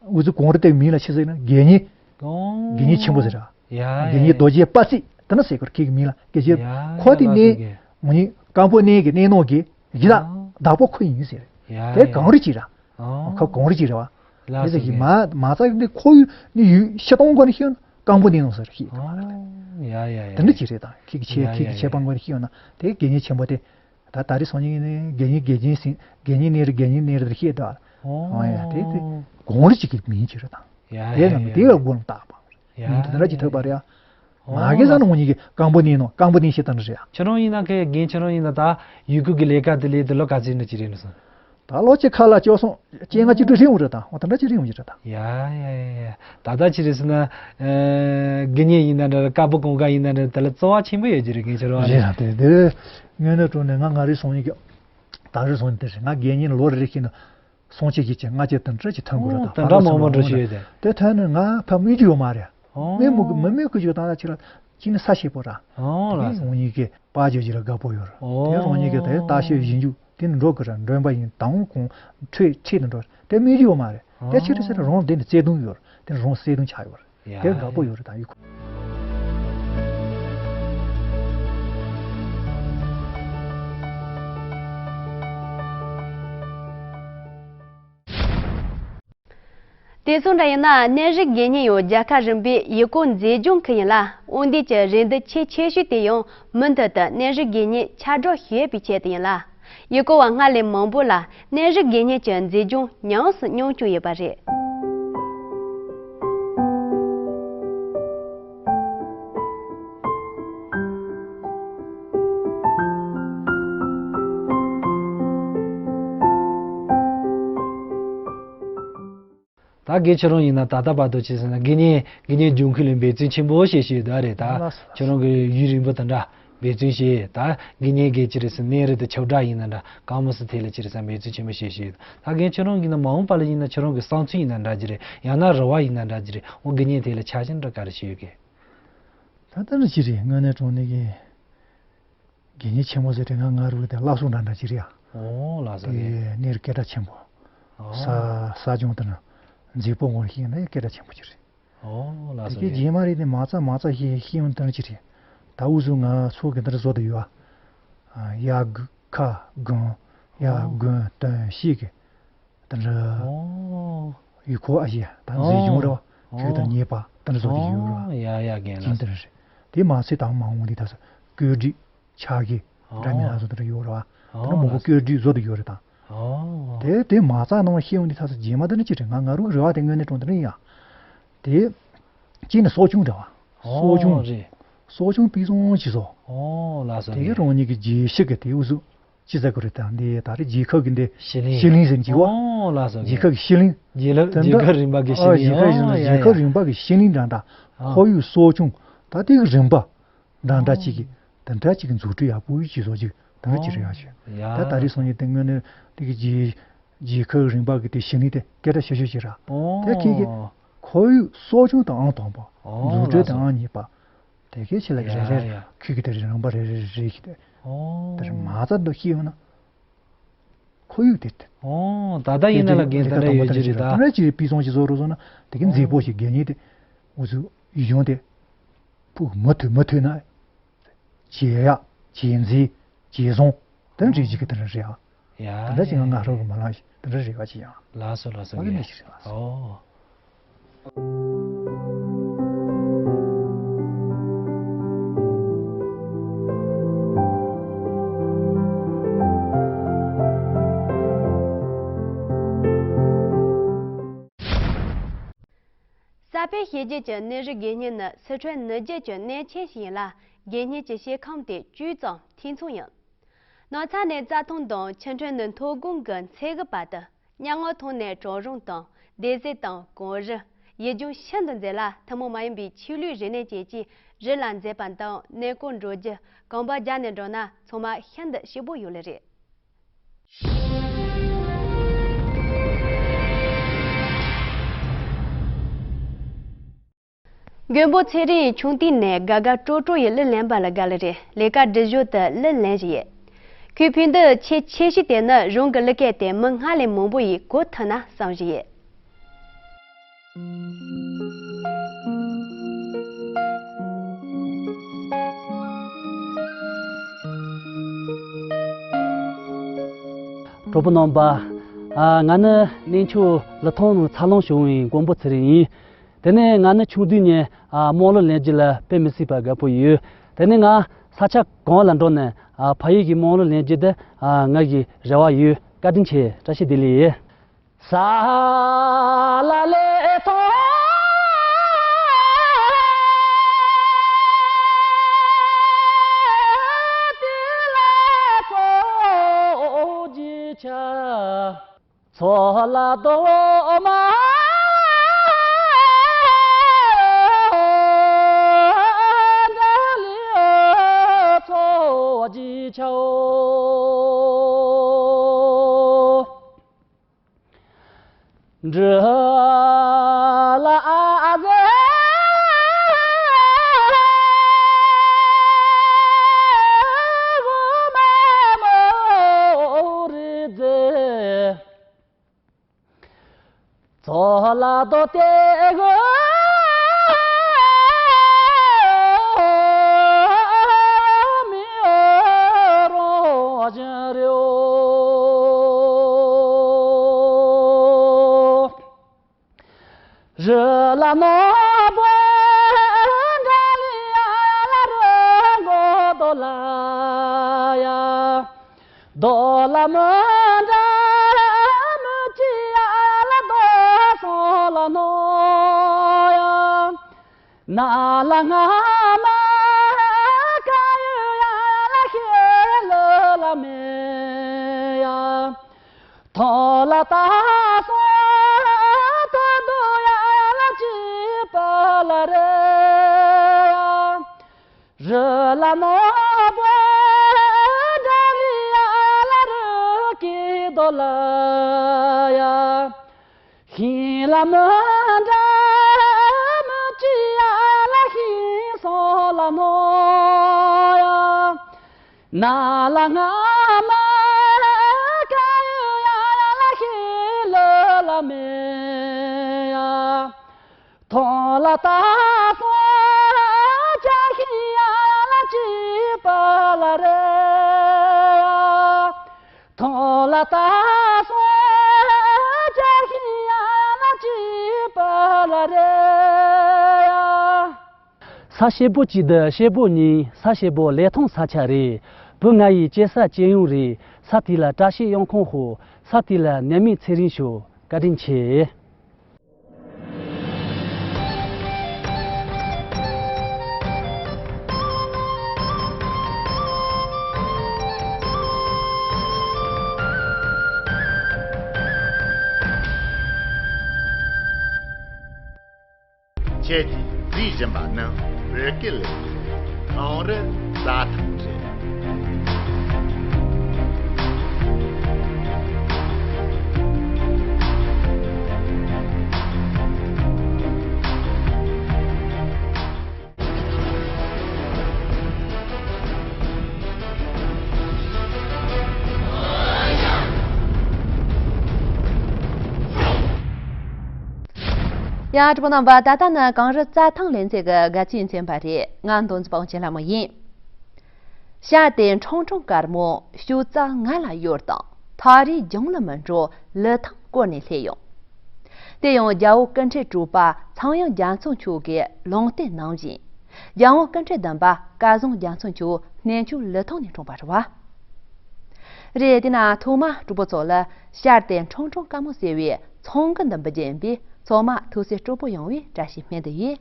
འུ་ཚོ་གོང་རི་དེ་མིང་ལ་ཆི་ཟེར་ན་དགེ་བསྙེན། ཨོ། དགེ་བསྙེན་ཆེན་པོ་ཟེར་ར། ཡ་དགེ་བསྙེན་ཡ་རྡོ་རྗེ་དཔལ་བརྩེགས་དེ་ན་ཟེར་གོ་ཁྱེད་ཀྱི་མིང་ལ་དགེ་བསྙེན། ཡ་ཁོ་དེ་ཡ་ལགས་གནས་སོ་རྒན། ངོ་ཉིད་སྐམ་པོ་གནས་ཀྱི་གནས་ནོ་གི་གཞི་བདག་ཨ། བདག་པོ་ཁོ་ཡིན་ཟེར། ཡ་དེ་ཡ་གངས་རི་ཅིག་ར། ཨ། ཁོ་གངས་རི་ཅིག་ར་བ། ལགས་དེ་ཟེར་སོ་གི་རྒན། མ་མ་རྩ་འདི་ཁོ་ཡུལ་ནི་ཡུལ་ཤི་སྟོང་གོ་ནི་ཤི་སྐམ་པོ་གནས་ནོ་ཟེར་ཤི། ཨ། ཡ་ཡ་ཡ། དེ་འདྲ་ཅིག་རེད་དང་ཁྱེད་ཀྱི་ཆེ་ཡ་ཁྱེད་ཡ་ཀྱི་ཆེ་ཡ། སྤང་གོ་ནི་ཤི་ཡོང་ན་དེ་དགེ་བསྙེན་ཆེན་པོ་དེ། ད་ད་རེས་སང་ཉིན་ནི་དགེ་བསྙེན་དགེ་བསྙེན་ཟིན་དགེ་བསྙེན་གནས་རི་དགེ་བསྙེན་གནས་རི་དེ་ཤི་ད། ཨ་ཡ་དེ་དེ་ཨོ། གངས་རི་ཅིག་གི་མིང་ཅིག་རེད་དང་། ཡ་དེ་ཡ་ནང་ཡ་དེ་ཡ། ལ་མགོ་ལ་བཏགས་པ། ཡ། མིང་དེ་འདྲ་ཅིག་ཐོགས་པ་རེད་ཨ། ཨོ་མ་གི་ས་ལགས་ནང་ཉིད་ཀྱི་སྐམ་པོ་གནས་ནོ་སྐམ་པོ་གནས་ཤེས་དང་རེད་ཨ། ཁྱེད་རང་ཡིན་ན་ཁའི་རྒན་ཁྱེད་རང་ཡིན་ན་ད་ཡུལ་སྐོར་གྱི་ལས་ཀ་དེ་ལས་དེ་ལོ་ག་ཚོད་ནས་ཅི་རེད་ནས་སོང་། ད་ལོ་གཅིག་ཁ་ལ་བཅོ་སོང་བཅོ་ལྔ་བཅུ་དྲུག་རིང་འོང་རེད་ད། འོ་དེ་འདྲ་ཅིག་རིང་འོང་གི་རེད་ད། ཡ་ཡ་ཡ་ཡ། ད་ལྟ་ཅི་རེད་ཟེར་ན། ཨ་དགེ་བསྙེན་ཡིན་ན་འདྲ་ར་བཀའ་པོད་གང་ག་ཡིན་ན་འདྲ་དེ་ལ་བརྩེ་བ་ཆེན་པོ་ཡོད་ཀྱི་རེད་རྒན་ཁྱེད་རང་ཨ་རེད། རེད་ད་དེ་དེ་དངོས་གནས་དྲང་གནས་ང་ང་རེ་སོང་ཡིན་གི། ད་རེས་སོང་ཡིན་དེ་རེད། ང་དགེ་བསྙེན་ལོ་རེ་རེ་ཤི་ན། སོང་ཆེ་ཞིག་ཆེ་ལྔ་བཅུ་དང་ཁྲི་ཅིག་ཐོན་དགོས་རེད་ད། ཨོ་ད་འདྲ་མང་པོ་འགྲོ་ཞིག་ཡོད་དེ། དེ་ཐོན་ནས་ང་ཕ་སྨོས་ཅི་ཡོད་མ་རེད། ཨོ། སྨོས་མི་དགོས་མི་སྨོས་དགོས་ཅིག་དང་ལ་ཕྱི་ལ་ཅི་ནི་ས་ཤེས་པོ་ར། ཨོ་དེ་ལགས་སོ། འོང་ཡིན་གི་པ་ཇོ་ཅི་ལ་དགའ་པོ་ཡོད་ར། དེ་ཨོ། རང་ཉིད་ཀྱི་དེ་ལྟ་ཞིབ་ཞིབ་འཇུག་དེ་ནི་འགྲོ་དགོས་ར། མགྲོན་པ་ཡིན་དང་གོང་ཁྲོས་ཁྲིད་དུ་འགྲོ་དེ་སྨོས་ཅི་ཡོད་མ་རེད། དེ་ཨོ། ཕྱི་རེ་ཟེར་རང་དེ་ནི་བརྩེ་དུང་ཡོད་ར། དེ་རང་བརྩེ་དུང་ཆགས་ཡོད་ར། ཡ་དེ་དགའ་པོ་ཡོད་རེད་ད་ཡུ་ཁུ། དེ་སོང་འདྲ་ཡིན་ན་གནས་རི་དགེ་བསྙེན་ཡང་རྒྱལ་ཁབ་རིམ་པའི་ཡུལ་སྐོར་མཛེས་ལྗོངས་ཁུལ་ཡིན་ལ། དབང་འདུས་ཀྱི་རེ་འདུན་ཆེས་ཆེ་ཤོས་དེ་ཡང་མུ་མཐུད་དུ་གནས་རི་དགེ་བསྙེན་ཆར་སྒྲོག་ཞུ་ཡས་པའི་ཆེད་དུ་ཡིན་ལ། ཡུལ་སྐོར་བ་སྔར་ལས་མང་པོ་ལ་གནས་རི་དགེ་བསྙེན་གྱི་མཛེས་ལྗོངས་ཉམས་སུ་མྱོང་བཅུག་ཡོད་པ་རེད། ད་དགེ་ཁྱེད་རང་ཡིན་ན་ད་ལྟ་བར་དུ་བྱས་ཟིན་ན་དགེ་བསྙེན་དགེ་བསྙེན་ལྗོངས་ཁུལ་ལ་འབད་བརྩོན་ཆེན་པོ་བྱེད་བཞིན་ཡོད་རེད་ད། ལགས་སོ། ཁྱེད་རང་གི་ཡུན་རིང་པོ་དེ་འདྲ་འབད་བརྩོན་བྱས་ད་དགེ་བསྙེན་གྱི་ཅི་རེད་ཟེར་གནས་རི་དང་ཆབ་བྲག་ཡིན་ན་འདྲ་གང་མོ་སི་ཐད་ལ་ཅི་རེད་ཟེར་འབད་བརྩོན་ཆེན་པོ་བྱེད་བཞིན་ཡོད། ད་དགེ་ཁྱེད་རང་ཡིན་ན་མ་འོངས་པ་ལ་ཡིན་ན་ཁྱེད་རང་གི་བསམ་ཚུལ་ཡིན་ན་འདྲ་ཅི་རེད། ཡང་ན་རེ་བ་ཡིན་ན་འདྲ་ཅི་རེད། འོ་དགེ་བསྙེན་ཐད་ལ་འཆར་གཞི་འདྲ་ག་རེ་བྱེད་ཡོད་གི། ད་ལྟ་ནི་ཅི་རེད། དངོས་གནས་དྲང་གནས་ཀྱི་དགེ་བསྙེན་ཆེན་མོ་ཟེར་དེ་ང་ང་རུ་དེ་བླ་སྲོག་འདྲ་འདྲ་ཅི་རེད་ཡ། ཨོ་ལགས་སོ། དེ་གནས་རི་སྐད་གྲགས་ཆེན་པོ། ཨོ། ས་ས་ལྗོངས་དེ་ན་མཛེས་པོ་ངོ་ཤེས་ན་སྐད་གྲགས་ཆེན་པོ་ཅི་རེད། ཨོ་ལགས་སོ། དེ་གའི་རྒྱུད་མ་རེད་དེ་མ་རྩ་མ་རྩ་ཤེས་ཤེས་ཡོང་དེ་ན་ཅི་རེད། ད་འུ་ཚོ་ང་ཚོ་གི་འདིར་བཟོ་དུ་ཡོད་ཨ། ཡ་དགུ་ཁ་དགུན་ཡ་ཨོ་དགུན་སྟོན་ཤེས་གི། དེ་འདྲ། ཨོ། ཡུལ་སྐོར་ཨ་ཡེ་ད་ཨོ་མཛེས་ལྗོངས་རེད་བ། ཨོ་ཆོས་དང་ཉེས་པ་དེ་འདྲ་བཟོ་དེ་ཡོད་རེད་བ། ཨོ་ཡ་ཡ་རྒན་ལགས་སོ། ཅི་འདི་རེད། དེ་མ་ཚད་དང་མ་འོངས་དེ་ད་ས་བཀོད་སྒྲིག་ཕྱག་གི་ཨོ་འདྲ་མི་སྣ་བཟོ་དེ་འདྲ་ཡོད་རེད་བ། ཨོ་དེ་འདྲ་མང་པོ་ལགས་སོ། བཀོད་སྒྲིག་བཟོ་དེ་ཡོད་རེད་ད། ཨོ། དེ་དེ་མ་རྩ་ནང་ཤེས་ཡོང་དེ་ད་ས་རྗེས་མ་དེ་འདྲ་ཅི་རེད། ང་ང་རུ་རེ་བ་དེ་དངོས་གནས་དྲང་དེ་འདྲ་ཡིན་ཡ། དེ་གཅིག་ནི་གསོ་སྐྱོང་འདྲ་བ། ཨོ་གསོ་སྐྱོང་། རེད། གསོ་སྐྱོང་སྤུས་གཙང་ཅི་བཟོ། ཨོ་ལགས་སོ། དེ་གི་རང་ཉིད་ཀྱི་རྗེས་ཤུལ་གི་དེ་འུ་ཚོ་ཅི་ཟེར་གི་རེད་ད། འདི་ད་རེས་རྒྱལ་ཁབ་ཀྱི་འདི་ཞི་ལིང་ཞི་ལིང་ཟེར་གྱི་བ། ཨོ་ལགས་སོ། རྒྱལ་ཁབ་ཀྱི་ཞི་ལིང་། རྒྱལ་ལ་དེ་འདྲ། རྒྱལ་ཁབ་རིམ་པ་གི་ཞི་ཨ་ལིང་། རྒྱལ་ཁབ་ཨོ་ཡ་རྒྱལ་ཡ། ཁབ་རིམ་པ་གི་ཞི་ལིང་འདྲ་འདྲ། ཨ་ཁོར་ཡུག་གསོ་སྐྱོང་ད་དེ་གི་རིམ་པ་འདྲ་འདྲ་ཅིག་གི་དེ་འདྲ་ཅིག་གི་འཛུགས་སྐྲུན་ཡག་པོ་ཅིག་བཟོ་ཅིག་དེ་འདྲ་ཅིག་རེད་ཡ་ཞུ། ཨོ་ཡ། ད་ད་རེས་སོང་ཉིན་དེ་དངོས་གནས་དེ་གི་རྗེས། རྗེས་ཁུལ་རིམ་པ་གི་དེ་བཞི་ནི་དེ་སྐད་གྲགས་ཆེ་ཤོས་ཅིག་ར། ཨོ། དེ་ཁྱེད་ཀྱི་ཁོར་ཡུག་གསོ་སྐྱོང་དང་ཨང་དང་པོ། ཨོ། འཛུགས་སྐྲུན་དང་ཨང་གཉིས་པ། དེ་གའི་ཆེད་ལ་རེ་རེ་ཡ་ཡ། ཁྱེད་ཀྱི་དེ་རིམ་པ་རེ་རེ་རེ་རེ་ཞིག་དེ། ཨོ། དེ་རིང་མ་རྩ་འདུག་ཤེས་ཡོང་ན། ཁོར་ཡུག་དེ་དེ། ཨོ། ད་ལྟ་ཡིན་ན་ལ་དགེ་དེ་འདྲ་ཡོད་ཀྱི་རེད་ད། དེ་འདྲ་ཅིག་སྤུས་གཙང་ཞིག་བཟོ་རོགས་སོང་ན་དེ་གའི་མཛེས་པོ་ཞིག་དགེ་བསྙེན་དེ་འུ་ཚོ་ཡིད་གཞུང་དེ་ཕུག་མུ་མཐུད་མུ་མཐུད་ན། བྱེད་ཡག་བྱེད་འཛིན་བྱེད་བཟུང་དེ་འདྲ་ཅིག་གི་དེ་འདྲ་རེད་ཨ། ཡ། དེ་འདྲ་ཅིག་ང་རང་གི་མ་ལངས་ཤིག་དེ་འདྲ་རེད་བ་ཅི་ཡང་། ལགས་སོ་ལགས་སོ། ཨོ་དེ་ངས་འདྲ་ཞིག་རེད་ལགས་སོ། ཨོ། ས་པཎ་ཞི་རྒྱས་ཀྱི་གནས་རི་དགེ་བསྙེན་ནི་སི་ཁྲོན་ནུབ་རྒྱུད་ཀྱི་གནས་ཆེན་ཞིག་ཡིན་ལ། དགེ་བསྙེན་གྱི་སྐྱེ་ཁམས་དེ་བཅུད་ཙམ་འཐུས་ཚང་ཡིན། ནགས་ཚལ་ནས་རྩྭ་ཐང་དང་ཆུ་ཁྲོད་ནས་མཐོ་སྒང་གི་མཚེའུ་གི་བར་དུ། སྙན་ངག་ཐོག་ནས་གྲོག་རོང་དང་སྡེ་སྲིད་དང་གངས་རི། ཡུལ་ལྗོངས་ཤིན་ཏུ་མཛེས་ལ་ཐུན་མོང་མ་ཡིན་པའི་ཆོས་ལུགས་རིག་གནས་བཅས་ཀྱིས་རི་ལ་མཛེས་པ་དང་གནས་སྐོར་འགྲོ་རྒྱུ་གོམ་པ་བརྒྱབ་ནས་འགྲོ་ན་ཚང་མ་ཤིན་ཏུ་སྐྱིད་པོ་ཡོད་ལེ་རེད། མགོན་པོ་ཚེ་རིང་ཡིས་ཆུང་དུས་ནས་དགའ་དགའ་སྤྲོ་སྤྲོ་ཡི་གླུ་ལེན་པ་ལ་དགའ་ལེ་རེད། ལས་ཀ་སྒྲུབ་ཞོར་དུ་གླུ་ལེན་བཞིན་ཡོད། ཁོའི་ཕུགས་འདུན་ཆེས་ཆེ་ཤོས་དེ་ནི་རང་གི་གླུ་སྐད་དེ་མི་སྔར་ལས་མང་པོ་ཡིས་གོ་ཐུབ་ན་བསམ་བཞིན་ཡོད། གྲོགས་པོ་རྣམ་པ། ཨ། ང་ནི་གནས་མཆོག་ལི་ཐང་ནས་འཚར་ལོངས་བྱུང་བའི་མགོན་པོ་ཚེ་རིང་ཡིན། དེ་ནས་ང་ནི་ཆུང་དུས་ནས། ཨ། དམངས་གླུ་ལེན་རྒྱུ་ལ་དཔེ་མི་སྲིད་པ་དགའ་པོ་ཡོད། དེ་ནས་ང་ས་ཆ་གང་ལ་འགྲོ་ནས། ཨ། ཕ་ཡུལ་གྱི་དམངས་གླུ་ལེན་རྒྱུ་དེ། ཨ། ང་གི་རེ་བ་ཡོད། བཀའ་དྲིན་ཆེ། བཀྲ་ཤིས་བདེ་ལེགས། ས་ལ་ལེ་ཐོ་ཏི་ལ་ཕོ་ཇི་ཆ། ཚོ་ལ་དོ་མ་འདྲ་ལི་ཚོ་ཇི་ཆའོ། འདྲ་ལ་ཨ་ཟེ་གོ་མ་མོ་རི་ཟེ། ཚོ་ལ་དོ་ཏེ་གོ་མི་རོ་ཇ་རེ་འོ། རི་ལ་ནོ་བོ་འདྲ་ལི་ཡ་ལ་རི་མགོ་དོ་ལ་ཡ། དོ་ལ་མོ་འདྲ་མི་ཅི་ཡ་ལ་དོ་སོ་ལ་ནོ་ཡ། ན་ལ་ང་མ་ཀ་ཡུ་ཡ་ལ་ཤེ་ལ་ལ་མེ་ཡ། ཐོ་ལ་ཏ་སོ་ཏ་དུ་ཡ་ལ་ཅི་པ་ལ་རེ་ཡ། རི་ལ་ནོ་བོ་འདྲ་རི་ཡ་ལ་རི་ཀི་དོ་ལ་ཡ། ཤིང་ལ་མོ་འདྲ་མི་ཅི་ཡ་ལ་ཤིང་སོ་ལ་ནོ་ཡ། ན་ལ་ང་མ་ཀ་ཡུ་ཡ་ལ་ཤི་ལ་ལ་མེ་ཡ། ཐོ་ལ་ཏ་སོ་ཅ་ཤི་ཡ་ལ་ཅི་པ་ལ་རེ་ཡ། ཐོ་ལ་ཏ་སོ་ཅ་ཤི་ཡ་ལ་ཅི་པ་ལ་རེ་ཡ། ས་ཞེ་པོ་གཅིག་ཏུ་ཞེ་པོ་གཉིས། ས་ཞེ་པོ་ལེ་ཐང་ས་ཆ་རེད། བུ་ང་ཡི་སྐྱེ་ས་སྐྱེ་ཡུལ་རེད། ས་དེ་ལ་བཀྲ་ཤིས་གཡང་ཁུང་ཕོག་ས་དེ་ལ་ནད་མེད་ཚེ་རིང་ཤོག་བཀའ་དྲིན་ཆེ། ཁྱེད་ཀྱིས་གཟིགས་བཞིན་པ་ནི་བོད་སྐད་ལས་ཁང་རི་རྩྭ་ཐང་རེད། ཡ། གྲོགས་པོ་རྣམ་པ། ད་ལྟ་ནི་གངས་རི་རྩྭ་ཐང་ལེ་ཚན་གྱི་དགའ་སྤྲོའི་མཚན་པ་རེད། ང་མདོ་འཛིན་པ་དབང་ཆེན་ལྷ་མོ་ཡིན། ཤར་ཏེ་ཁྲུང་ཁྲུང་དཀར་མོ་ཞོ་རྩྭ་ང་ལ་གཡོར་དང་། ཐག་རིང་རྒྱང་ལ་མི་འགྲོ་ལི་ཐང་བསྐོར་ནས་སླེབས་ཡོང་། དེ་ཡང་རྒྱལ་པོ་ཀུན་ཁྲན་དྲུག་པ་ཚངས་དབྱངས་རྒྱ་མཚོ་མཆོག་གི་ལུང་བསྟན་ནང་བཞིན། རྒྱལ་དབང་ཀུན་ཁྲན་བདུན་པ་སྐལ་བཟང་རྒྱ་མཚོ་མཆོག་གནས་མཆོག་ལི་ཐང་ནས་འཁྲུངས་པ་རེད་བ། རེད། དེ་ན་ཐོག་མ་གྲོགས་པོ་ཚོ་ལ་ཤར་ཏེ་ཁྲུང་ཁྲུང་དཀར་མོ་ཟེར་བའི་ཚོང་གི་འདུན་པ་རྒྱན་པའི་ཚོགས་མ་ཐུགས་སྲས་སྤྲོ་པོ་ཡོང་བའི་བཀྲ་ཤིས་སྨོན་འདུན་ཡིན།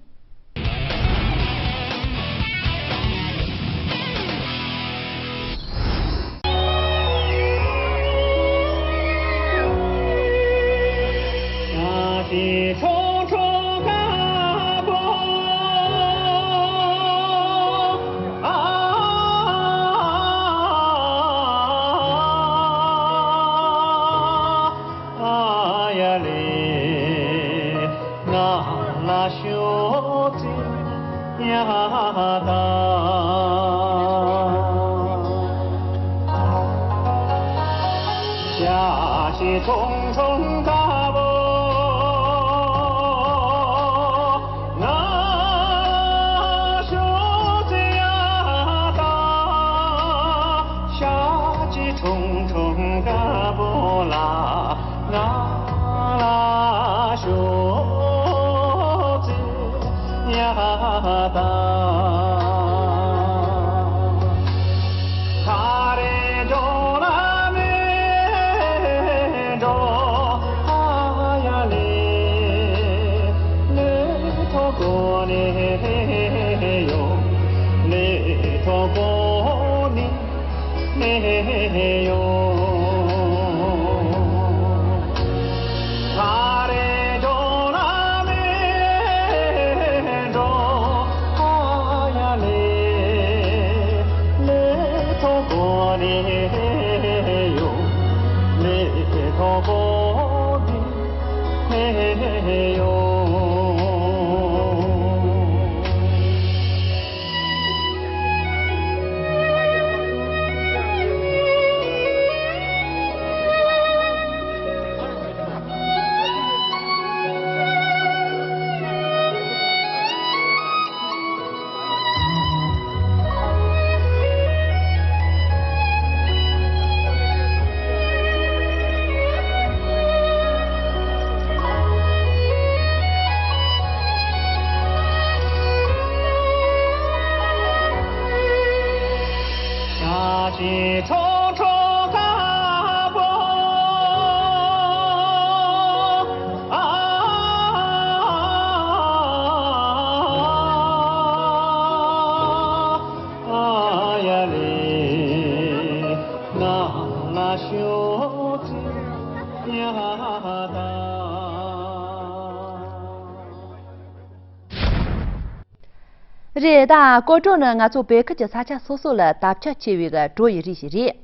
རེད། ད་སྐོར་བྲོ་ནི་ང་ཚོ་བོད་ཁུལ་གྱི་ས་ཆ་སོ་སོ་ལ་དར་ཁྱབ་ཆེ་བའི་བྲོ་ཡི་རིགས་ཤིག་རེད།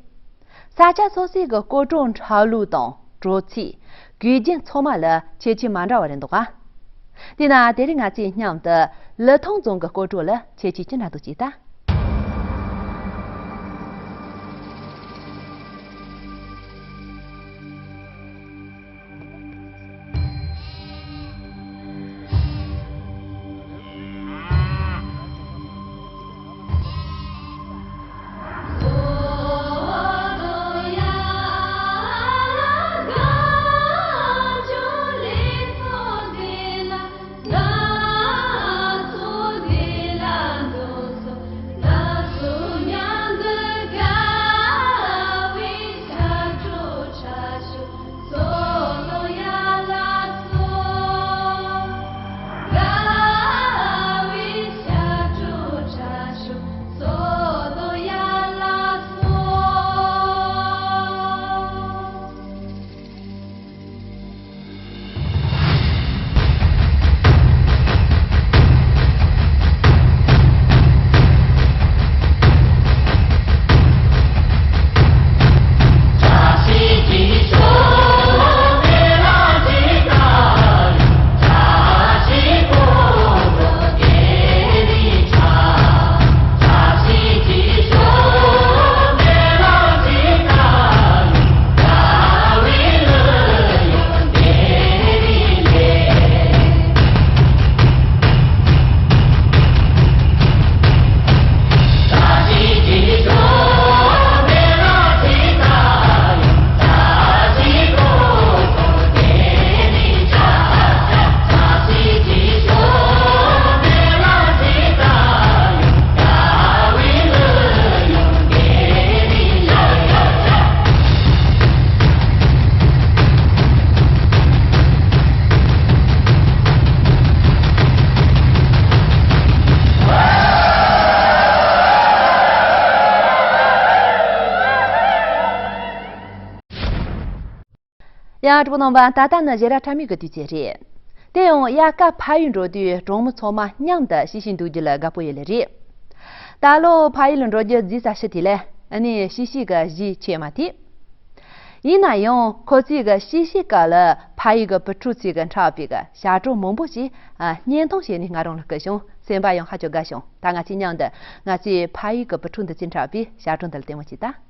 ས་ཆ་སོ་སོའི་གི་སྐོར་བྲོ་འཁྲབ་ལུགས་དང་བྲོ་ཚིག། གོས་རྒྱན་ཚང་མ་ལ་ཁྱད་ཆོས་མ་འདྲ་བ་རེད་འདུག་ག། དེས་ན་དེ་རིང་ང་ཚོས་མཉམ་དུ་ལི་ཐང་རྫོང་གི་སྐོར་བྲོ་ལ་ཁྱད་ཆོས་ཅི་འདྲ་འདུག་ཅིག་ལྟ། ཡང་གྲོགས་པོ་རྣམ་པ། ད་ལྟ་ནི་ཞེ་དྲག་ཁྲ་མོའི་གི་དུས་ཚོད་རེད། དེ་ཡང་དབྱར་ཁ་ཕ་ཡུལ་འགྲོ་དུས་གྲོགས་མོ་ཚང་མ་མཉམ་དུ་ཤི་ཤི་འདུག་རྒྱུ་ལ་དགའ་པོ་ཡོད་ལེ་རེད། ད་ལོ་ཕ་ཡུལ་འགྲོ་རྒྱུ་རྫིས་ས་ཤི་དེ་ལས་ཨ་ནི་ཤི་ཤི་གི་གཞིས་ཆེ་མ་ཐེ། ཡིན་ན་ཡང་ཁོ་ཚོའི་གི་ཤི་ཤི་སྐབས་ལ་ཕ་ཡུལ་གི་བུ་ཕྲུག་ཚོའི་གི་འཁྲབ་པའི་གི་ཞབས་བྲོ་མང་པོ་ཞིག་ཨ་བརྙན་ཐུང་བྱས་ནས་ང་རང་ལ་བསྐུར་བྱུང་། སེམས་པ་ཡང་ཧ་ཅང་དགའ་བྱུང་། ད་ང་ཚོས་མཉམ་དུ་ང་ཚོའི་ཕ་ཡུལ་གི་བུ་ཕྲུག་འདི་ཚོས་འཁྲབ་པའི་ཞབས་བྲོ་འདི་ལ་ལྟད་མོ་བྱེད་ད།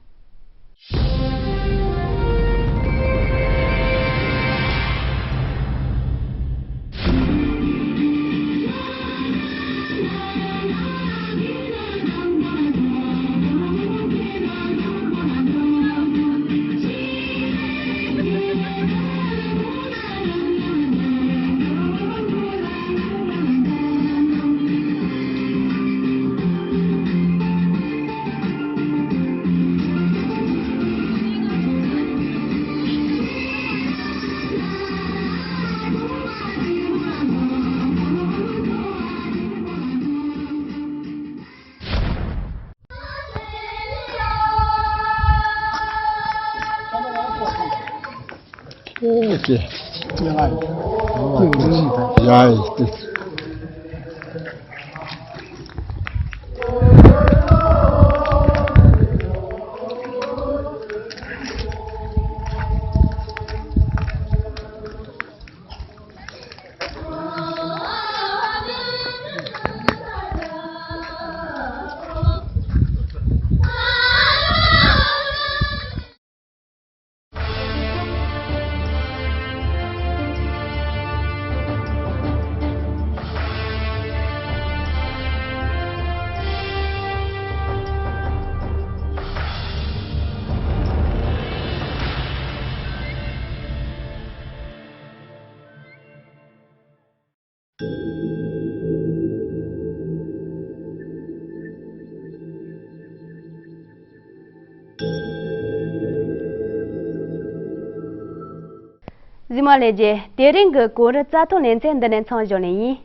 གཟིགས་མོ་ལྷན་རྒྱས། དེ་རིང་གི་གངས་རི་རྩྭ་ཐང་ལེ་ཚན་འདི་ནས་མཚམས་བཞག་ནི་ཡིན།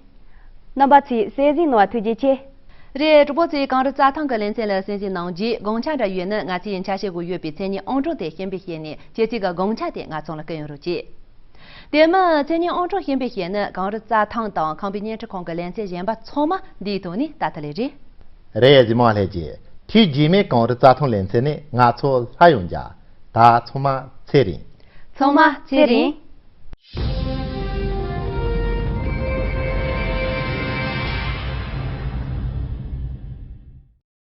རྣམ་པ་ཚོས་གསན་གཟིགས་གནང་བར་ཐུགས་རྗེ་ཆེ། རེད། གྲོགས་པོ་ཚོས་གངས་རི་རྩྭ་ཐང་གི་ལེ་ཚན་ལ་གསན་གཟིགས་གནང་རྗེས་དགོངས་འཆར་འདྲ་ཡོད་ན་ང་ཚོའི་ཆ་ཤས་སྒོ་ཡོད་པའི་མཚན་ཉིད་ཨང་གྲངས་དེ་ཤན་པ་བྱས་ནས་ཁྱེད་ཚོའི་གི་དགོངས་འཆར་དེ་ང་ཚོ་ལ་བསྐུར་ཡོང་རོགས་གྱིས། དེ་མིན་མཚན་ཉིད་ཨང་གྲངས་ཤན་པ་བྱས་ན་གངས་རི་རྩྭ་ཐང་དང་ཁམས་པའི་བརྙན་འཕྲིན་ཁང་གི་ལེ་ཚན་གཞན་པ་ཚང་མ་འདིའི་ཐོག་ནས་ལྟ་ཐུབ་ལེ་རེད། རེད། གཟིགས་མོ་ལྷན་རྒྱས། དུས་རྗེས་མའི་གངས་རི་རྩྭ་ཐང་ལེ་ཚན་ནས་ང་ཚོ་སླར་ཡང་མཇལ། ད་ཚང་མ་ཚེ་རིང་། ཚང་མ་ཚེ་རིང་།